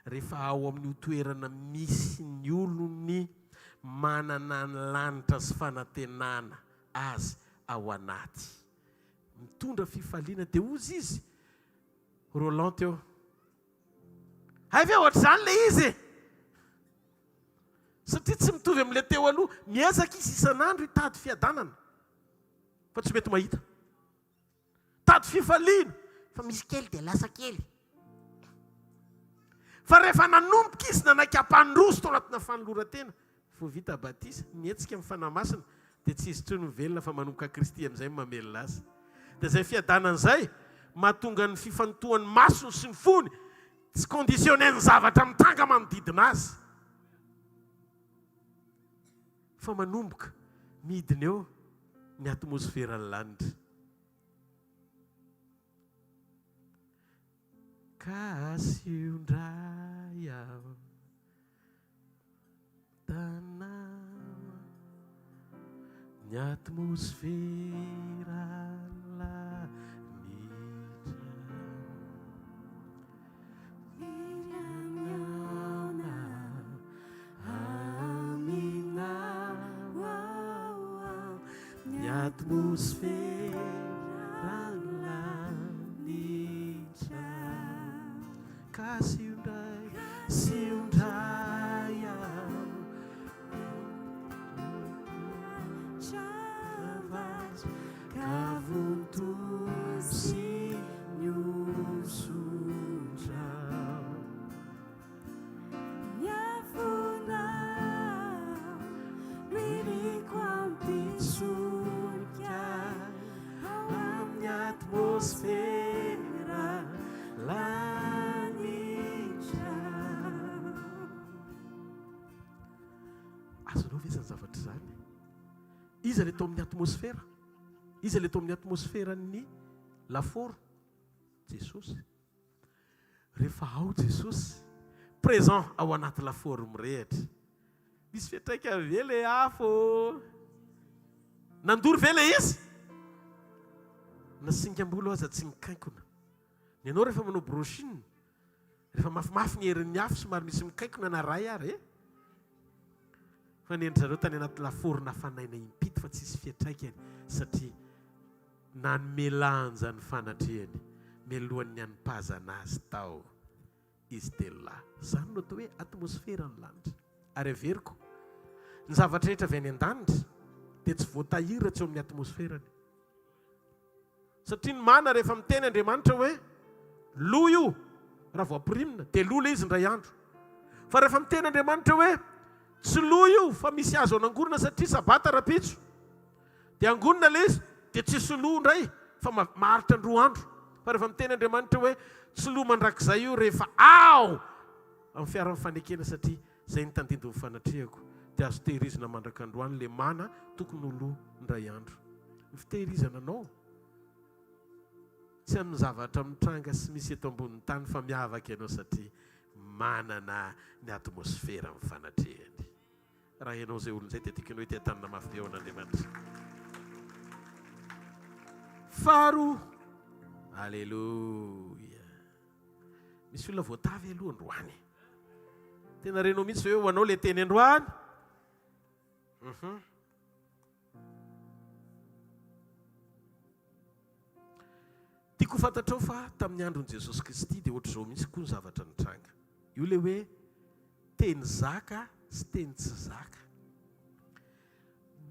Rehefa ao amin'io toerana misy ny olony manana ny lanitra sy fanantenana azy ao anaty. Mitondra fifaliana. Dia hozy izy, Roland teo. Hay ve ohatr'izany ilay izy e? Satria tsy mitovy amin'ilay teo aloha. Miezaka izy isan'andro hitady fiadanana, fa tsy mety mahita. Tady fifaliana, fa misy kely dia lasa kely. Fa rehefa nanomboka izy nanaiky hampandroso tao anatina fanoloran-tena, vao vita batisa, nihetsika ny Fanahy Masina, dia tsy izy intsony no velona fa manomboka Kristy amin'izay no mamelona azy. Dia izay fiadanana izay mahatonga ny fifantohan'ny masony sy ny fony tsy conditionner ny zavatra mitranga manodidina azy. Fa manomboka midina eo ny atmosferan'ny lanitra. Ka asio indray aho tanao ny atmosfera lanitra. Ny atmosfera lanitra Ka asio indray, asio indray aho Ka vontosy ny hosotrao. Ny afonao no iriko hampisolika Ao amin'ny atmosfera lanitra. Azonao ve izany zavatra izany? Iza ilay tao amin'ny atmosfera? Iza ilay tao amin'ny atmosferan'ny lafaoro? Jesosy. Rehefa ao Jesosy, présent ao anaty lafaoro mirehitra. Misy fiantraikany ve ilay afo? Nandoro ve ilay izy? Na singam-bolo aza tsy nikainkona. Ny anao rehefa manao brushing, rehefa mafimafy ny herin'ny afo somary misy mikainkona na ray ary e. Fa ny an-dry zareo tany anaty lafaoro nafanaina impito fa tsisy fiantraikany satria nanome lanja ny fanatrehany mialohan'ny hanipazana azy tao. Izy telolahy. Izany no atao hoe atmosferan'ny lanitra. Ary averiko, ny zavatra rehetra avy any an-danitra dia tsy voatahiry raha tsy eo amin'ny atmosferany. Satria ny mana rehefa miteny Andriamanitra hoe lo io raha vao ampirimina dia lo ilay izy indray andro. Fa rehefa miteny Andriamanitra hoe tsy lo io fa misy azo anangorona satria sabata rahampitso dia angonina ilay izy dia tsisy lo indray fa maharitra androa andro. Fa rehefa miteny Andriamanitra hoe tsy lo mandrakizay io rehefa ao amin'ny fiaran'ny fanekena satria izay ny tandindon'ny fanatrehako dia azo tehirizina mandrak'androany le mana tokony ho lo indray andro. Ny fitehirizana anao tsy amin'ny zavatra mitranga sy misy eto ambonin'ny tany fa miavaka ianao satria manana ny atmosfera amin'ny fanatrehany. Raha ianao izay olona izay dia tiako ianao hiteha-tanana mafy be ho an'Andriamanitra. Faharoa, Aleloia. Misy olona voatavy aloha androany. Tena renao mihitsy hoe ho anao le teny androany. Mhm. Tiako ho fantatrao fa tamin'ny andron'i Jesosy Kristy dia ohatr'izao mihitsy koa ny zavatra nitranga. Io ilay hoe teny zaka sy teny tsy zaka.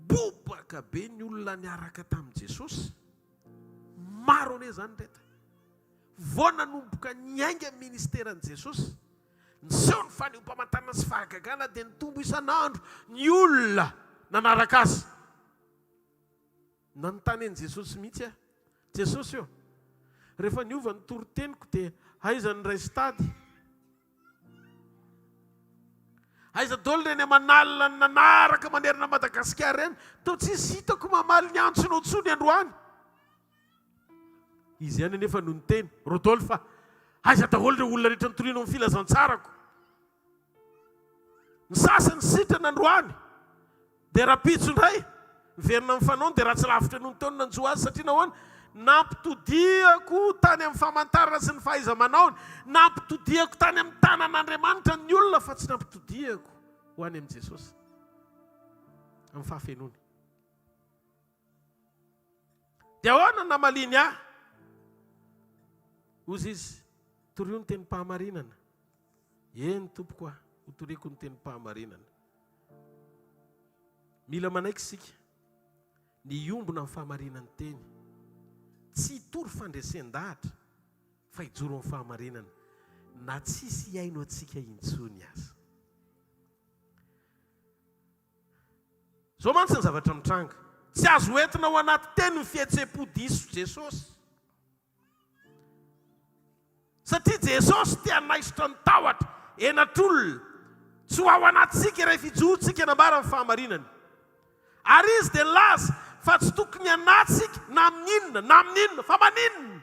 Bobaka be ny olona niaraka tamin'i Jesosy. Maro anie izany reto. Vao nanomboka niainga ny ministeran'i Jesosy, niseho ny fanehoam-pamantarana sy fahagagana dia nitombo isan'andro ny olona nanaraka azy. Nanontany an'i Jesosy mihitsy aho. Jesosy ô, rehefa niova ny toriteniko dia aiza ny iray stade? Aiza daholo ireny aman'alina nanaraka manerana Madagasikara ireny? Toa tsisy hitako mamaly ny antsonao intsony androany. Izy ihany anefa no niteny, Rodolphe, aiza daholo ireo olona rehetra nitorianao ny filazantsarako? Ny sasany sitrana androany, dia rahampitso indray miverina amin'ny fanaony, dia ratsy lavitra noho ny teo ny nanjo azy, satria nahoana? Nampitodihako tany amin'ny famantarana sy ny fahaiza-manaony, nampitodihako tany amin'ny tanan'Andriamanitra ny olona fa tsy nampitodihako ho any amin'i Jesosy amin'ny fahafenoany. Dia ahoana no namaliany ahy? Hozy izy, Torio ny tenim-pahamarinana. Eny, tompoko a, hotoriko ny tenim-pahamarinana. Mila manaiky isika ny hiombona amin'ny fahamarinan'ny teny. Tsy hitory fandresen-dahatra fa hijoro amin'ny fahamarinana na tsisy hihaino antsika intsony aza. Izao mantsy ny zavatra mitranga, tsy azo entina ao anaty teny ny fihetseham-po diso Jesosy. Satria Jesosy te hanaisotra ny tahotra, henatr'olona, tsy ho ao anatintsika rehefa ijorotsika hanambara ny fahamarinany. Ary Izy dia nilaza fa tsy tokony hanatsika na amin'inona na amin'inona, fa maninona?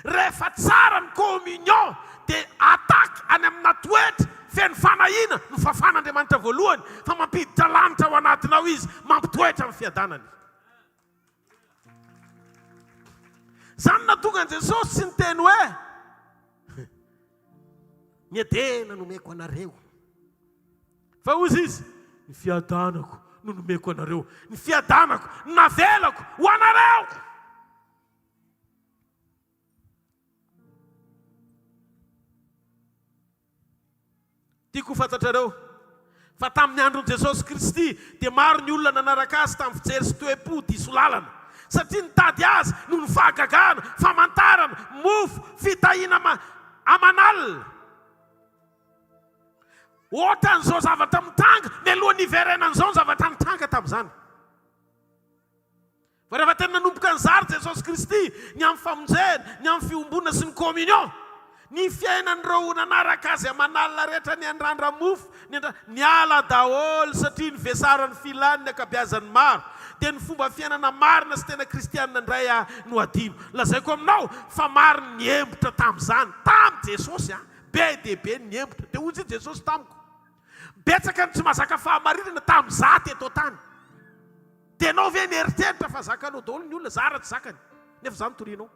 Rehefa tsara ny communion dia attaque any amina toetra feno fanahiana no fafan'Andriamanitra voalohany fa mampiditra lanitra ao anatinao Izy, mampitoetra ny fiadanany. Izany no nahatonga an'i Jesosy tsy niteny hoe, Ny Edena nomeko anareo. Fa hozy Izy, Ny fiadanako no nomeko anareo, ny fiadanako no navelako ho anareo. Tiako ho fantatrareo fa tamin'ny andron'i Jesosy Kristy dia maro ny olona nanaraka Azy tamin'ny fijery sy toe-po diso lalana, satria nitady Azy noho ny fahagagana, famantarana, mofo, fitahiana aman'alina. Ohatran'izao zavatra mitranga mialohan'ny hiverenan'izao ny zavatra nitranga tamin'izany. Fa rehefa tena nanomboka nizara Jesosy Kristy ny amin'ny famonjena, ny amin'ny fiombonana sy ny communion, ny fiainan'ireo nanaraka Azy aman'alina rehetra niandrandra mofo, niandra, niala daholo satria nivesaran'ny filany ny ankabeazan'ny maro, dia ny fomba fiainana marina sy tena kristianina indray no adino. Lazaiko aminao fa maro ny niembotra tamin'izany, tamin'i Jesosy an! Be dia be ny niembotra. Dia hoy Jesosy tamiko, Betsaka ny tsy mahazaka fahamarinana tamin'izaho teto an-tany. Dia ianao ve mieritreritra fa zakanao daholo ny olona? Za ara tsy zakany, nefa za no torianao.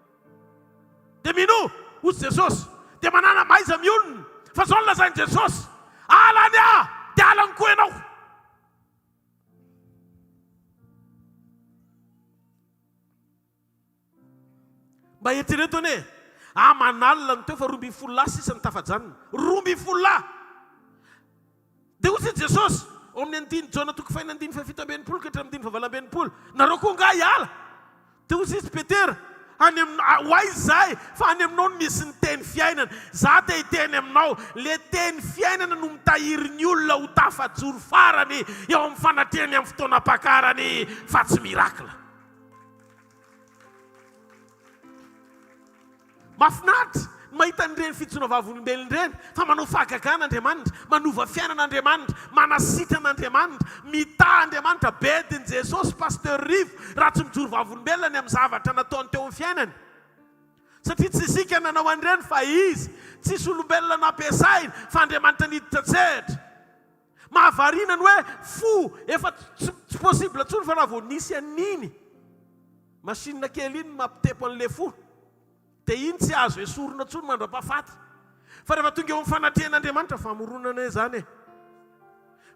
Dia minoa, hoy Jesosy, dia manàna mahaiza mionona, fa izao no lazain'i Jesosy, Alany aho, dia alany koa ianao. Mba eritrereto anie e! Aman'alina no teo fa 12 lahy sisa no tafajanona. 12 lahy! Dia hoy i Jesosy, ao amin'ny andininy Jaona toko fahiny andininy faha-67 ka hatramin'ny andininy faha-68, Nareo koa angaha hiala? Dia hoy izy, Petera, any amin, ho aiza izahay? Fa any aminao no misy ny teny fiainana. Izaho te hiteny aminao, ilay teny fiainana no mitahiry ny olona ho tafajoro farany eo amin'ny fanatrehany amin'ny fotoanam-pakarany, fa tsy miracle. Mahafinaritra ny mahita an'ireny fijoroana vavolombelona ireny fa manao fahagagana Andriamanitra, manova fiainana Andriamanitra, manasitrana Andriamanitra, mitaha Andriamanitra. Bedin'i Jesosy Pasteur Rivo raha tsy mijoro vavolombelona ny amin'ny zavatra nataony teo amin'ny fiainany. Satria tsy isika nanao an'ireny fa Izy. Tsisy olombelona nampiasainy fa Andriamanitra niditra an-tsehatra. Mahavariana ny hoe fo efa tsy tsy possible intsony fa raha vao nisy an'iny machine kely iny mampitepo an'ilay fo dia iny tsy azo esorina intsony mandra-pahafaty. Fa rehefa tonga eo amin'ny fanatrehan'Andriamanitra, famoronana anie izany e!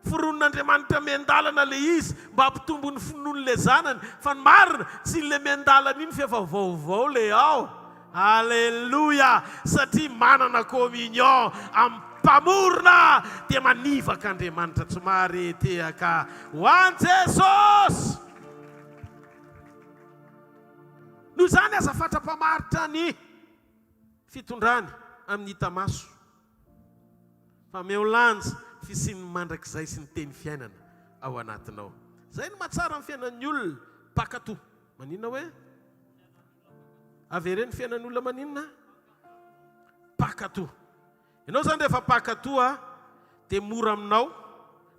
Foronin'Andriamanitra miandalana ilay izy mba hampitombo ny finoan'ilay zanany fa ny marina tsy ilay miandalana iny f'efa vaovao ilay ao. Aleloia! Satria manana communion amin'ny Mpamorona dia manivaka Andriamanitra tsy mahare tehaka ho an'i Jesosy. Noho izany aza fatra-pamaritra ny fitondrany amin'ny hita maso, fa omeo lanja ny fisian'ny mandrakizay sy ny teny fiainana ao anatinao. Izay no mahatsara ny fiainan'ny olona mpankatò. Maninona hoe? Avereno fiainan'ny olona maninona? Mpankatò. Ianao izany rehefa mpankatò dia mora aminao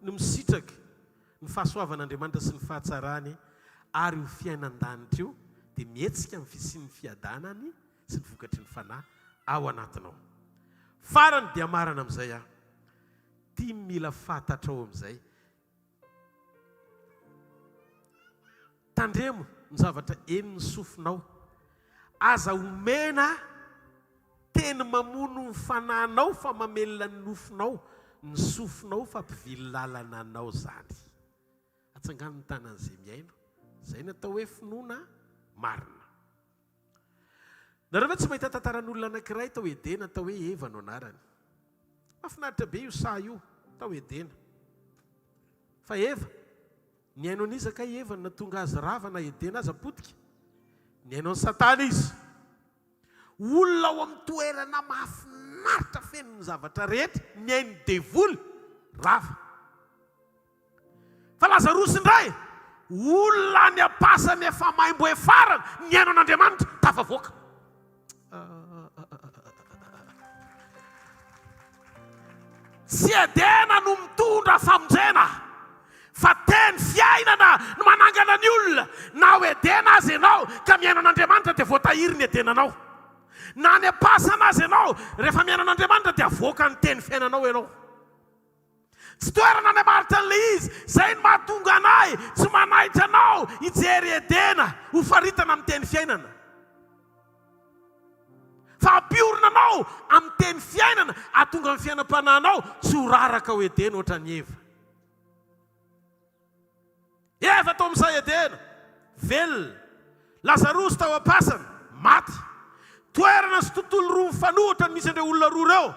ny misitraka ny fahasoavan'Andriamanitra sy ny fahatsarany ary io fiainan-danitra io dia mihetsika amin'ny fisian'ny fiadanany sy ny vokatry ny Fanahy ao anatinao. Farany dia marana amin'izay aho. Tia mila fantatrao amin'izay. Tandremo ny zavatra henon'ny sofinao. Aza omena teny mamono ny fanahinao fa mamelona ny nofonao, ny sofinao fa mpivily lalana anao izany. Atsangano ny tanan'izay mihaino. Izay no atao hoe finoana marina. Nareo ve tsy mahita tantaran'olona anankiray tao Edena atao hoe Eva no anarany? Mahafinaritra be io saha io tao Edena. Fa Eva, nihaino an'iza kay Eva no nahatonga azy rava na Edena aza potika? Nihaino an'i Satana izy. Olona ao amin'ny toerana mahafinaritra feno ny zavatra rehetra, nihaino devoly, rava. Fa Lazarosy indray, olona any am-pasana efa maimbo hefarana, nihaino an'Andriamanitra, tafavoaka. Tsy Edena no mitondra famonjena, fa teny fiainana no manangana ny olona. Na ao Edena aza ianao ka mihaino an'Andriamanitra dia voatahiry ny Edenanao. Na any am-pasana aza ianao, rehefa mihaino an'Andriamanitra dia avoakan'ny teny fiainanao ianao. Tsy toerana any amaritra an'ilay izy. Izay no mahatonga anay tsy manaitra anao hijery Edena ho faritana amin'ny teny fiainana. Fa hampiorina anao amin'ny teny fiainana hahatonga ny fiainam-panahinao tsy ho raraka ao Edena ohatran'i Eva. Eva tao amin'ny saha Edena, velona. Lazarosy tao am-pasana, maty. Toerana sy tontolo roa mifanohitra no misy an'ireo olona roa ireo.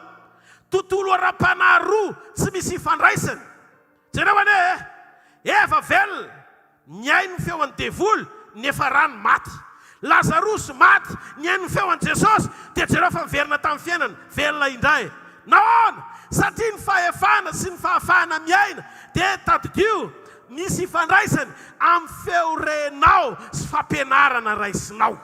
Tontolo ara-panahy roa tsy misy ifandraisany. Jereo anie e! Eva velona, nihaino ny feon'ny devoly, niafarany maty. Lazarosy maty, nihaino ny feo an'i Jesosy, dia jereo fa niverina tamin'ny fiainana, velona indray. Nahoana? Satria ny fahefana sy ny fahafahana miaina dia, tadidio, misy ifandraisany amin'ny feo renao sy fampianarana raisinao.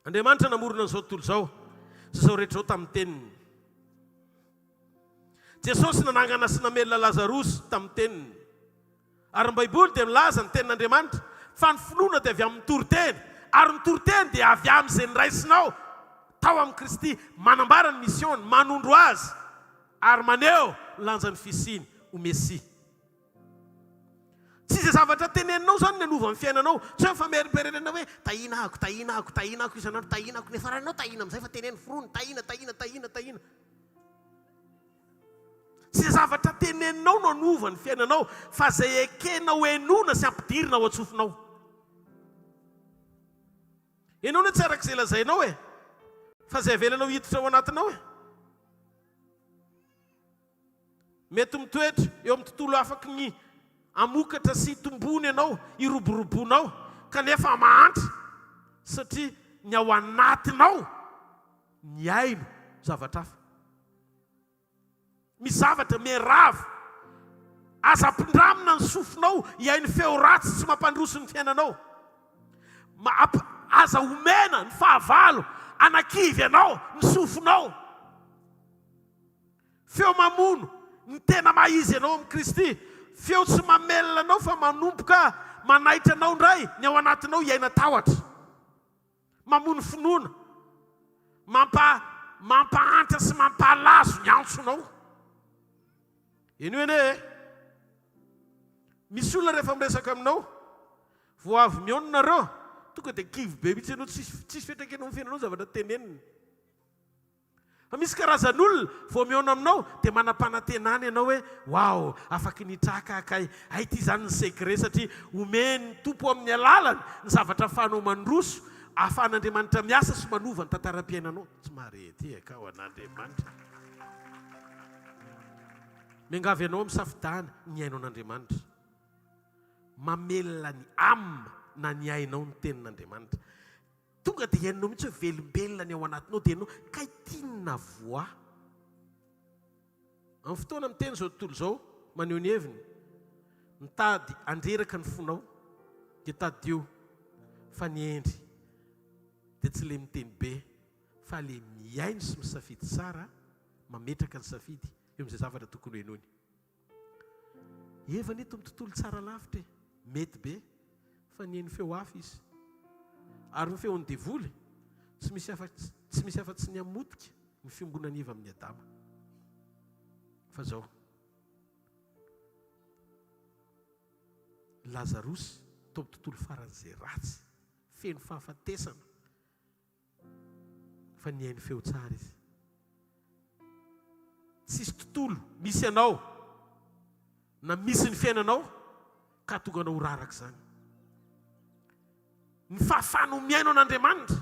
Andriamanitra namorona an'izao tontolo izao sy izao rehetra izao tamin'ny teniny. Jesosy nanangana sy namelona Lazarosy tamin'ny teniny. Ary ny Baiboly dia milaza ny tenin'Andriamanitra fa ny finoana dia avy amin'ny toriteny, ary ny toriteny dia avy amin'izay noraisinao tao amin'i Kristy, manambara ny mission-ny, manondro Azy, ary maneho ny lanjan'ny fisiany ho Mesia. Tsy izay zavatra teneninao izany no hanova ny fiainanao. Tsy hoe mifamerimberenana hoe tahiana ako, tahiana ako, tahiana ako isan'andro, tahiana ako. Niafaranao tahiana amin'izay fa teneno forony, tahiana, tahiana, tahiana, tahiana. Tsy izay zavatra teneninao no hanova ny fiainanao fa izay ekenao henoina sy ampidirina ao an-tsofinao. Ianao anie tsy araka izay lazainao e! Fa izay avelanao hiditra ao anatinao e! Mety mitoetra eo amin'ny tontolo afaky ny hamokatra sy hitomboana ianao, hiroboroboanao, kanefa mahantra satria ny ao anatinao mihaino zavatra hafa. Misy zavatra miha-rava. Aza ampindramina ny sofinao hihaino feo ratsy tsy mampandroso ny fiainanao. Aza omena ny fahavalo hanakivy anao ny sofinao. Feo mamono ny tena maha izy anao amin'i Kristy. Feo tsy mamelona anao fa manomboka manaitra anao indray ny ao anatinao hiaina tahotra. Mamono finoana. Mampa mampahantra sy mampahalazo ny antsonao. Henoy anie e! Misy olona rehefa miresaka aminao, vao avy mihaona nareo, tonga dia kivy be mihitsy ianao, tsisy tsisy fiantraikany amin'ny fiainanao ny zavatra teneniny. Fa misy karazan'olona vao mihaona aminao dia manam-panantenana ianao hoe waouh afaky ny hitraka aho kay, hay ity izany ny secret satria omen'ny Tompo amin'ny alalany ny zavatra ahafahanao mandroso, ahafahan'Andriamanitra miasa sy manova ny tantaram-piainanao. Tsy mahare ety e ka ho an'Andriamanitra. Miangavy anao misafidiana ny hihaino an'Andriamanitra. Mamelona ny âme na ny ainao ny tenin'Andriamanitra. Tonga dia henonao mihitsy hoe velombelona ny ao anatinao dia ianao kay tiana voa. Amin'ny fotoana miteny izao tontolo izao maneho ny heviny, mitady handreraka ny fonao dia tadidio fa ny hendry dia tsy le miteny be fa le mihaino sy misafidy tsara mametraka ny safidy eo amin'izay zavatra tokony ho henoiny. Eva anie toa tontolo tsara lavitra e! Mety be fa nihaino feo hafa izy. Ary ny feon'ny devoly tsy misy afa tsy misy afa-tsy ny hamotika ny fiombonan'i Eva amin'i Adama. Fa zao. Lazarosy tao amin'ny tontolo faran'izay ratsy, feno fahafatesana. Fa nihaino feo tsara izy. Tsisy tontolo misy anao na misy ny fiainanao ka hahatonga anao ho raraka izany. Ny fahafahanao mihaino an'Andriamanitra,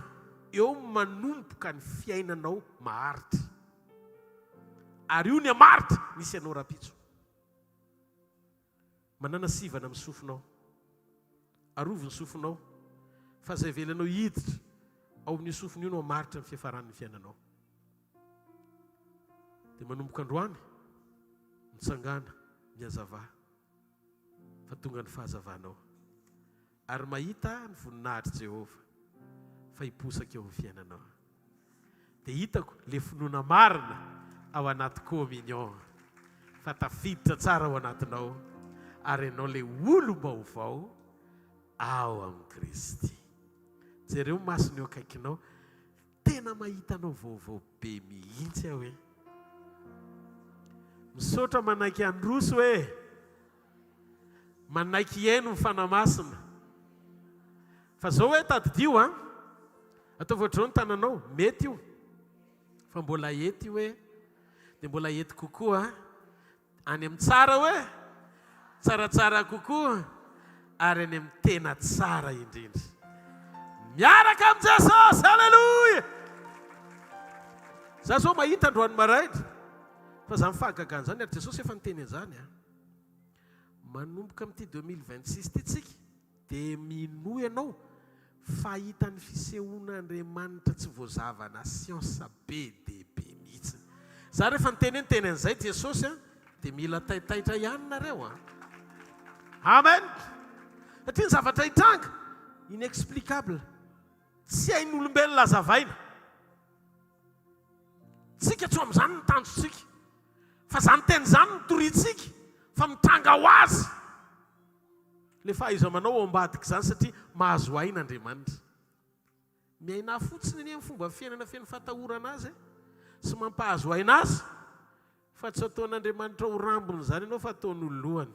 eo manomboka ny fiainanao maharitra. Ary io ny hamaritra misy anao rahampitso. Manàna sivana amin'ny sofinao. Arovy ny sofinao, fa izay avelanao hiditra ao amin'io sofina io no hamaritra ny fiafaran'ny fiainanao. Dia manomboka androany, mitsangàna, mihazavà, fa tonga ny fahazavanao. Ary mahita ny voninahitr'i Jehovah fa hiposaka eo amin'ny fiainanao. Dia hitako le finoana marina ao anaty communion fa tafiditra tsara ao anatinao ary ianao le olom-baovao ao amin'i Kristy. Jereo ny masony eo akaikinao, tena mahita anao vaovao be mihitsy aho e. Misaotra manaiky handroso e. Manaiky hihaino ny Fanahy Masina. Fa zao hoe tadidio an! Ataovy ohatr'izao ny tananao, mety io. Fa mbola hety io hoe, dia mbola hety kokoa any amin'ny tsara hoe, tsaratsara kokoa ary any amin'ny tena tsara indrindra. Miaraka amin'i Jesosy! Aleloia! Za zao mahita androany maraina fa zany fahagagana zany ary Jesosy efa niteny an'izany an. Manomboka amin'ity 2026 ity tsika dia minoa ianao fa hahita ny fisehoan'Andriamanitra tsy voazavana siansa be dia be mihitsy. Za rehefa niteny hoe niteny an'izay Jesosy an, dia mila taitaitra ihany nareo an. Amen! Satria ny zavatra hitranga, inexplicable, tsy hain'olombelona hazavaina. Tsika tsy ho amin'izany ny tanjontsika. Fa izany teny izany no toriantsika fa mitranga ho azy ilay fahaiza-manao ao ambadik'izany satria mahazo aina Andriamanitra. Miainà fotsiny anie amin'ny fomba fiainana feno fatahorana Azy sy mampahazo aina Azy fa tsy ataon'Andriamanitra ho rambony izany ianao fa ataony ho lohany.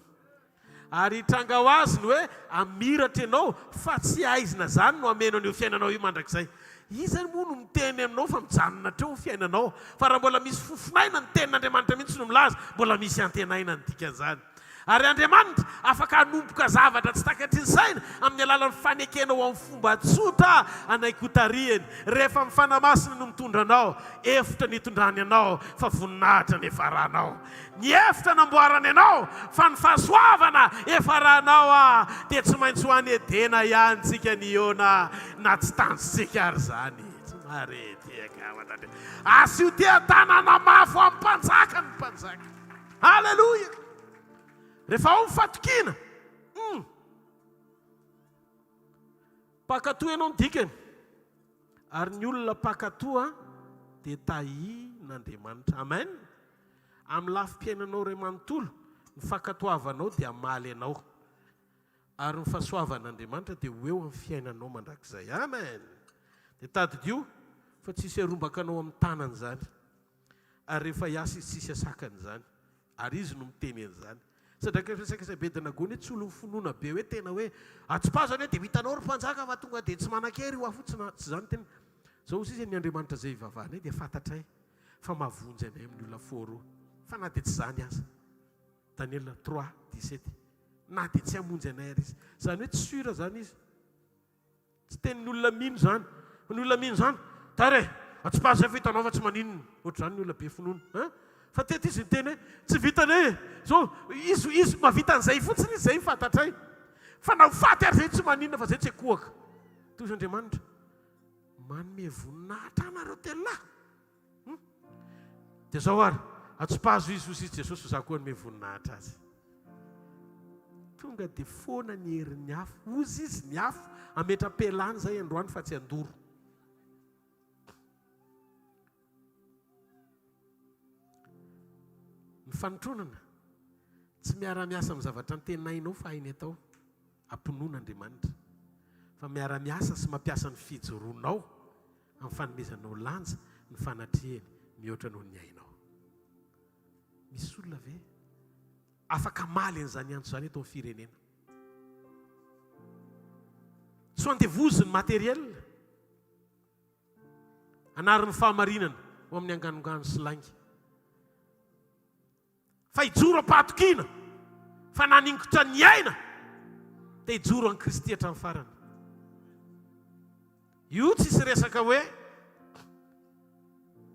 Ary hitranga ho azy ny hoe hamiratra ianao fa tsy haizina izany no hameno an'io fiainanao io mandrakizay. Iza moa no miteny aminao fa mijanona hatreo ny fiainanao? Fa raha mbola misy fofon'aina, ny tenin'Andriamanitra mihitsy no milaza, mbola misy antenaina ny dikan'izany. Ary Andriamanitra afaka hanomboka zavatra tsy takatry ny saina amin'ny alalan'ny fanekenao amin'ny fomba tsotra hanaiky hotarihiny. Rehefa ny Fanahy Masina no mitondra anao, efitra nitondrany anao fa voninahitra no efa aranao. Ny efitra namboarany anao fa ny fahasoavana efa aranao ah dia tsy maintsy ho any Edena ihany tsika nihaona na tsy tanjontsika ary izany. Tsy mahare tehaka ao an'Andriamanitra. Asio teha-tanana mafy ho amin'ny mpanjaka ny mpanjaka. Aleloia! Rehefa ao ny fatokiana, hum. Mpankatò ianao ny dikany. Ary ny olona mpankatò dia tahian'Andriamanitra. Amen! Amin'ny lafim-piainanao iray manontolo, ny fankatoavanao dia hamaly anao. Ary ny fahasoavan'Andriamanitra dia ho eo amin'ny fiainanao mandrakizay. Amen! Dia tadidio fa tsy hisy harombaka anao amin'ny tanany izany. Ary rehefa hiasa izy tsisy asakany izany. Ary izy no miteny an'izany. Sadraka Mesaka sy Abednego anie tsy olon'ny finoana be hoe tena hoe atsipazo anie dia ho hitanao ry mpanjaka fa tonga dia tsy manan-kery io afo io. Tsy na, tsy izany tena. Izao hozy izy ny Andriamanitra izay ivavahanay dia fantatray fa mahavonjy anay amin'ny olona foro. Fa na dia tsy izany aza. Daniela trois, 17. Na dia tsy hamonjy anay ary izy. Izany hoe tsy sûr izany izy. Tsy tenin'ny olona mino izany. Fa ny olona mino izany, tara e! Atsipazo izay fa hitanao fa tsy maninona. Ohatr'izany ny olona be finoana. Hein? Fa teto izy niteny hoe, tsy vitany hoe, zao, izy, izy mahavita an'izay fotsiny izy, izay no fantatray. Fa na ho faty ary izay tsy maninona fa izay tsy ankohaka. Tohizo Andriamanitra. Manome voninahitra anareo telolahy. Hum. Dia zao ary, atsipazo izy hoy izy Jesosy fa za koa hanome voninahitra azy. Tonga dia foana ny herin'ny afo. Hozy izy ny afo hametra-pialana izay androany fa tsy handoro. Ny fanotronana tsy miara-miasa amin'ny zavatra antenainao fa hainy atao. Ampinoana Andriamanitra fa miara-miasa sy mampiasa ny fijoroanao amin'ny fanomezanao lanja ny fanatrehany mihoatra noho ny ainao. Misy olona ve afaka hamaly an'izany antso izany eto amin'ny firenena? Tsy ho andevozin'ny matériel. Hanary ny fahamarinana ho amin'ny anganongano sy lainga. Fa hijoro am-pahatokiana fa naningotra ny aina dia hijoro an'i Kristy hatramin'ny farany. Io tsisy resaka hoe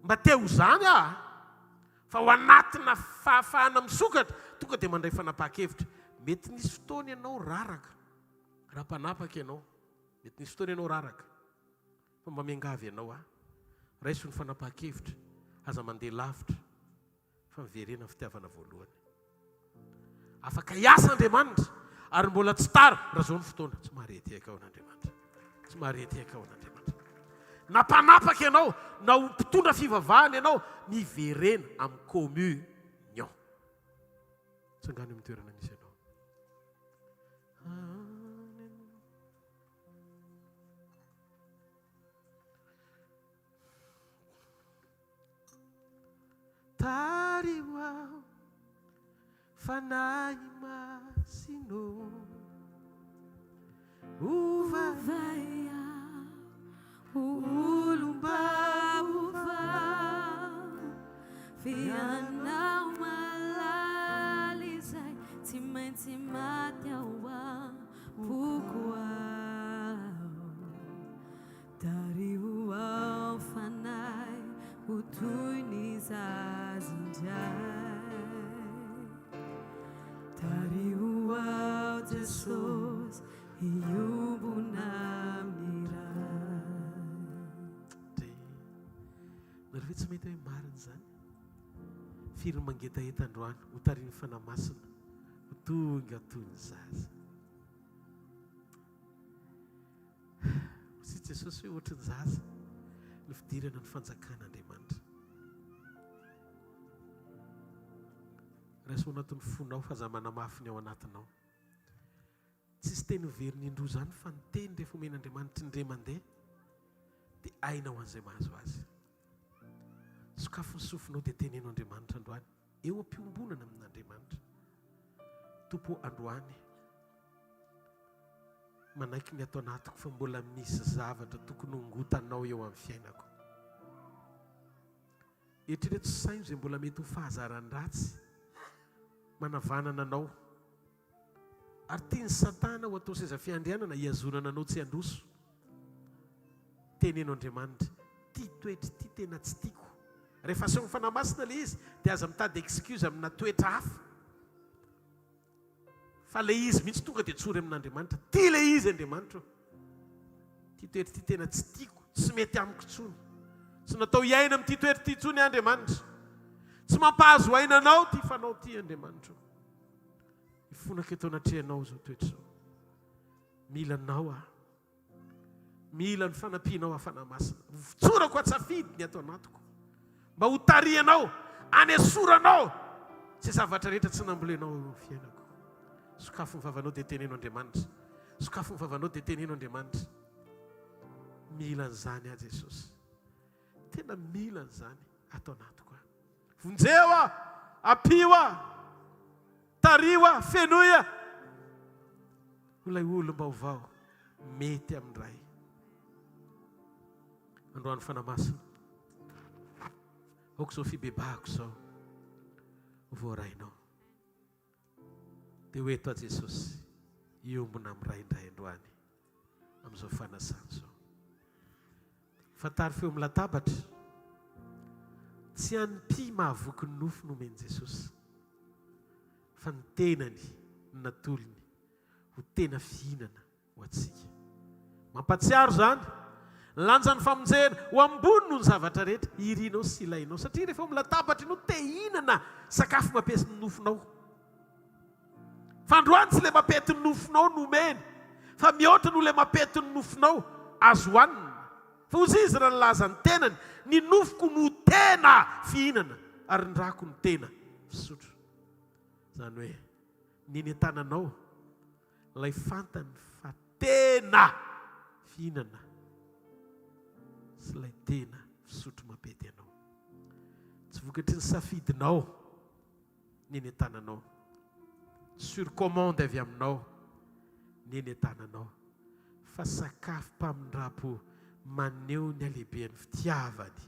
mba te ho zany aho fa ao anatina fahafahana misokatra tonga dia mandray fanapahan-kevitra. Mety nisy fotoana ianao raraka raha mpanapaka ianao. Mety nisy fotoana ianao raraka fa mba miangavy anao aho. Raiso ny fanapahan-kevitra, aza mandeha lavitra. Fa miverena amin'ny fitiavana voalohany. Afaka hiasa Andriamanitra ary mbola tsy tara raha izao ny fotoana. Tsy mahare tehaka ao an'Andriamanitra. Tsy mahare tehaka ao an'Andriamanitra. Na mpanapaka ianao, na ho mpitondra fivavahana ianao, miverena amin'ny communion. Tsangano amin'ny toerana misy anao. Tariho aho Fanahy Masina ô Ovay aho ho olom-baovao F'ianao malala izay tsy maintsy maty ao am-poko ao Tariho ao fanahy ho toy ny zaza indray. Tariho ao Jesosy hiombona amin'ny Ray. Dre. Nareo ve tsy mahita hoe marina izany? Firy ny mangetaheta androany ho tarihin'ny Fanahy Masina ho tonga toy ny zaza. Hoy Jesosy hoe ohatry ny zaza ny fidirana ny fanjakan'Andriamanitra. Raiso ao anatin'ny fonao fa aza manamafy ny ao anatinao. Tsisy teny miverina indroa izany fa ny teny rehefa omen'Andriamanitra indray mandeha dia aina ho an'izay mahazo azy. Sokafy ny sofinao dia teneno Andriamanitra androany eo am-piombonana amin'Andriamanitra. Tompo androany Manaiky ny ato anatiko fa mbola misy zavatra tokony hongotanao eo amin'ny fiainako. Eritrereto sy saino izay mbola mety ho fahazaran-dratsy manavanana anao. Ary tian'i Satana ho atao seza fiandrianana hihazonana anao tsy handroso. Teneno Andriamanitra, Ity toetra ity tena tsy tiako. Rehefa asehon'ny Fanahy Masina ilay izy, dia aza mitady excuse amina toetra hafa. Fa ilay izy mihitsy tonga dia tsory amin'Andriamanitra. Ity ilay izy Andriamanitra ô. Ity toetra ity tena tsy tiako, tsy mety amiko intsony. Tsy natao hiaina amin'ity toetra ity intsony aho Andriamanitra. Tsy mampahazo aina anao ity fanao ity Andriamanitra ô. Hifonako eto anatrehanao izao toetra izao. Mila anao aho. Mila ny fanampianao aho Fanahy Masina. Votsorako an-tsafidy ny ato anatiko. Mba ho tarihanao, anesoranao izay zavatra rehetra tsy nambolenao eo amin'ny fiainako. Sokafy ny vavanao dia teneno Andriamanitra. Sokafy ny vavanao dia teneno Andriamanitra. Mila an'izany aho Jesosy. Tena mila an'izany ato anatiko aho. Vonjeo aho, ampio aho, tariho aho, fenoy aho ho ilay olom-baovao mety amin'ny Ray. Androany Fanahy Masina, aoka izao fibebahako izao ho voarainao. Dia ho eto aho Jesosy, hiombona amin'ny Ray indray androany amin'izao fanasana izao. Fantaro feo amin'ny latabatra, tsy hanim-py mahavoky ny nofo no omen'i Jesosy, fa ny tenany no natolony ho tena fihinana ho antsika. Mampahatsiaro izany ny lanjan'ny famonjena ho ambony noho ny zavatra rehetra irinao sy ilainao, satria rehefa ao amin'ny latabatra ianao te hihinana sakafo mampiesy ny nofonao. Fa androany tsy ilay mampety ny nofonao no omeny, fa mihoatra noho ilay mampety ny nofonao azo hohanina. Fa hozy izy raha nilaza ny tenany, Ny nofoko no tena fihinana, ary ny rako no tena fisotro. Izany hoe, ny eny an-tananao, ilay fantany fa tena fihinana sy ilay tena fisotro mampety anao. Tsy vokatry ny safidinao ny eny an-tananao. Sur commande avy aminao ny eny an-tananao. Fa sakafom-pamindram-po maneho ny halehiben'ny fitiavany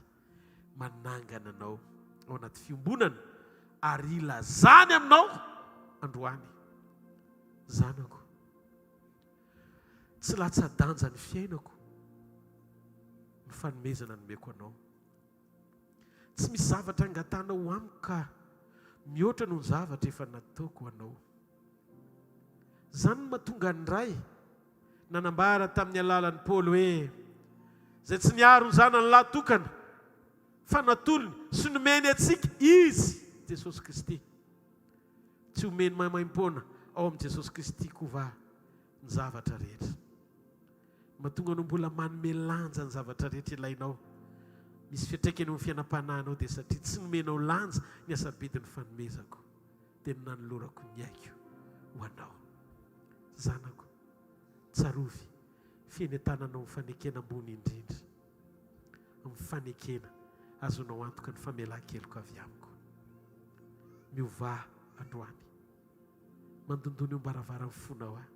manangana anao ao anaty fiombonana ary ilazany aminao androany, Zanako, tsy latsa-danja ny fiainako ny fanomezana nomeko anao. Tsy misy zavatra angatahanao amiko ka mihoatra noho ny zavatra efa nataoko ho anao. Izany no mahatonga ny Ray nanambara tamin'ny alalan'i Paoly hoe, Izay tsy niaro ny Zanany lahy tokana, fa natolony sy nomeny antsika Izy, Jesosy Kristy. Tsy homeny maimaimpoana ao amin'i Jesosy Kristy koa va ny zavatra rehetra? Mahatonga anao mbola manome lanja ny zavatra rehetra ilainao. Misy fiantraikany eo amin'ny fiainam-panahinao dia satria tsy nomenao lanja ny hasarobidin'ny fanomezako dia ny nanolorako ny aiko ho anao. Zanako, tsarovy fienentananao amin'ny fanekena ambony indrindra, amin'ny fanekena azonao antoka ny famelan-keloka avy amiko. Miovà androany. Mandondona eo am-baravaran'ny fonao aho.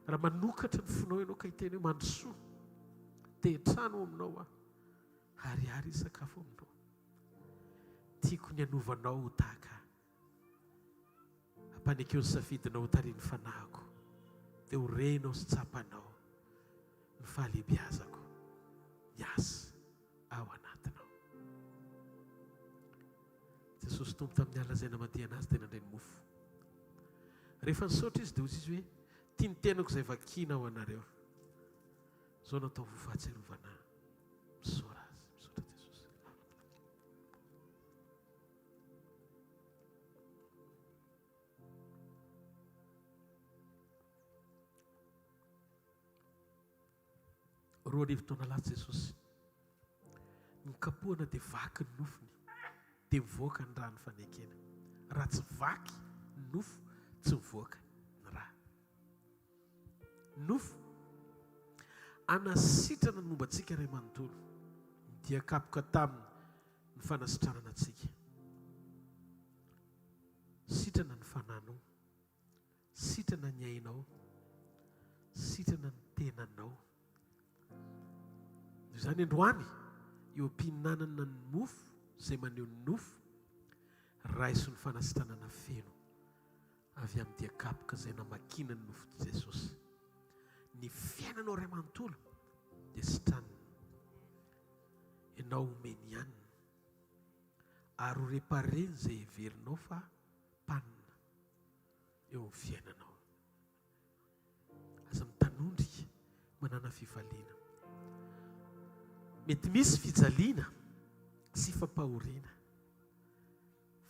Raha manokatra ny fonao ianao ka hiteny hoe mandrosoa, te hitrano ao aminao aho, harihary hisakafo aminao. Tiako ny hanovanao ho tahaka ahy. Ampanekeo ny safidinao ho tarihin'ny fanahiko, dia ho renao sy tsapanao ny fahalehibiazako miasa ao anatinao. Jesosy Tompo tamin'ny alina izay namadihana Azy dia nandray ny mofo. Rehefa nisaotra Izy dia hoy Izy hoe, Ity ny tenako izay vakiana ho anareo. Izao no ataovy ho fahatsiarovana Ahy. Misaora Azy. Misaotra Jesosy. 2000 taona lasa Jesosy. Ny kapohana dia vaky ny nofony, dia mivoaka ny rà ny fanekena. Raha tsy vaky ny nofo, tsy mivoaka ny rà. Nofo anasitrana ny momba antsika iray manontolo. Dia kapoka taminy ny fanasitranana antsika. Sitrana ny fananao. Sitrana ny ainao, sitrana ny tenanao. Noho izany androany, eo am-pihinanana ny mofo izay maneho ny nofo, raiso ny fanasitranana feno. Avy amin'ny dia kapoka izay namakiana ny nofon'i Jesosy. Ny fiainanao iray manontolo dia sitranina. Ianao omeny hanina ary ho réparé-ny izay heverinao fa panne eo amin'ny fiainanao. Aza mitanondrika, manàna fifaliana. Mety misy fijaliana sy fampahoriana,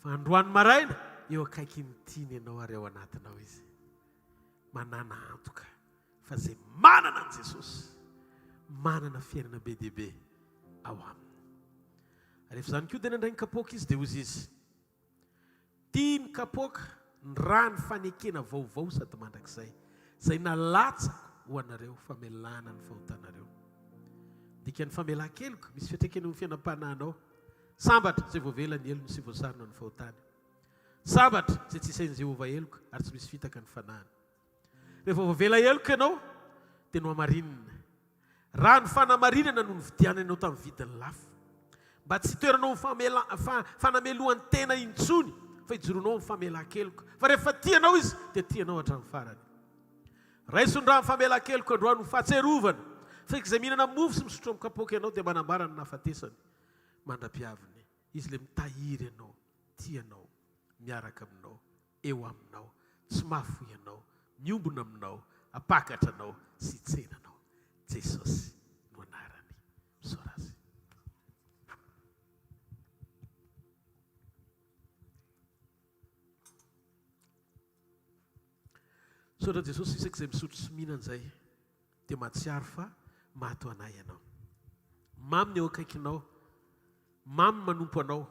fa androany maraina eo akaikin'ny tiany ianao ary ao anatinao Izy. Manàna antoka fa izay manana an'i Jesosy, manana fiainana be dia be ao aminy. Ary rehefa izany koa dia nandray ny kapoaka Izy dia hozy Izy, Tia ny kapoaka, ny rà ny fanekena vaovao sady mandrakizay, izay nalatsako ho anareo famelana ny fahotanareo. Dikan'ny famelan-keloka, misy fiantraikany eo amin'ny fiainam-panahinao. Sambatra izay voavela ny helony sy voasarona ny fahotany. Sambatra izay tsy isain'i Jehovah heloka ary tsy misy fitaka ny fanahiny. Rehefa voavela heloka ianao, dia nohamarinina. Raha ny fanamarinana no nividianany anao tamin'ny vidiny lafo, mba tsy hitoeranao amin'ny famela, fa, fanamelohan-tena intsony, fa hijoroanao amin'ny famelan-keloka. Fa rehefa tia anao Izy, dia tia anao hatramin'ny farany. Raiso ny ràn'ny famelan-keloka androany ho fahatsiarovana, fa izay mihinana mofo sy misotro amin'ny kapoaka ianao dia manambara ny nahafatesany mandra-pihaviny. Izy ilay mitahiry anao, tia anao, miaraka aminao. eo aminao, tsy mahafoy anao, miombona aminao, hampakatra anao sy hitsena anao. Jesosy no anarany. Misaora Azy. Misaotra Jesosy isak'izay misotro sy mihinana izay dia mahatsiaro fa maty ho anay Ianao. Mamy ny eo akaikinao, mamy ny manompo Anao,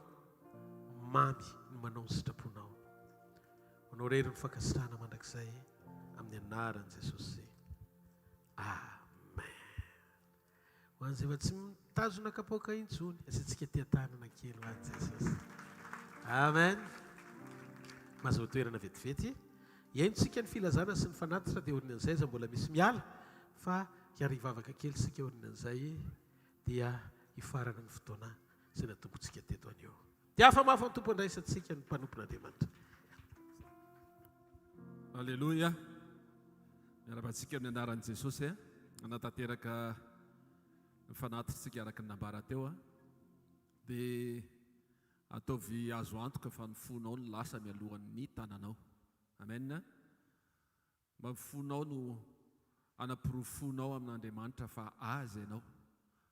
mamy ny manao ny sitraponao. Ho Anao irery ny fankasitrahana mandrakizay amin'ny anaran'i Jesosy. Amen. Ho an'izay efa tsy mitazona kapoaka intsony, asiantsika tia-tanana kely ho an'i Jesosy. Amen. Mahazoa toerana vetivety. Hihainontsika ny filazana sy ny fanatitra dia aorian'izay aza mbola misy miala fa hiara-hivavaka kely isika aorian'izay dia hifarana ny fotoana izay natombotsika teto anio. Dia afa-mafy ny Tompo andraisantsika ny mpanompon'Andriamanitra. Aleloia! Miarahaba antsika amin'ny anaran'i Jesosy eh. Hanatanteraka ny fanatitsika araka ny nambara teo ah. Dia ataovy azo antoka fa ny fonao no lasa mialohan'ny tananao. Amen. Mba ny fonao no anaporofoanao amin'Andriamanitra fa Azy ianao.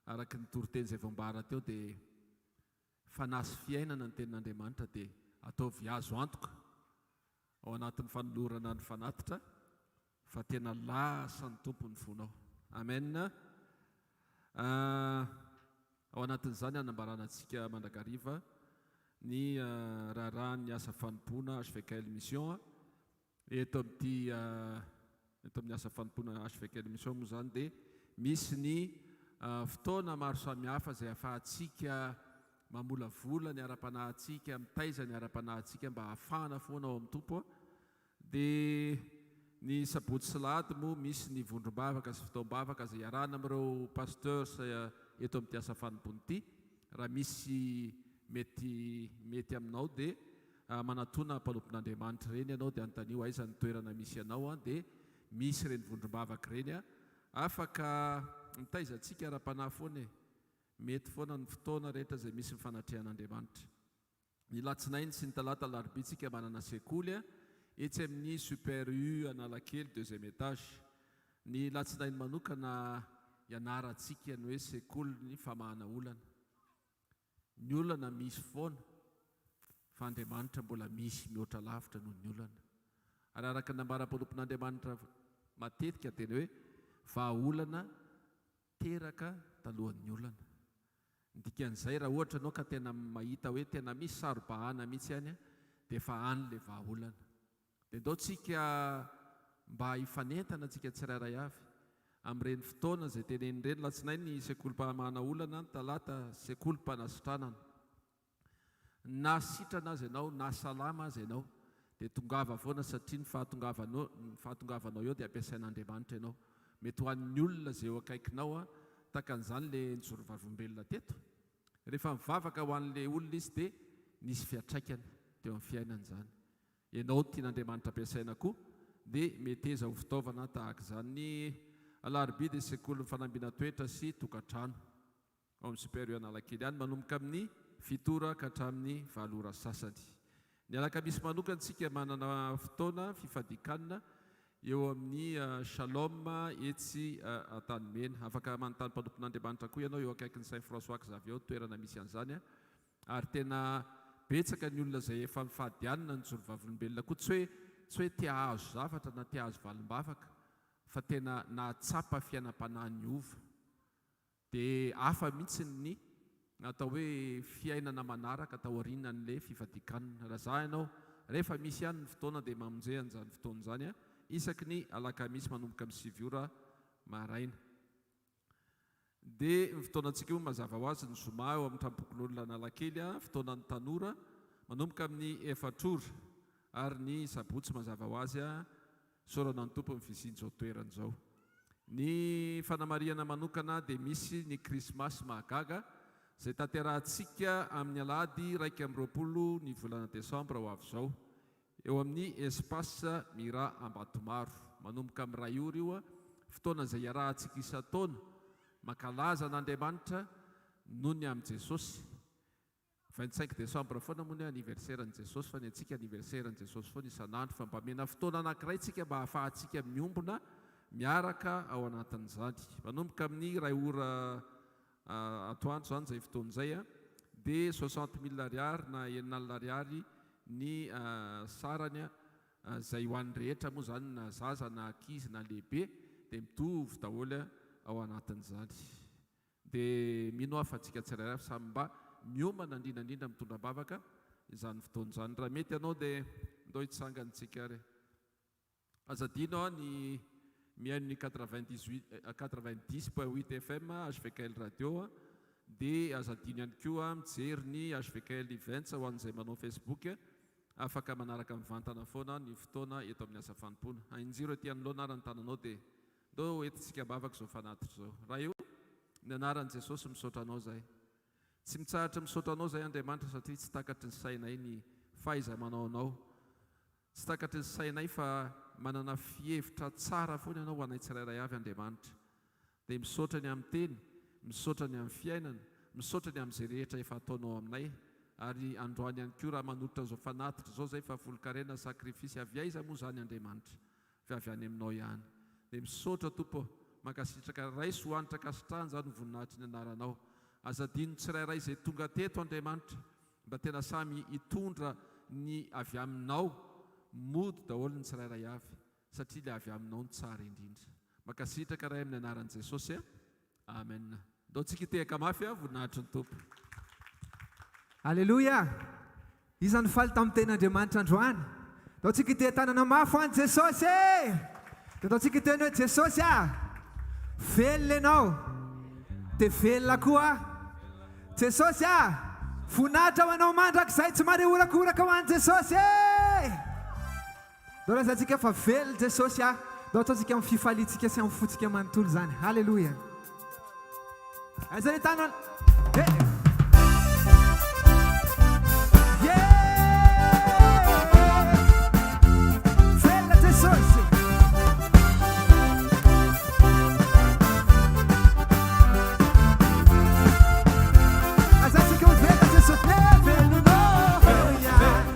Araka ny toriteny izay voambara teo dia Fanahy sy fiainana ny tenin'Andriamanitra dia ataovy azo antoka ao anatin'ny fanolorana ny fanatitra fa tena lasan'ny Tompo ny fonao. Amen. Ao anatin'izany hanambarana antsika mandrakariva ny raharahan'ny asa fanompoana HVKL Mission. Eto amin'ity eto amin'ny asa fanompoana HVKL Mission moa izany dia misy ny fotoana maro samihafa izay ahafahantsika mamolavola ny ara-panahintsika, mitaiza ny ara-panahintsika mba hahafahana foana ao amin'ny Tompo. Dia ny sabotsy sy lahady moa misy ny vondrom-bavaka sy fotoam-bavaka izay iarahana amin'ireo pasteurs eto amin'ity asa fanompoana ity. Raha misy mety mety aminao dia Manatona mpanompon'Andriamanitra ireny ianao dia anontanio aiza ny toerana misy anao dia misy ireny vondrom-bavaka ireny afaka mitaiza antsika ara-panahy foana e! Mety foana ny fotoana rehetra izay misy ny fanatrehan'Andriamanitra. Ny latsinainy sy ny talata alarobia tsika manana sekoly etsy amin'ny Super U Analakely deuxième étage. Ny latsinainy manokana ianarantsika ny hoe sekolin'ny famahana olana. Ny olana misy foana fa Andriamanitra mbola misy mihoatra lavitra noho ny olana. Ary araka ny nambaram-panompon'Andriamanitra matetika dia ny hoe vahaolana teraka talohan'ny olana. Ny dikan'izay raha ohatra ianao ka tena mahita hoe tena misy saro-bahana mihitsy any dia efa any ilay vahaolana. Dia ndao tsika mba hifanentana tsika tsirairay avy amin'ireny fotoana izay teneniny ireny, Latsinainy ny sekolim-pahamahana olana, ny Talata sekolim-panasitranana. Na sitrana aza ianao na salama aza ianao dia tongava foana satria ny fahatongavanao ny fahatongavanao eo dia ampiasain'Andriamanitra ianao. Mety ho an'ny olona izay eo akaikinao an, tahaka an'izany ilay nijoro vavolombelona teto. Rehefa nivavaka ho an'ilay olona izy dia nisy fiantraikany teo amin'ny fiainany izany. Ianao tian'Andriamanitra ampiasaina koa dia meteza ho fitaovana tahaka izany. Ny alarobia dia sekolin'ny fanambina-toetra sy tokantrano ao amin'ny Super U Analakely any manomboka amin'ny fito ora ka hatramin'ny valo ora sasany. Ny alakamisy manokana isika manana fotoana fifadian-kanina eo amin'ny Shalom etsy Antanimena. Afaka manontany mpanompon'Andriamanitra koa ianao eo akaikin'ny Saint François Xavier ao toerana misy an'izany. Ary tena betsaka ny olona izay efa nifady hanina nijoro vavolombelona koa, tsy hoe tsy hoe te hahazo zavatra na te hahazo valim-bavaka fa tena nahatsapa fiainam-panahy niova. Dia hafa mihitsy ny atao hoe fiainana manaraka taorianan'ilay fifadian-kanina. Raha za ianao, rehefa misy ihany ny fotoana dia mamonjy an'izany fotoana izany isaky ny alakamisy manomboka amin'ny 9 ora maraina. Dia ny fotoanantsika moa mazava ho azy ny zoma eo amin'ny tranompokonolona Analakely, fotoanan'ny tanora, manomboka amin'ny efatra ora, ary ny sabotsy mazava ho azy, isaorana ny Tompo ny fisian'izao toerana izao. Ny fanamarihana manokana dia misy ny krismasy mahagaga izay tanterahantsika amin'ny alahady 21 ny volana desambra ho avy izao. Eo amin'ny Espace Mira Ambatomaro. Manomboka amin'ny iray ora io, fotoana izay iarahantsika isan-taona mankalaza an'Andriamanitra noho ny amin'i Jesosy. 25 décembre foana moa ny hoe anniversaire-n'i Jesosy fa ny antsika anniversaire-n'i Jesosy foana isan'andro fa mba mena fotoana anankiray tsika mba hahafahantsika miombona miaraka ao anatin'izany. Manomboka amin'ny iray ora Atoandro izany izay fotoana izay dia 60 mille ariary na 6000 ariary ny sarany izay ho an'ny rehetra moa izany na zaza na ankizy na lehibe dia mitovy daholo ao anatin'izany. Dia mino aho fa antsika tsirairay avy samy mba miomana indrindra indrindra mitondra am-bavaka izany fotoana izany. Raha mety ianao dia ndao hitsangana isika ary. Aza adino ny mihaino ny 98 90.8 FM HVKL Radio dia aza adino ihany koa mijery ny HVKL Events ho an'izay manao Facebook afaka manaraka mivantana foana ny fotoana eto amin'ny asa fanompoana. Ahinjiro ety anoloana ary ny tananao dia ndao entintsika am-bavaka izao fanatitra izao. Ray o, ny anaran'i Jesosy misaotra anao izahay. Tsy mitsahatra misaotra anao izahay Andriamanitra satria tsy takatry ny sainay ny fahaiza-manao anao. Tsy takatry ny sainay fa manana fihevitra tsara foana Ianao ho anay tsirairay avy Andriamanitra. Dia misaotra ny amin'ny teny, misaotra ny amin'ny fiainana, misaotra ny amin'izay rehetra efa ataonao aminay. Ary androany ihany koa raha manolotra an'izao fanatitra izao izay fahafolonkarena, sacrifice, avy aiza moa izany Andriamanitra? Fa avy any aminao ihany. Dia misaotra Tompo ô. Mankasitraka. Raiso ho hanitra ankasitrahana izany ho voninahitry ny anaranao. Aza adino ny tsirairay izay tonga teto Andriamanitra. Mba tena samy hitondra ny avy aminao mody daholo ny tsirairay avy satria ilay avy aminao no tsara indrindra. Mankasitraka Ray amin'ny anaran'i Jesosy a. Amen. Ndao tsika hitehaka mafy a, voninahitry ny Tompo. Aleloia! Iza no faly tamin'ny tenin'Andriamanitra androany? Ndao tsika hiteha-tanana mafy ho an'i Jesosy e! Dia ndao tsika hiteny hoe Jesosy a! Velona Ianao, dia velona koa aho. Jesosy a! Voninahitra ho Anao mandrakizay, tsy mahare horakoraka ho an'i Jesosy e! Ndao lazaintsika fa velona Jesosy a! Ndao ataontsika amin'ny fifaliantsika sy amin'ny fontsika manontolo izany. Haleloia! Aiza ny tanana? Eh! Yeah! Velona Jesosy! Lazaintsika hoe velona Jesosy. Eh, velona! Yeah!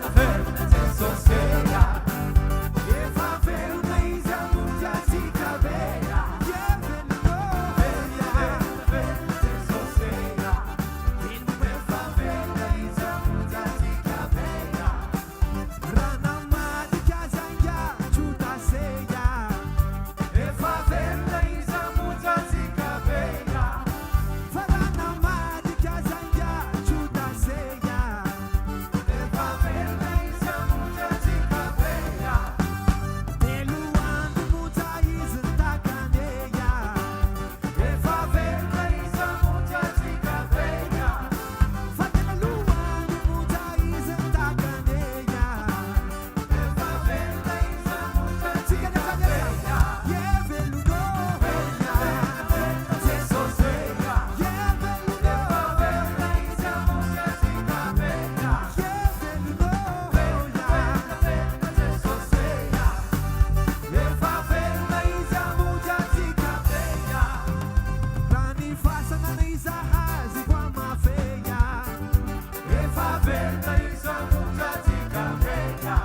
velona izy hamonjy antsika velona.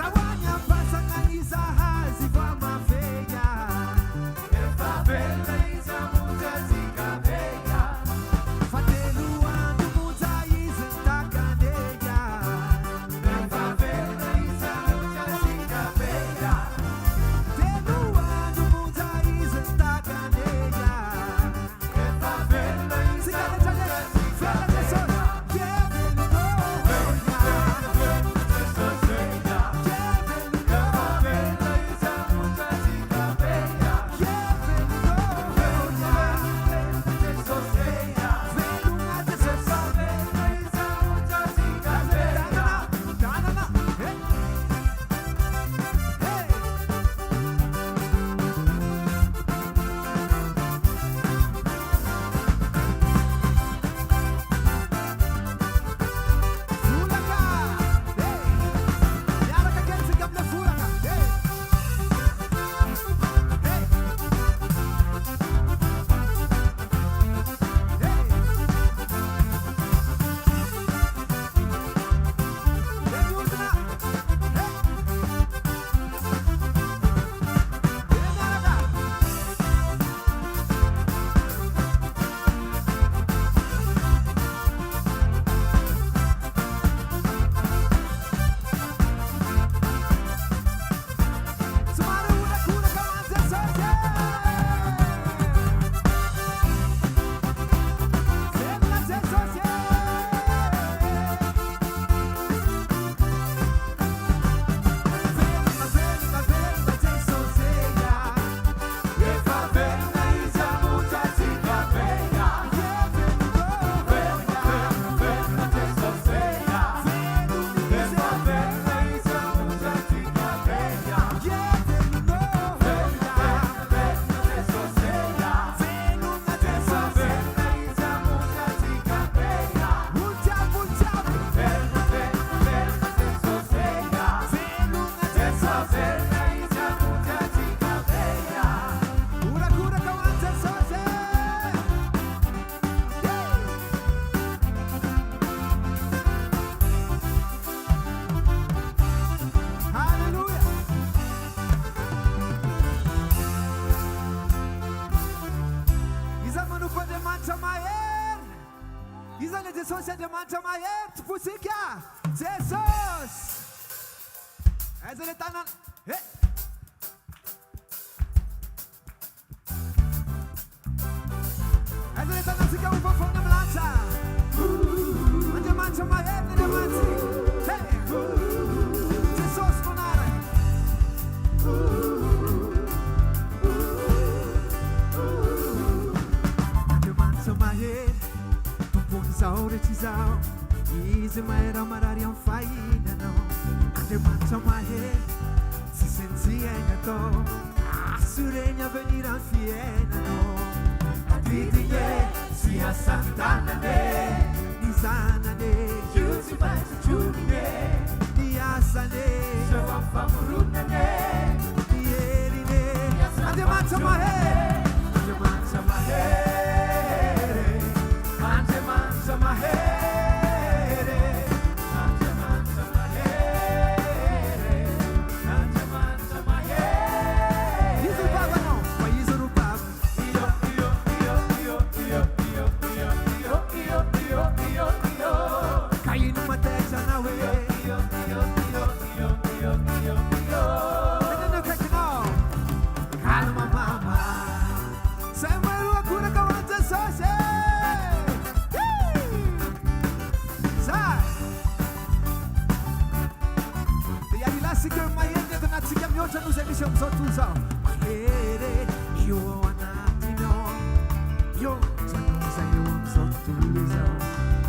Raha ho any am-pasana ny sahazy vao mafehy. Efa velona izy hamonjy antsika velona. Fa telo andro monja izy nitakaneha. Efa velona izy hamonjy antsika velona. Telo andro monja izy nitakaneha. Efa velona izy hamonjy antsika velona. Miaraka kely tsika amle volaka. Hey! Somary horakoraka ho an'i Jesosy e! Velona Jesosy e! Velona, velona, velona Jesosy e! Efa velona izy hamonjy antsika velona. Velona, velona Jesosy e! Efa velona izy hamonjy antsika velona. Velona, velona Jesosy e! Efa velona izy hamonjy antsika velona. Velona, velona, velona Jesosy e! Efa velona izy hamonjy antsika velona. Horakoraka ho an'i Jesosy e! Haleloia! Iza manompo Andriamanitra mahery? Iza ilay Jesosy Andriamanitra mahery? Tompontsika! Jesosy! Aiza ilay tanana? He! Aiza ilay tanantsika ho vaovao ny amin'ny lanitra? Andriamanitra mahery ny Andriamanitsika. He! Jesosy no anarany. Andriamanitra mahery, tompon'izao rehetra izao, Izy mahay raha marary amin'ny fahinanao. Andriamanitra mahery, tsisy ny tsy hainy atao, assuré ny avenir amin'ny fiainanao. Adidiny e, sy asan'ny tanany e, Ny zanany e, io tsy maintsy troniny e, ny asany e, Seho amin'ny famoronany e, ny heriny e. Andriamanitra mahery, Andriamanitra mahery, Andriamanitra mahery, Andriamanitra mahery, Andriamanitra mahery. Izy no babanao, fa izy no baba. Io, io, io, io, io, io, io, io, io, io, io, io. Ka ino mataitra anao e? Io, io, io, io, io, io, io. Teneno akaikinao. Calma mama. Zay mahay roakoraka ho an'i Jesosy e! Hii! Zay. Dia hiahilasika mahery ny eto anatintsika mihoatra noho izay misy eo amin'izao tontolo izao. Mahery io ao anatinao. Mihoatra noho izay eo amin'izao tontolo izao.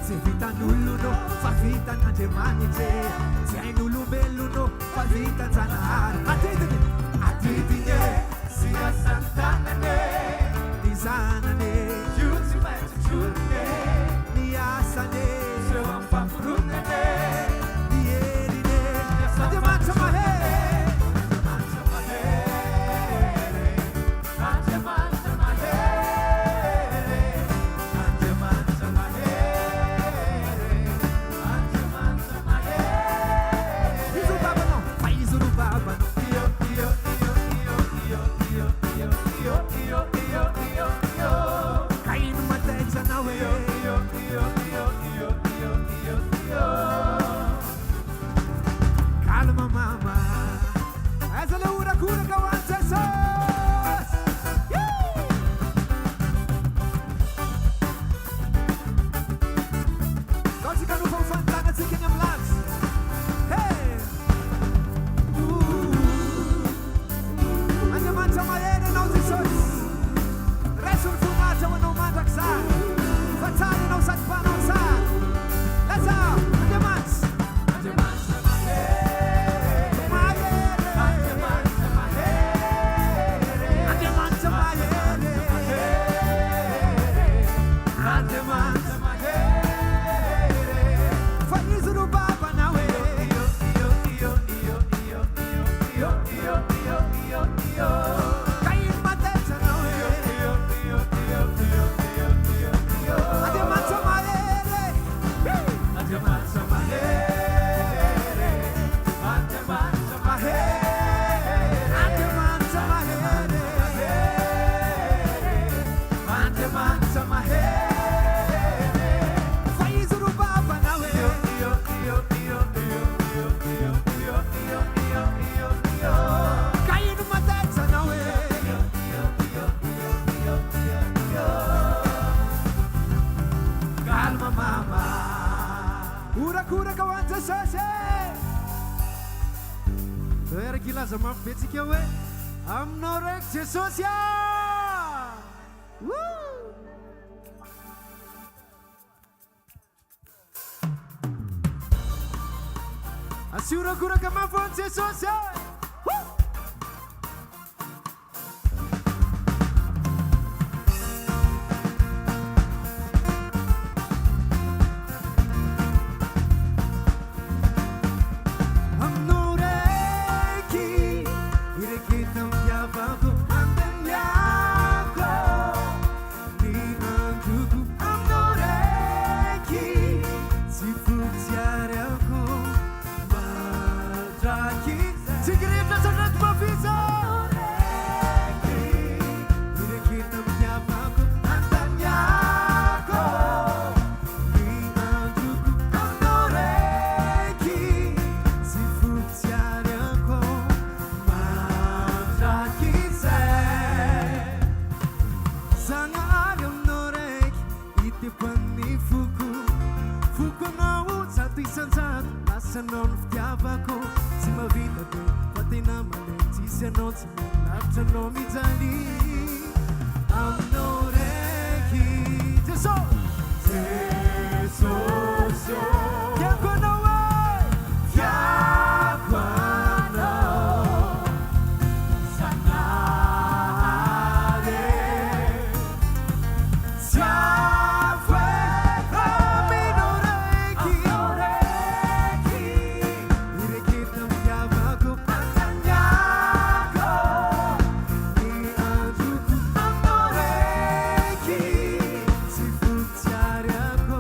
Tsy vitan'olona fa vitan'Andriamanitra e. Tsy hain'olombelona fa vitan-Janahary. Adidiny! Adidiny e, sy asan'ny tanany e, Ny zanany e, io tsy maintsy troniny e, ny asany e, seho amin'ny famoronany e, ny heriny e. Andriamanitra mahery! Andriamanitra mahery, Andriamanitra mahery, Andriamanitra mahery, Afaofan'ny tanantsika eny amin'ny lanitra. Hey! Andriamanitra mahery ianao Jesosy. Raiso ny voninahitra ho anao mandrakizay. Fa tsara ianao sady mpanao tsara. Lazao, Andriamanitra. Andriamanitra mahery. Mahery. Andriamanitra mahery. Andriamanitra mahery. Andriamanitra mahery. Fa izy no babanao e. Ka ino mataitra anao e. Andriamanitra mahery. Andriamanitra mahery. Andriamanitra mahery. Andriamanitra mahery. Andriamanitra mahery. Fa izy no babanao e. Ka ino mataitra anao e. Calma mama. Horakoraka ho an'i Jesosy e. Toeraka hilaza mafy be tsika hoe aminao raiky Jesosy ah! Woo! Asio horakoraka mafy ho an'i Jesosy e! Woo! Aminao raiky ireketam-piavako andaniako ny androko aminao raiky tsy foko tsy ariako mandrakizay. Tsika rehetra satraty mafy izao. Ireketam-piavako andaniako ny androko aminao raiky tsy foko tsy ariako mandrakizay. Zagnahary aminao raiky itepan'ny foko foko anao 100% lasanao ny fitiavako tsy mahavita be fa tena malemy tsisy anao tsy milavitra anao mijaly aminao raiky Jesosy Jesosy tiako anao e tiako anao Zagnahary tsy afoeko aminao raiky ireketam-piavako andaniako ny androko aminao raiky tsy foko tsy ariako.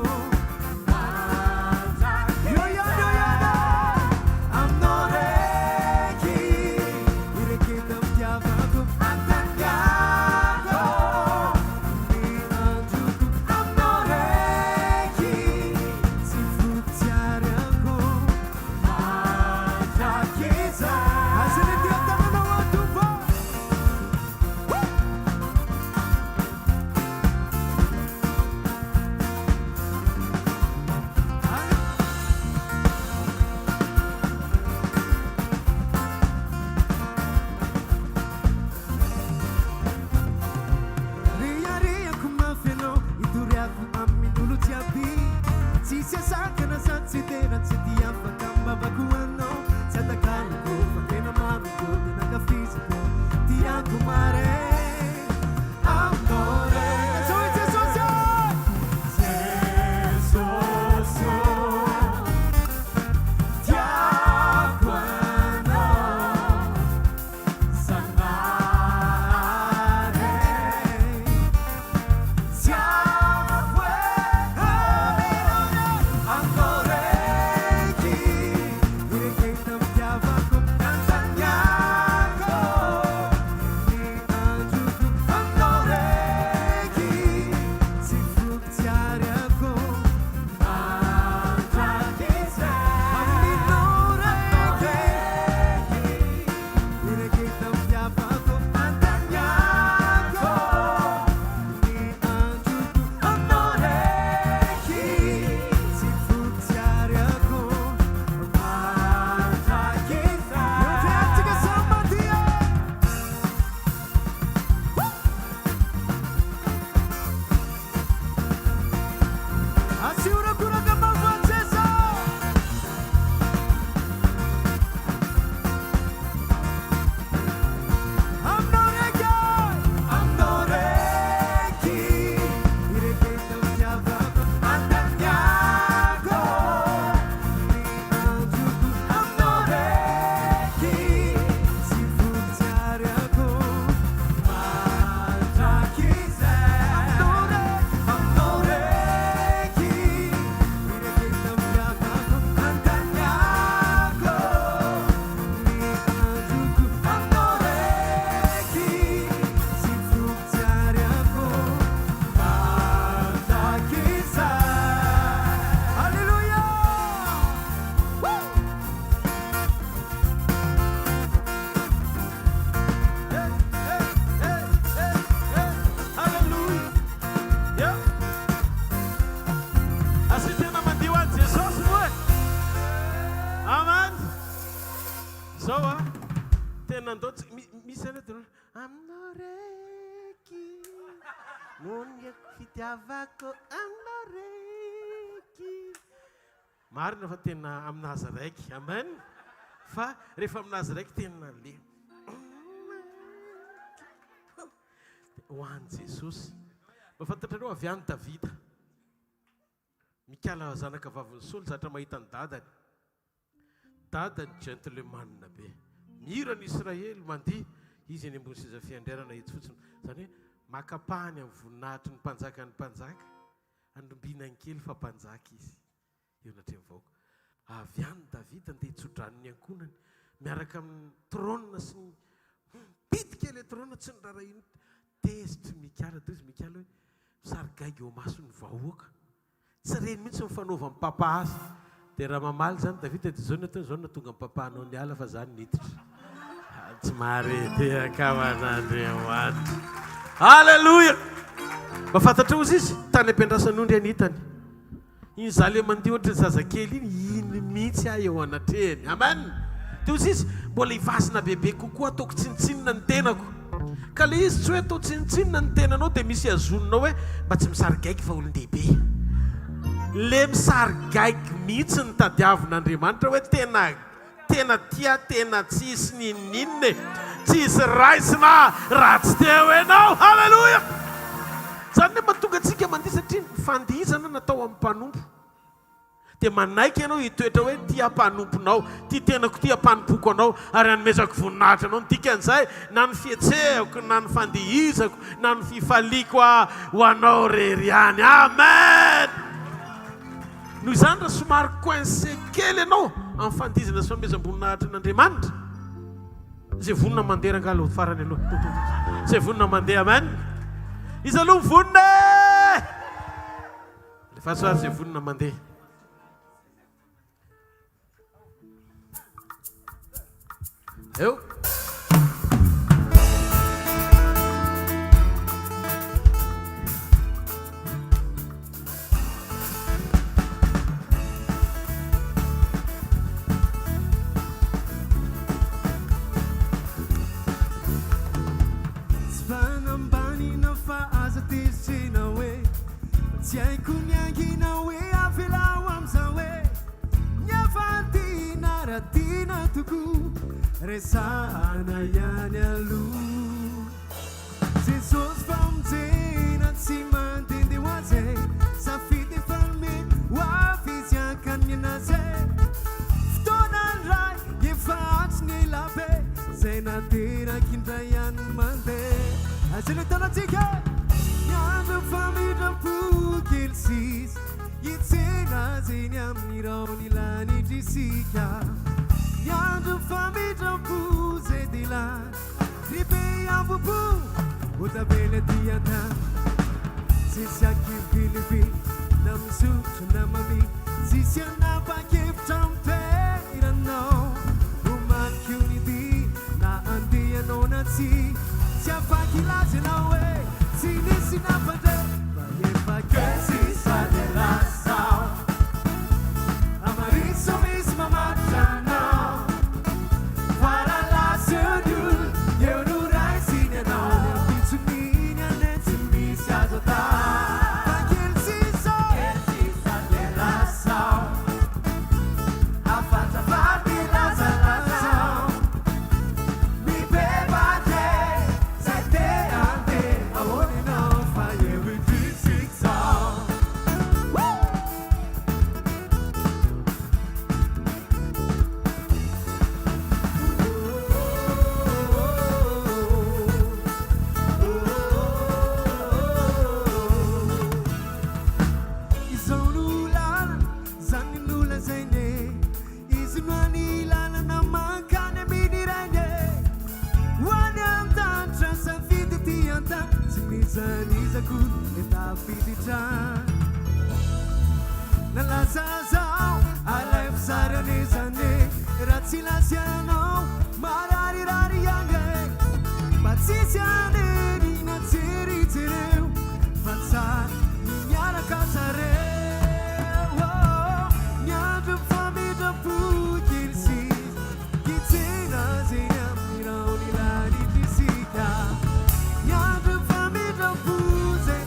Noho ny fitiavako anao reky. Marina fa tena aminazy raiky. Amen. Fa rehefa aminazy raiky tena le ho an'i Jesosy. Mba fantatrareo avy any Davida. Mikala zanaka vavin'i Saoly zatra mahita ny dadany. Dadany gentleman be. Mihira ny Israely mandihy, izy eny ambony seza fiandrianana etsy fotsiny. Izany hoe maka ampahany amin'ny voninahitry ny mpanjakan'ny mpanjaka, andrombinany kely fa mpanjaka izy eo anatrehan'ny vahoaka. Avy any Davida ndeha hitsodrano ny ankohonany miaraka amin'ny trône sy ny mipitika ilay trône tsy noraharahiany. Tezitry Mikala, toy izy Mikala hoe misary gaigy eo imason'ny vahoaka. Tsy reny mihitsy ny fanaovan'i papa azy. Dia raha mamaly izany Davida dia izao no ataony, izao no nahatonga an'i papa anao niala fa za niditra. Tsy mahare tehaka ho an'Andriamanitra. Alléluia! Mba fantatrao ozy izy, tany am-piandrasan'ondry any hitany. Iny za le mandihy ohatry ny zazakely iny, iny mihitsy aho eo anatrehany. Amen! Dia ozy izy, mbola hivazina bebe kokoa ataoko tsinontsinona ny tenako. Ka le izy tsy hoe atao tsinontsinona ny tenanao dia misy hazoninao hoe mba tsy misary gaigy fa olon-dehibe. Le misary gaigy mihitsy no tadiavin'Andriamanitra hoe tena tena tia tena tsisy n'inon'inona e! Tsisy raisina raha tsy teo ianao. Haleloia! Zany no mahatonga antsika mandihy satria ny fandihizana natao amin'ny mpanompo. Dia manaiky ianao hitoetra hoe ity aho mpanomponao, ity tenako ity ampanompoko anao ary hanomezako voninahitra anao. Ny dikan'izay, na ny fihetsehako, na ny fandihizako, na ny fifaliako aho ho anao irery ihany. Amen! Noho izany raha somary coincé kely ianao amin'ny fandihizana sy fanomezam-boninahitra an'Andriamanitra, izay vonona mandeha rangahy aloha farany aloha, izay vonona mandeha, amen! Iza aloha vonona e? Alefaso ary izay vonona mandeha. Eo. Tsy fanambanina fa aza tezitra hoe Fa tsy haiko ny hangina hoe avelao amizao hoe Ny hafa tiana raha tiana tokoa Resahana ihany aloha Jesosy famonjena tsy mandehandeha ho azy e Safidy efa nomeny ho avy izy hankany anazy e Fotoana ny Ray efa hatry ny ela be Zay nateraky indray ihany mandeha Aiza ilay tanantsika e? Ny andro famindram-po kely sisa Hitsena azy eny amin'ny rahon'ny lanitra isika Ny andro famindram-po zay dia lany Ry be ambo-po ho tavela aty an-tany Tsisy ankivilivily na misotro na mamily Tsisy hanapa-kevitra amin'ny toeranao Omaniko ny dia na handeha ianao na tsia Tsy afaka hilaza ianao hoe tsy nisy nampandre Fa efa kely sisa dia lasa aho Hamarino sao misy mamatotra anao Fa raha lasa eo ny olona eo no raisiny anao Ny ampitson'iny anie tsy misy azo atao Fa kely sisa Kely sisa dia lasa aho Hafatrafatry lazalazao Mibebaka e Zay te handeha ahoana ianao Fa eo indrisy izao Izao no lalana, izany no lazainy e. Izy no hany lalana mankany amin'ny Rainy e. Ho any an-danitra, safidy ety an-tany, tsy n'iza n'iza akory no tafiditra. Na lasa aza aho, alaivo sary anie izany e. Raha tsy lasa ianao, mararirary ihany e. Mba tsisy hanery na jerijereo, fa tsara ny miaraka zareo. Ny andro famindram-po kely sisa, hitsena azy eny amin'ny rahon'ny lanitra isika. Ny andro famindram-po izay.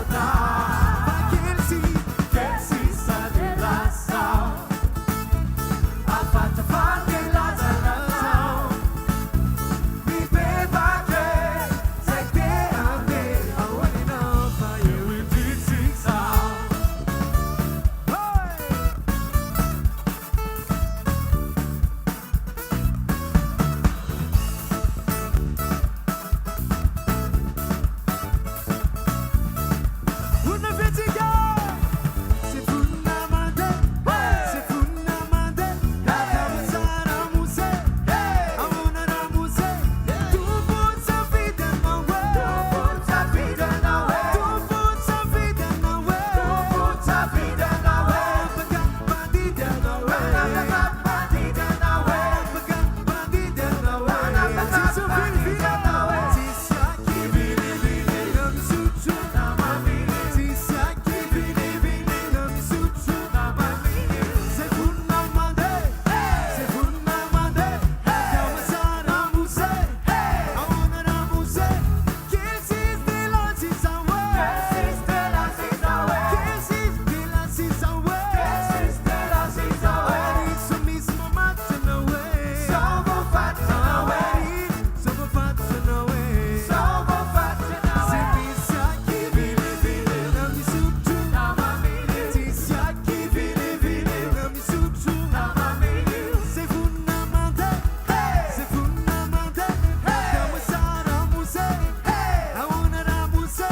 Fa kely sy kely sisa dia lasa Hafatra faly dia lazalazao Mibebaka e, zay te handeha Ahoana ianao fa eo indritsika zao Hey! Vonona ve tsika? Zay vonona mandeha, zay vonona mandeha, Ahoana ramose, ahoana ramose, Tompo safidy anao e, Tompo safidy anao e, Tompo safidy anao e, Tompo safidy anao e, Afaka mandidy anao e, afaka mandidy anao e, afaka mandidy anao e, Tsisy vilivily anao e, tsisy akivilivily na misotro na mamily, tsisy akivilivily na misotro na mamily, Zay vonona mandeha, zay vonona mandeha, Miasa ramose, ahoana ramose, Kely sisa dia lasa izao e, kely sisa dia lasa izao e, kely sisa dia lasa izao e, kely sisa dia lasa izao e, ary sao misy mamatotra anao e, sao voafatotra anao e, ary sao voafatotra anao e, sao voafatotra anao e, tsy misy akivilivily na misotro na mamily, tsisy akivilivily na misotro na mamily, zay vonona mandeha, zay vonona mandeha, Miasa ramose, ahoana ramose,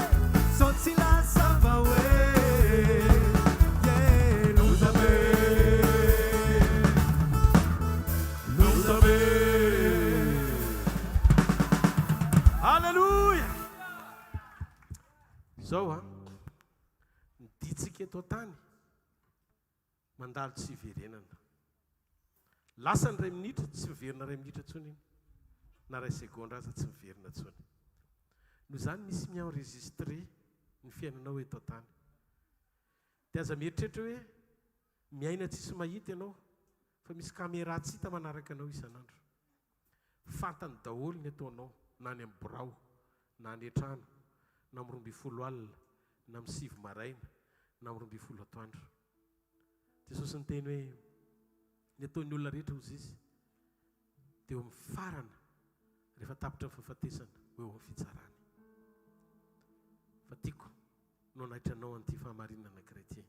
sao tsy lasa fa hoe, yeah, loza be, loza be. Alléluia! Zao an, ny ditsika eto an-tany mandalo tsy hiverenana. Lasa ny iray minitra, tsy miverina iray minitra intsony iny. Na iray segondra aza tsy miverina intsony. Noho izany misy mi-enregistrer ny fiainanao eto an-tany. Dia aza mieritreritra hoe miaina tsisy mahita ianao fa misy caméra tsy hita manaraka anao isan'andro. Fantany daholo ny ataonao na any amin'ny birao, na any an-trano, na amin'ny 12 alina, na amin'ny sivy maraina, na amin'ny 12 atoandro. Jesosy niteny hoe ny ataon'ny olona rehetra hozy izy dia eo amin'ny farana rehefa tapitra ny fahafatesana ho eo amin'ny fitsarany. Fa tiako no hanaitra anao an'ity fahamarinana anankiray ity.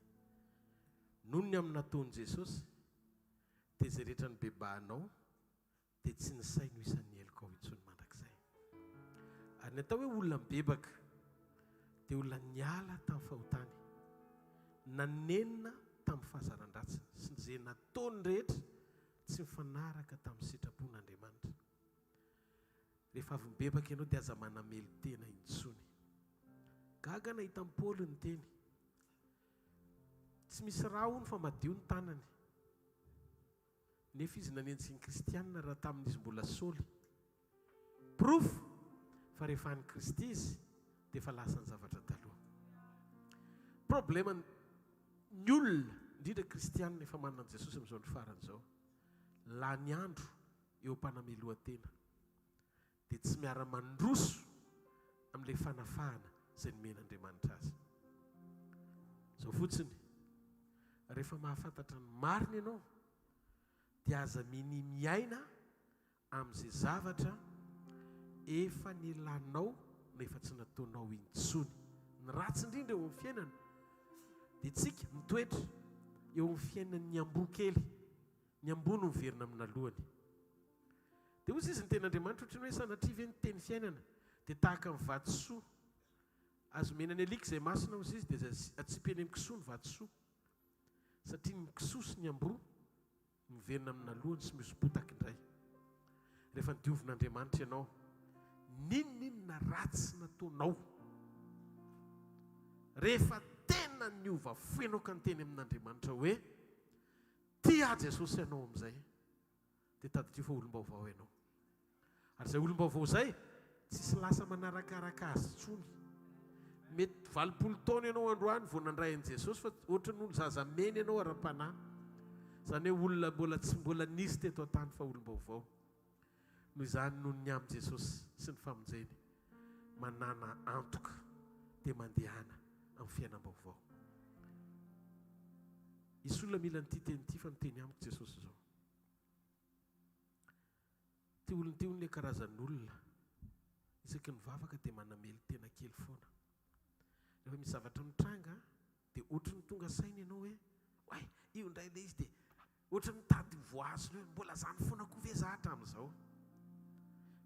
Noho ny amin'ny nataon'i Jesosy dia izay rehetra nibebahanao dia tsy nisaino isan'ny helokao intsony mandrakizay. Ary ny atao hoe olona mibebaka dia olona niala tamin'ny fahotany, nanenina tamin'ny fahazaran-dratsiny sy izay nataony rehetra tsy mifanaraka tamin'ny sitrapon'Andriamanitra. Rehefa avy mibebaka ianao dia aza manamelo-tena intsony. Gaga nahita an'i Paoly niteny. Tsy misy ra hono fa madio ny tanany. Nefa izy nanenjika ny kristianina raha tamin'izy mbola Saoly. Porofo fa rehefa any Kristy izy dia efa lasa ny zavatra taloha. Problème ny olona, indrindra kristianina efa manana an'i Jesosy amin'izao andro farany izao. Lany andro eo am-panamelohan-tena. Dia tsy miara-mandroso amin'ilay fanafahana izay nomen'Andriamanitra azy. Izao fotsiny, rehefa mahafantatra ny marina ianao, dia aza minia miaina amin'izay zavatra efa nilanao na efa tsy nataonao intsony. Ny ratsy indrindra eo amin'ny fiainana dia tsika mitoetra eo amin'ny fiainan'ny amboa kely. Ny amboa no miverina amin'ny nalohany. Dia hoy izy ny tenin'Andriamanitra ohatran'ny hoe sanatria ve ny teny fiainana dia tahaka ny vatosoa azo omena ny alika izay masina hozy izy dia izay atsipy eny amin'ny kisoa ny vatosoa satria ny kisoa sy ny amboa miverina amin'ny nalohany sy mihoso-potaka indray rehefa nodiovin'Andriamanitra ianao n'inon'inona ratsy nataonao rehefa tena niova fo ianao ka niteny amin'Andriamanitra hoe tia ahy Jesosy ianao amin'izay dia tadidio fa olom-baovao ianao. Ary izay olom-baovao izay, tsisy lasa manarakaraka azy intsony. Mety 80 taona ianao androany vao nandray an'i Jesosy fa ohatran'ny olo zaza mena ianao ara-panahy. Izany hoe olona mbola tsy mbola nisy teto an-tany fa olom-baovao. Noho izany noho ny amin'i Jesosy sy ny famonjeny, manàna antoka dia mandehana. Amin'ny fiainam-baovao. Hisy olona mila an'ity teny ity fa miteny amiko Jesosy izao. Ity olona ity hono ilay karazan'olona isaky ny mivavaka dia manamelo-tena kely foana. Rehefa misy zavatra mitranga dia ohatry ny tonga saina ianao hoe oay io indray ilay izy dia ohatry ny mitady ho voahazona hoe mbola zany foana koa ve za hatramin'izao.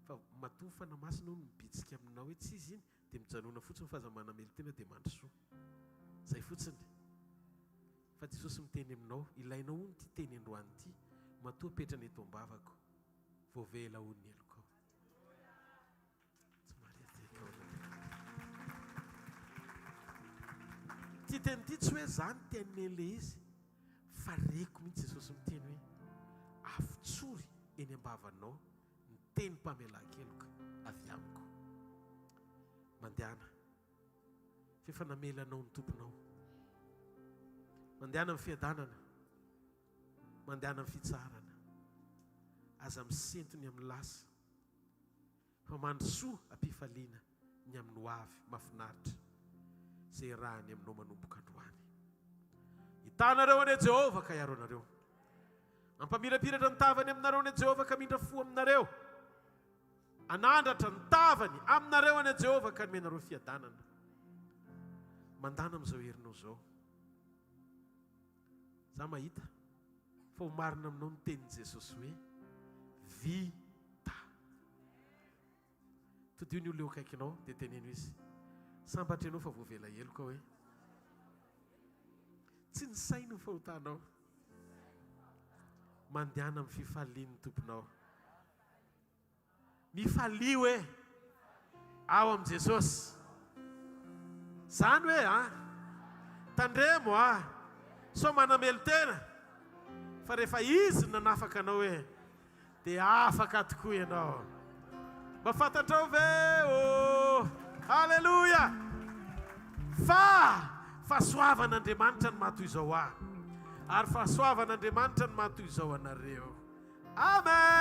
Fa matoa ny Fanahy Masina hono mibitsika aminao hoe tsy izy iny dia mijanona fotsiny fa aza manamelo-tena dia mandrosoa. Zay fotsiny. Fa Jesosy miteny aminao, ilainao hono ity teny androany ity, matoa apetrany eto am-bavako, voavela hono ny helokao. Tsy maria te Ity teny ity tsy hoe za niteny an'ilay izy, fa reko mihitsy Jesosy miteny hoe, avotsory eny am-bavanao ny tenim-pamelan-keloka avy amiko. Mandehana. F'efa namela anao ny Tomponao. Mandehana amin'ny fiadanana. Mandehana amin'ny fitsaharana. Aza misento ny amin'ny lasa. Fa mandrosoa am-pifaliana ny amin'ny ho avy mahafinaritra izay iarahany aminao manomboka androany. Hitanareo anie Jehovah ka hiaro anareo. Hampamirapiratra ny tavany aminareo anie Jehovah ka hamindra fo aminareo. Hanandratra ny tavany aminareo anie Jehovah ka hanome anareo fiadanana. Mandàna amin'izao herinao izao. Za mahita fa ho marina aminao ny tenin'i Jesosy hoe, Vita. Todio ny olona eo akaikinao dia teneno izy, Sambatra ianao fa voavela heloka hoe. Tsy nisaina ny fahotanao. Mandehana amin'ny fifalian'ny Tomponao. Mifalia hoe ao amin'i Jesosy. Zany hoe a! Tandremo a! Sao manamelo-tena fa rehefa Izy no nanafaka anao hoe dia afaka tokoa ianao. Mba fantatrao ve ô! Aleloia! Fa fahasoavan'Andriamanitra no maha toy izao ahy, ary fahasoavan'Andriamanitra no maha toy izao anareo. Amen!